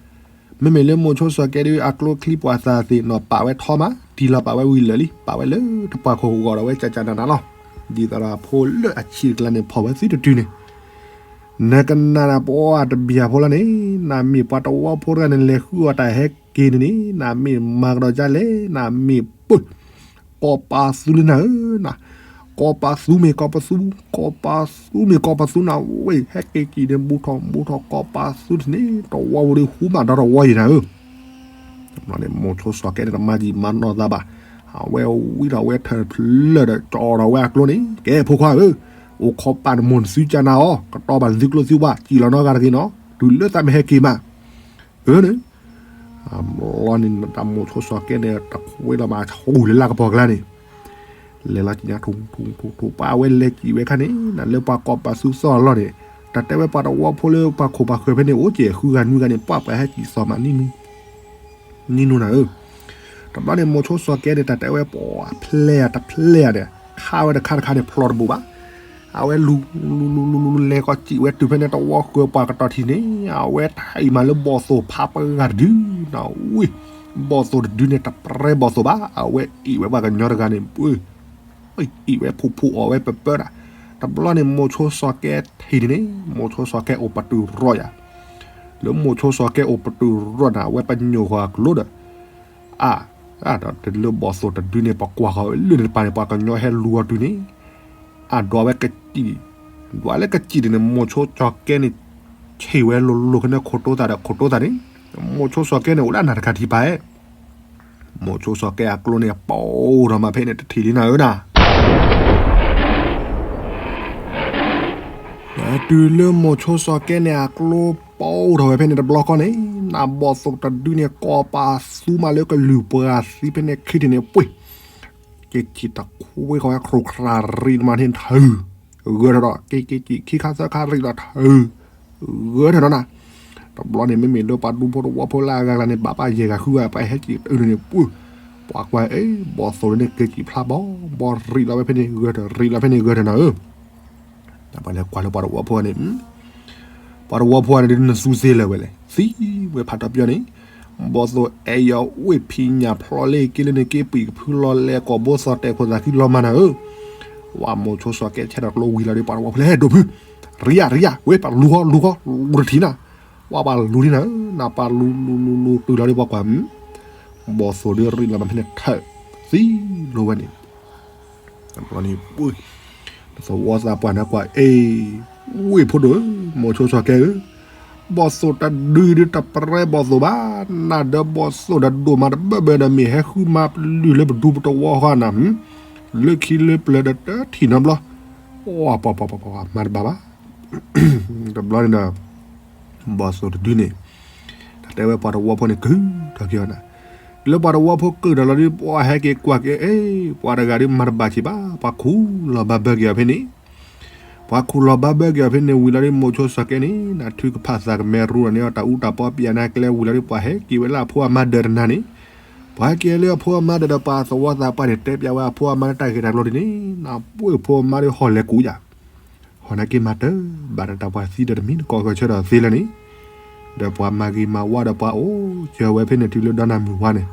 မ့မ့ၢ်လၢမိၤဆိစီၤကဲဒုး အကျိချံပှၤသးသ့ၣ်နီၣ် ပာ်ဝဲထီမး တံၢ်လီၤပာ်ဝဲဝံၤလၢာ်လံ ပာ်ဝဲလၢတပှၢ်ခိၣ်ဂီၤဒီးဝဲကၠးကၠးနးနးလီၤ. ဒ်သိးဒီးအဖိလၢအဆံးတကျါန့ၣ် ဖီၣ်ဝဲသံတတုၤန့ၣ် နကနၣ်နၤပှၤတဘျီဖိလီၤန့ၣ်, နမ့ၢ်ပှၤတဝီဖိတဂၤန့ၣ် လဲၤဃုအီၣ်တၢ်ဟဲက့ၤန့ၣ်န့ၣ်, နမ့ၢ်မၤကဒီးဒ်လဲၣ်, နမ့ၢ်ပၢၢ် ကီၢ်ပၤသူလံနၤဧၢနၤ, ကီၢ်ပၤသူမ့ၢ်ကီၢ်ပၤသူ, ကီၢ်ပၤသူမ့ၢ်ကီၢ်ပၤသူနၤဝဲ, ဟဲက့ၤကံၣ်န့ၣ် ဘူးထီၣ်ဘူးထီၣ်ကီၢ်ပၤသူတန့ၣ် တဝီဝဲဒၣ်ဟူမးဒီတဝီအံၤနၤဧၢ. တဘျီန့ၣ် မိၤဆိစီၤကဲန့ၣ် တမၤယံာ်မၤနီၢ်သးဘၣ်, အဝဲဝံထီၣ်ဝဲထၢၣ်ဖျၢၣ်ဒီး ကၠီထီၣ်ဝဲအကျိန့ၣ်, ကဲဖိခွါဧၢ, အိၣ်ခိးပာ်နမိၢ်နသုကနၤအီၤ, ကတီၤဘၣ်နသုကျိသုဝါ, ကံၣ်လီၤနီတဂၤတဂ့ၤနီၤ, တုၤလၢသးမ့ၢ်ဟဲက့ၤမး အၢန့ၣ်, တဘျီန့ၣ် တၢ်မိၤဆိစီၤကဲန့ၣ် တခွ့လီၤမးဆူလၢလၢကပီၤကျါန့ၣ်, လဲၤလီၤကံၣ်ညါထူထူထူထူ ပှၤဝဲလဲၤကံၣ်ဝဲခါန့ၣ် လၢပှၤကီၢ်ပၤသူသီၣ်အလီၢ်န့ၣ်, တၢ်တဲဝဲပှၤတဝီဖိလၢပှၤခိၣ်ပှၤဃၢၤဖဲန့ၣ် အိၣ်ကဲၤဃုဂၤနွံဂၤန့ၣ် ပှၤပှၤဟဲကံၣ်သီၣ်မးနံၣ်နူ နံၣ်နူနၤဧၢ. တဘျီန့ၣ် မိၤဆိစီၤကဲန့ၣ် တၢ်တဲဝဲပှၤဖျဲၣ်တဖျဲၣ်ဒီး ခါဝဲတခါတခါန့ၣ် ဖျိတဘူးဘၣ်. အဝဲလူၤလူၤလူၤလူၤလူၤလူၤ လဲၤကီၢ်ကံၣ်ဝဲတုၤဖဲန့ၣ် တဝီဃၢၤပှၤကတီၢ်ထံးန့ၣ် အဝဲထံၣ်မးလၢဘီၣ်သိၣ်ဖးပှၤဂၤတဒု, ဝ့ၢ်, ဘီၣ်သိၣ်တဒုန့ၣ် တပြဲဘီၣ်သိၣ်ဘၣ်, အဝဲအံၣ်ဝဲပှၤကညီတဂၤန့ၣ် ပှၤ အံၣ်ဝဲဖှူဖှူအီၣ်ဝဲပၢပၢဒၣ်. တဘျီန့ၣ် မိၤဆိစီၤကဲထံၣ်န့ၣ်န့ၣ် မိၤဆိစီၤကဲအိၣ်ပတုာ်ရီၣ်ယၤ, လၢမိၤဆိစီၤကဲအိၣ်ပတုာ်ရီၣ်န့ၣ် အဝဲပညိၣ်ဃီၤအကျိဒီး အါ, အါဒီးတလၢဘီၣ်သိၣ်တဒုန့ၣ် ပကွၢ်ဃီၤလၢန့ၣ်တပၤန့ၣ် ပှၤကညီဟဲလူၤအီၤတုၤန့ၣ်, အဒွးဝဲကစံၣ်, ဒွးလၢကစံၣ်န့ၣ် မိၤဆိစီၤကဲန့ၣ် ဆံၣ်ဝဲလိၤလိၤခီန့ၣ် ခိၣ်တိသးဒီးခိၣ်တိသးန့ၣ်, မိၤဆိစီၤကဲန့ၣ် အိၣ်ဒၣ်နၤတခါထံးပာ်ဧဲ, မိၤဆိစီၤကဲအကျိန့ၣ် ပိၢ်ထီၣ်မးဖဲန့ၣ် တထံၣ်လံနၤဧၢနၤ တုၤလၢမိၤဆိစီၤကဲန့ၣ် အကျိပိၢ်ထီၣ်ဝဲဖဲန့ၣ်တဘျီဃီန့ၣ်, နဘီၣ်သိၣ်တဒုန့ၣ် ကိးပသူမးလၢကလုၢ်ပှၤသံဖဲန့ၣ်ခံထံၣ်န့ၣ် ပှ့ၤ, က့ၤကံၣ်တခွ့ဃီဝဲ ခြူၣ်ခြြၣ်ရံၣ်တမးန့ၣ်ထၢၣ်, ဂၢၢ်ထီၣ်ဒီး က့ၤက့ၤကံၣ်ခံခါသၢခါရံၣ်ဒီးထၢၣ် ဂၢၢ်ထီၣ်နီၤနၤ, တဘျီန့ၣ် မ့မ့ၢ်လၢပှၤဒူဖိတဝီဖိလၢအဂၤဂၤန့ၣ် ဘၣ်ပာ်ယဲၢ်ဂၤဃုဂၤ ပှၤဟဲက့ၤတအုန့ၣ် ပှၤကွၢ်အံၤ ဘီၣ်သိၣ်န့ၣ် က့ၤကံၣ်ဖျါဘီဘီရံၣ်လီၤဝဲဖဲန့ၣ် ဂၢၢ်ထၢၣ်ရံၣ်လီၤဖဲန့ၣ် ဂၢၢ်ထၢၣ်နီၤဧၢ, ပှၤလဲၤကွၢ်လၢပှၤတဝီဖိန့ၣ် ပှၤတဝီဖိန့ၣ် ဒ်နသူသ့လၢၤဝဲလဲၣ် သံဝဲဖးထီပၠီန့ၣ်, ဘီၣ်သိၣ်အဲၣ်ယီၤဝ့ၢ်ဖံးညၣ်ဖျီလဲက့လၢန့ၣ်က့ ပှံၢ်ကဖုလီၤလဲၤ ကိာ်ဘိသီၣ်တဲာ်ခိၣ်သးခံလီၤမးနၤဧၢ, ဝဲမိၤဆိစီၤကဲဆဲးဒီးကျိဝံၤလီၤဒီး ပှၤတဝီဖိလဲၣ် ဒိၣ်ဖု, ရံယၤ ရံယၤ ဝဲပှၤလူၤဃီ လူၤဃီ လူၤတထံၣ်နၤ, ဝဲပှၤလူၤလံနၤဧၢ, နပှၤလူၤလူၤလူၤလူၤတုၤလီၤဒီးပှၤကွၢ်မုၢ်, ဘီၣ်သိၣ်ဒ်ရံၣ်လီၤမးဖဲန့ၣ်ထၢၣ်, သံလိၤဝဲန့ၣ် တဘျီန့ၣ် ပှ့ၤ, သဝီသးပှၢ်န့ၣ်ကွၢ်အံၤ, ဝ့ၢ်ဖိဒိၣ်ဧၢ, မိၤဆိစီၤကဲဧၢ, ဘီၣ်သိၣ်တဒုဒုတပြဲဘီၣ်သိၣ်ဘၣ်, နဒီးဘီၣ်သိၣ်ဒီးဒိၣ်မးတဘၢဘၢဒီး မ့ၢ်ဟဲဃုမၤပလုၢ်လၢပဒူပတဝီဃီနၤ, လၢခံလၢပျၢၤဒီးတထံၣ်နီတဘျီ, ပှၤပှၤပှၤပှၤပှၤမၤတဘၣ်ဘၣ် တဘျီန့ၣ်ဒီး ဘီၣ်သိၣ်တဒုန့ၣ် တၢ်တဲဝဲပှၤတဝီဖိန့ၣ် ကုၢ်ထီၣ်က့ၤအီၤနၤ, လၢပှၤတဝီဖိကုၢ်ထီၣ်လီၤဒီး ပှၤဟဲက့ၤကွၢ်က့ၤအံၤ ပှၤတဂၤဒီးမၤတဘၣ်က့ၤဘၣ်, ပှၤခူၣ်လီၤဘၣ်ဘၢက့ၤအီၤဖဲန့ၣ်, ပှၤခူၣ်လီၤဘၣ်ဘၢက့ၤအီၤဖဲန့ၣ် ဝံၤလီၤဒီး မိၤဆိစီၤကဲန့ၣ် နထုကဖၣ်သးကမဲရူဒီးန့ၣ် တၢ်အူတၢ်ပီပျဲန့ၣ်ကျဲဝံၤလီၤဒီး ပှၤဟဲက့ၤဝဲလၢအဖိအမါဒၢးတနၤန့ၣ်, ပှၤဟဲက့ၤလၢအဖိအမါဒၢးဒီး ပှၤသဝီသးပှၢ်န့ၣ် တဲပျးဝဲအဖိအမါလၢတၢ်ဂ့ၢ်တၢ်ကျိၤဒ်န့ၣ်, နပှ့ၤဖိအမါဒီးဟီၣ်လဲၤကူးယၤ ဟီၣ်နာ်က့မၤတၢ် ဘၣ်တၢ်တၢ်ပှၤသံဒီးတမံၤနကိးဂဲၤဆၢထၢၣ်သ့လၢန့ၣ်, ဒီးပှၤမၤဂ့ၤမၤဝါဒီးပှၤအိၣ်စၢၤဝဲဖဲန့ၣ်တုၤလၢဒီနၤမုၢ်ဝါန့ၣ်,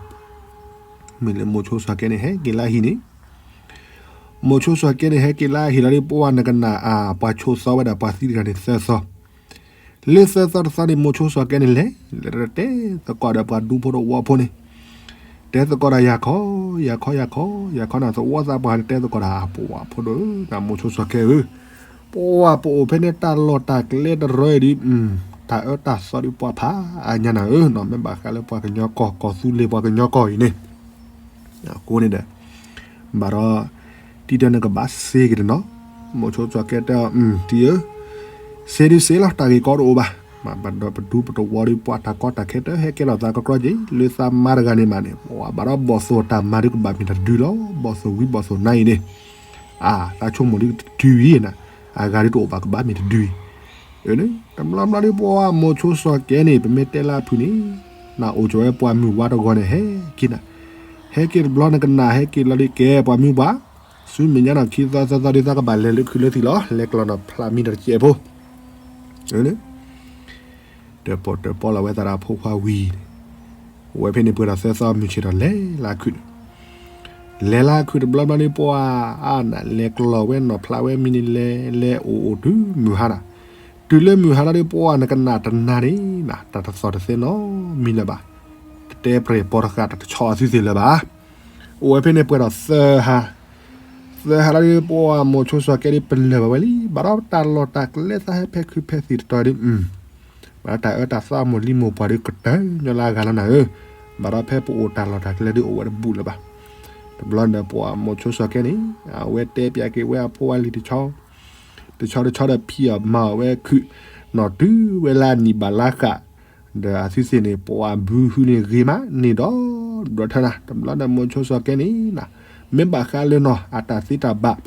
မ့ၢ်လၢမိၤဆိစီၤကဲန့ၣ်ဟဲက့ၤလၢအဟံၣ်န့ၣ်, မိၤဆိစီၤကဲန့ၣ်ဟဲက့ၤလၢအဟံၣ်လီၤဒီး ပှၤနကနၣ်အါ ပှၤဆိးသီဝဲဒၣ်ပှၤသံတဂၤန့ၣ်သၢသီ လၢသၢသီတသီန့ၣ် မိၤဆိစီၤကဲန့ၣ်လဲၤ လဲၤတဲသကိးဒီးပှၤဒူဖိဒီးဝီဖိန့ၣ်, တဲသကိးဒီးယၤခီ, ယၤခီ ယၤခီ ယၤခီနၤ သဝီသးပှၢ်န့ၣ် တဲသကိးဒီးအပှၤဖိဒိၣ်ဧၢ နမိၤဆိစီၤကဲဧၢ, ပှၤပအိၣ်ဖဲန့ၣ်တၢ်လီၢ်တၢ်ကျဲတရၢအံၤဒီး, တၢ်အၢတၢ်သီဒီးပှၤဖးအါညါနၤဧၢ, မ့ၢ်ဘၣ်ဃးလၢပှၤကညီကီၢ် ကီၢ်သူလ့ၤပှၤကညီကီၢ်အံၤန့ၣ် အဃိန့ၣ်ဒီး ဘၣ်ဒီး တံၤဒီးနကဘၣ်စ့က့ၤတနီၤ, မိၤဆိစီၤကဲတဲအီၤ တံၤဧၢ, စ့ဒုးစ့လီၤ တၢ်ဂ့ၢ်ကီတအိၣ်ဘၣ်, ဘၣ်ဒီးပဒူပတဝီဒီးပှၤတၢ်ကီတၢ်ခဲတဟဲကဲထီၣ်သးကကြီက့ၤ လၢသးမါတဂၤန့ၣ်မးန့ၣ် ပှၤဘၣ်ဒီးဘီၣ်သိၣ်တၢ်မၤဒုးကဘၣ်မ့ၢ်တဒုလီၤ, ဘီၣ်သိၣ်ဝံဘီၣ်သိၣ်နါအံၤန့ၣ်, အါ သးဆိကမိၣ်ဒုးတတုၤအံၤနၤ, အဂၤဒုးတအိၣ်ဘၣ်ကဘၣ်မ့ၢ်တဒုအံၤ တဘျီဘျီဒုးပှၤမိၤဆိစီၤကဲန့ၣ် ပမ့ၢ်တဲလၢအဖုၣ်န့ၣ်, နအိၣ်ကၠီဝဲပှၤမုၢ်ဝါတဂီၤန့ၣ် ဟဲက့ၤနၤ, ဟဲက့ၤတဘျီနကနၣ် ဟဲက့ၤလီၤဒုးကဲပှၤမုၢ်ပှၢ်, ဆူမဲာ်ညါနီၢ်ခံသီသၢသီဒုးသးကဘၣ်လဲၤလၢခုလၢသံၣ်လီၤ, လဲၤကျီၢ်နီၢ်ဖျးမံဒီးတစဲးဖိ တၢၣ်ပီၣ်တၢၣ်ပီလီၤဝဲသးဒီးဖိခွါဝံၤန့ၣ်, ဝဲဖဲန့ၣ်ပှဲၤဒီးသၢသီမုၢ်ဆ့ၣ်ထီၣ်လဲၤလၢခုၣ်န့ၣ်, လဲၤလၢခုၣ်တဘျီဘျီန့ၣ်ပှၤ, အါနၤလဲၤကျီၢ်ဝဲနီၢ်ဖျးဝဲမံန့ၣ် လဲၤလဲၤအိၣ်အိၣ်တုၤမုၢ်ဟါနၤ, တုၤလၢမုၢ်ဟါလီၤဒီးပှၤနကနၣ်တနၤန့ၣ်နၤ တၢ်တသီၣ်တသဲနီတမံၤလၢၤဘၣ်, တတဲပြဲၢ်ပီတဃာ်တၢ်တဆီအသုသ့ၣ်လၢၤဘၣ်. အိၣ်ဝဲဖဲန့ၣ်ပှဲၤဒီးသၢဟါ, သၢဟါလီၤဒီး ပှၤမိၤဆိစီၤကဲဒီးပလၢၢ်ဘၣ်ဝဲလံ, ဘၣ်ဒီးတၢ်လီၢ်တၢ်ကျဲသးဟဲဖဲခုဖဲသံၣ်တတီၤဒီး, ဘၣ်ဒီးတၢ်အၢတၢ်သီအမိၢ်လံမိၢ်ပှၢ်ဒီးကတၢၢ်ညီလၢအဂၤလီၤနၤဧၢ, ဘၣ်ဒီးဖဲပအိၣ်တၢ်လီၢ်တၢ်ကျဲဒုးအိၣ်ဝဲတဘူၣ်လၢၤဘၣ်. တဘျီဒီးပှၤမိၤဆိစီၤကဲန့ၣ် အဝဲတဲပၠးက့ၤဝဲအဖိအလံၤတဆီ, တဆီတဆီဒီးဖံးအီၣ်မၤအီၣ်ဝဲခုၣ်, နီၢ်တုၤဝဲလၢအနံၣ်ဘၣ်လါဃာ်, ဒီးအသုသ့ၣ်န့ၣ် ပှၤဘုဟုန့ၣ်ဂ့ၤမးန့ၢ်ဒီး, ဒီးထၢနၤ တဘျီဒီးမိၤဆိစီၤကဲန့ၣ်, မ့ၢ်ဘၣ်ဃးလၢနီၢ်အတၢ်သ့တၢ်ဘၣ်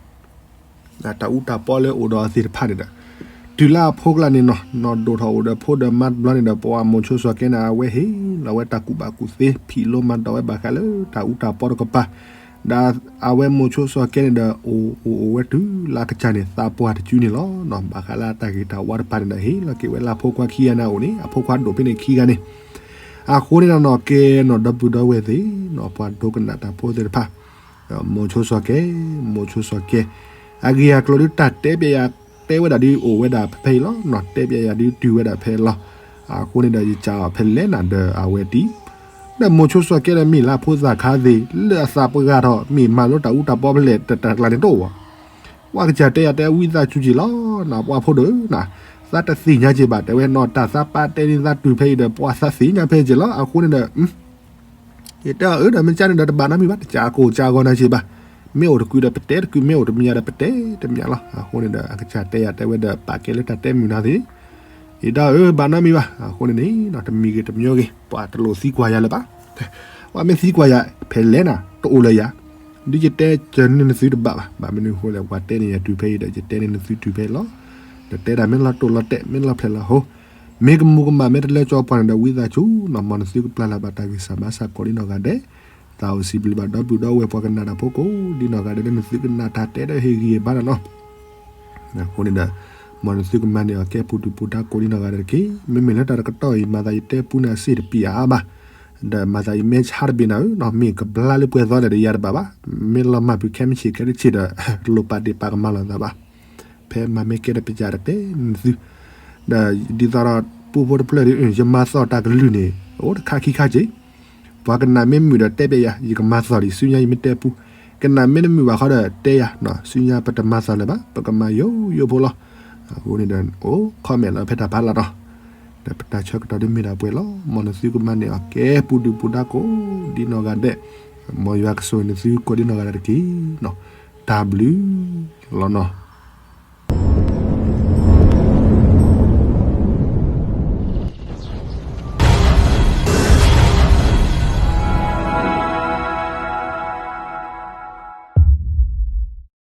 တၢ်အူတၢ်ပီလၢအိၣ်ဒီးအသ့ၣ်တဖၣ်န့ၣ်ဒီး, တုၤလၢအဖိကျါန့ၣ်နီၢ် နီၢ်ဒိၣ်ထီၣ်အိၣ်ဒီးဖိဒီးမါတဘျီန့ၣ်ဒီး ပှၤမိၤဆိစီၤကဲန့ၣ် အဝဲဟ့ၣ်လီၤဝဲတၢ်ကူၣ်ဘၣ်ကူၣ်သ့ ဖံးလိမၤဒိးဝဲဘၣ်ဃးလၢတၢ်အူတၢ်ပီတကပၤ, ဒီးအဝဲမိၤဆိစီၤကဲန့ၣ်ဒီး အိၣ်အိၣ်အိၣ်ဝဲတုၤလၢအကစၢ်န့ၣ် သးပှၢ်တစုန့ၣ်လီၤ. ဘၣ်ဃးလၢအတၢ်ဂ့ၤတၢ်ဝါတဖၣ်န့ၣ်ဒီး ဟ့ၣ်လီၤက့ၤဝဲလၢအဖိခွါခံဂၤန့ၣ်အအိၣ်န့ၣ် အဖိခွါဒိၣ်ဖဲန့ၣ်ခံဂၤန့ၣ်, အဃိန့ၣ်ဒီးနီၢ်ကဲနီၢ်ဒီပုၢ်ဒီဝဲၢ်သ့ၣ်နီၢ် ပှၤဒိကနၣ်တၢ်ဖိသ့ၣ်တဖၣ်, မိၤဆိစီၤကဲ, မိၤဆိစီၤကဲ, အဂ့ၢ်အကျိၤဒုးတၢ်တဲပၠးယၤတဲဝဲဒၣ်ဒုးအိၣ်ဝဲဒၣ်ဖဲဖဲအံၤလီၤ. နီၢ်တဲပၠးယၤဒုးတုၤဝဲဒၣ်ဖဲအံၤလီၤ. အဃိန့ၣ်ဒီးယစံးအီၤဖဲလဲၣ်နၤဒီးအဝဲတံၢ်, ဒီးမိၤဆိစီၤကဲဒီးမ့ၢ်လၢအဖိသၣ်ခါသ့ၣ် လၢအသးပှၢ်ထီၣ် မ့ၢ်မၤလိတၢ်အူတၢ်ပီဖဲလဲၣ်တၢ်ကျါန့ၣ်တအိၣ်ဘၣ်. ပှၤကစၢ်တဲယၤတဲဝံသးစူၤက့ၤလီၤနၤ ပှၤဖိဒိၣ်ဧၢနၤ, သးတသ့ၣ်ညါက့ၤဘၣ် တဲဝဲနီၢ် တၢ်သးပာ်တဲန့ၢ်သးတုၤဖဲအံၤဒီး ပှၤသးသ့ၣ်ညါဖဲက့ၤလီၤ. အဃိန့ၣ်ဒီး ယတဲအီၤအၢဒီး မ့ၢ်ကန့ၣ်ဒီး တဘၣ်နီတမံၤဘၣ် တကးကိၢ်ကးဂီၤနၤက့ၤဘၣ်. မ့ၢ်အိၣ်တကုာ်ဒီးပတဲတကုာ် မ့ၢ်အိၣ်တမံၤဒီးပတဲတမံၤလီၤ. အဃိန့ၣ်ဒီး အကစၢ်တဲယၤတဲဝဲဒီး ပာ်ကဲလၢတၢ်တဲမုာ်နၤသ့ၣ်, ယတဲအီၤအၢ ဘၣ်နီတမံၤဘၣ်. အဃိန့ၣ်န့ၣ် တမံၤဂ့ၤတမံၤဂ့ၤ ပှၤတလိၣ်သံကွၢ်ယၤလၢၤဘၣ်. ပှၤမ့ၢ်သံကွၢ်ယၤ ဖဲလဲၣ်နၤ တအိၣ်လၢၤယၤ, ဒ်ယတဲကန့ၢ်နသုတဘၣ်ဘၣ်. ဘၣ်မနုၤအဃိလဲၣ် ပှၤတဲန့ၢ်ယၤတုၤဖဲအံၤဒီး ယတဲန့ၢ်နသုတုၤဖဲအံၤလီၤ. ဒီးတဲဒၣ်မ့ၢ်လီၤတိၢ်လီၤတဲာ် မ့ၢ်လီၤဖျဲၣ်လီၤဟိ မ့ၢ်ကမူၤကမၣ် မ့ၢ်တလၢကၠီပှၤန့ၣ်ဒီး ဝံသးစူၤနီၢ် မ်နသုကပျၢ်လၢ်ဘၣ်တၢ်ဂံၢ်စၢ်ဘါစၢ်ကိးဒ်နီၢ်ဂၤဒဲး, သးအိၣ်စံးဘျုးဘၣ်ဒီပုၢ်ဒီဝဲၢ်ပှၤကနၣ်တၢ်ဖိကိးဒ်နီၢ်ဂၤဒဲးလၢ နသုကနၣ်တၢ်တဲဒီးဟ့ၣ်ဂံၢ်ဟ့ၣ်ဘါတၢ်နီၢ်. အဃိန့ၣ်ဒီး မ်နသုကမၤန့ၢ်အီၤကဲပူၤဒုၣ်ပူၤဒါကိးဒ်နီၢ်ဂၤဒဲးတက့ၢ်. မ့မ့ၢ်လၢတၢ်တကတီၢ်အံၤ မၤသးယတဲပူန့ၣ်အစ့ၣ်တပံးအါအါဘၣ်, ဒီးမၤသးယမဲဆါတဘ့ၣ်နၤဧၢနီၢ် မ့ၢ်ကဘျါလၢပှဲၤသီဒီးတယါတဘၣ်ဘၣ်. မ့ၢ်လီၤမၢ်ဖုးခဲမုၢ်ဆ့ၣ်ခဲတဆ့ၣ်ဒီး တလိၣ်ပာ်ဒ့ၣ်ပာ်ကမၣ်လိာ်သးဘၣ်. ဖဲမၤမ့ၢ်ကဲဒီးပယၢ်တတဲနသု, ဒီးဒ်သိးဒီး ပူဖိတဖျၢၣ်ဒီး ယမၤသီၣ်တၢ်ကလုၢ်န့ၣ် အိၣ်တခါခံခါက့ၤ, ပှၤကနၣ်မ့ၢ်မုာ်ဒီးတဲပျဲယၤ ယကမၤသီၣ်ဒံး ဆူညါယမ့ၢ်တဲပူ, ကနၣ်မ့ၢ်တမုာ်ဘၣ်ဃီဒီးတဲယၤ, ဆူညါပတမၤသီၣ်လၢၤဘၣ် ပကမၤယိယိဖိလီၤ. အဃိန့ၣ်ဒီး အိၣ် comment လီၤဖဲတၢ်ဖးလီၤနီၤ, ဒီးပတၢ်ဆၢကတီၢ်ဒ်မ့ၢ်ဒၣ်ပှဲၤလီၤ. မ်နသုကမၤန့ၢ်အီၤကဲပူၤဒုၣ်ပူၤဒါကိးဒ်နီၢ်ဂၤဒဲး, မ်ယွၤကဆိၣ်ဂ့ၤနသုကိးဒ်နီၢ်ဂၤဒဲးတက့ၢ်နီၤ. တၢ်ဘျုးလီၤနီၤ.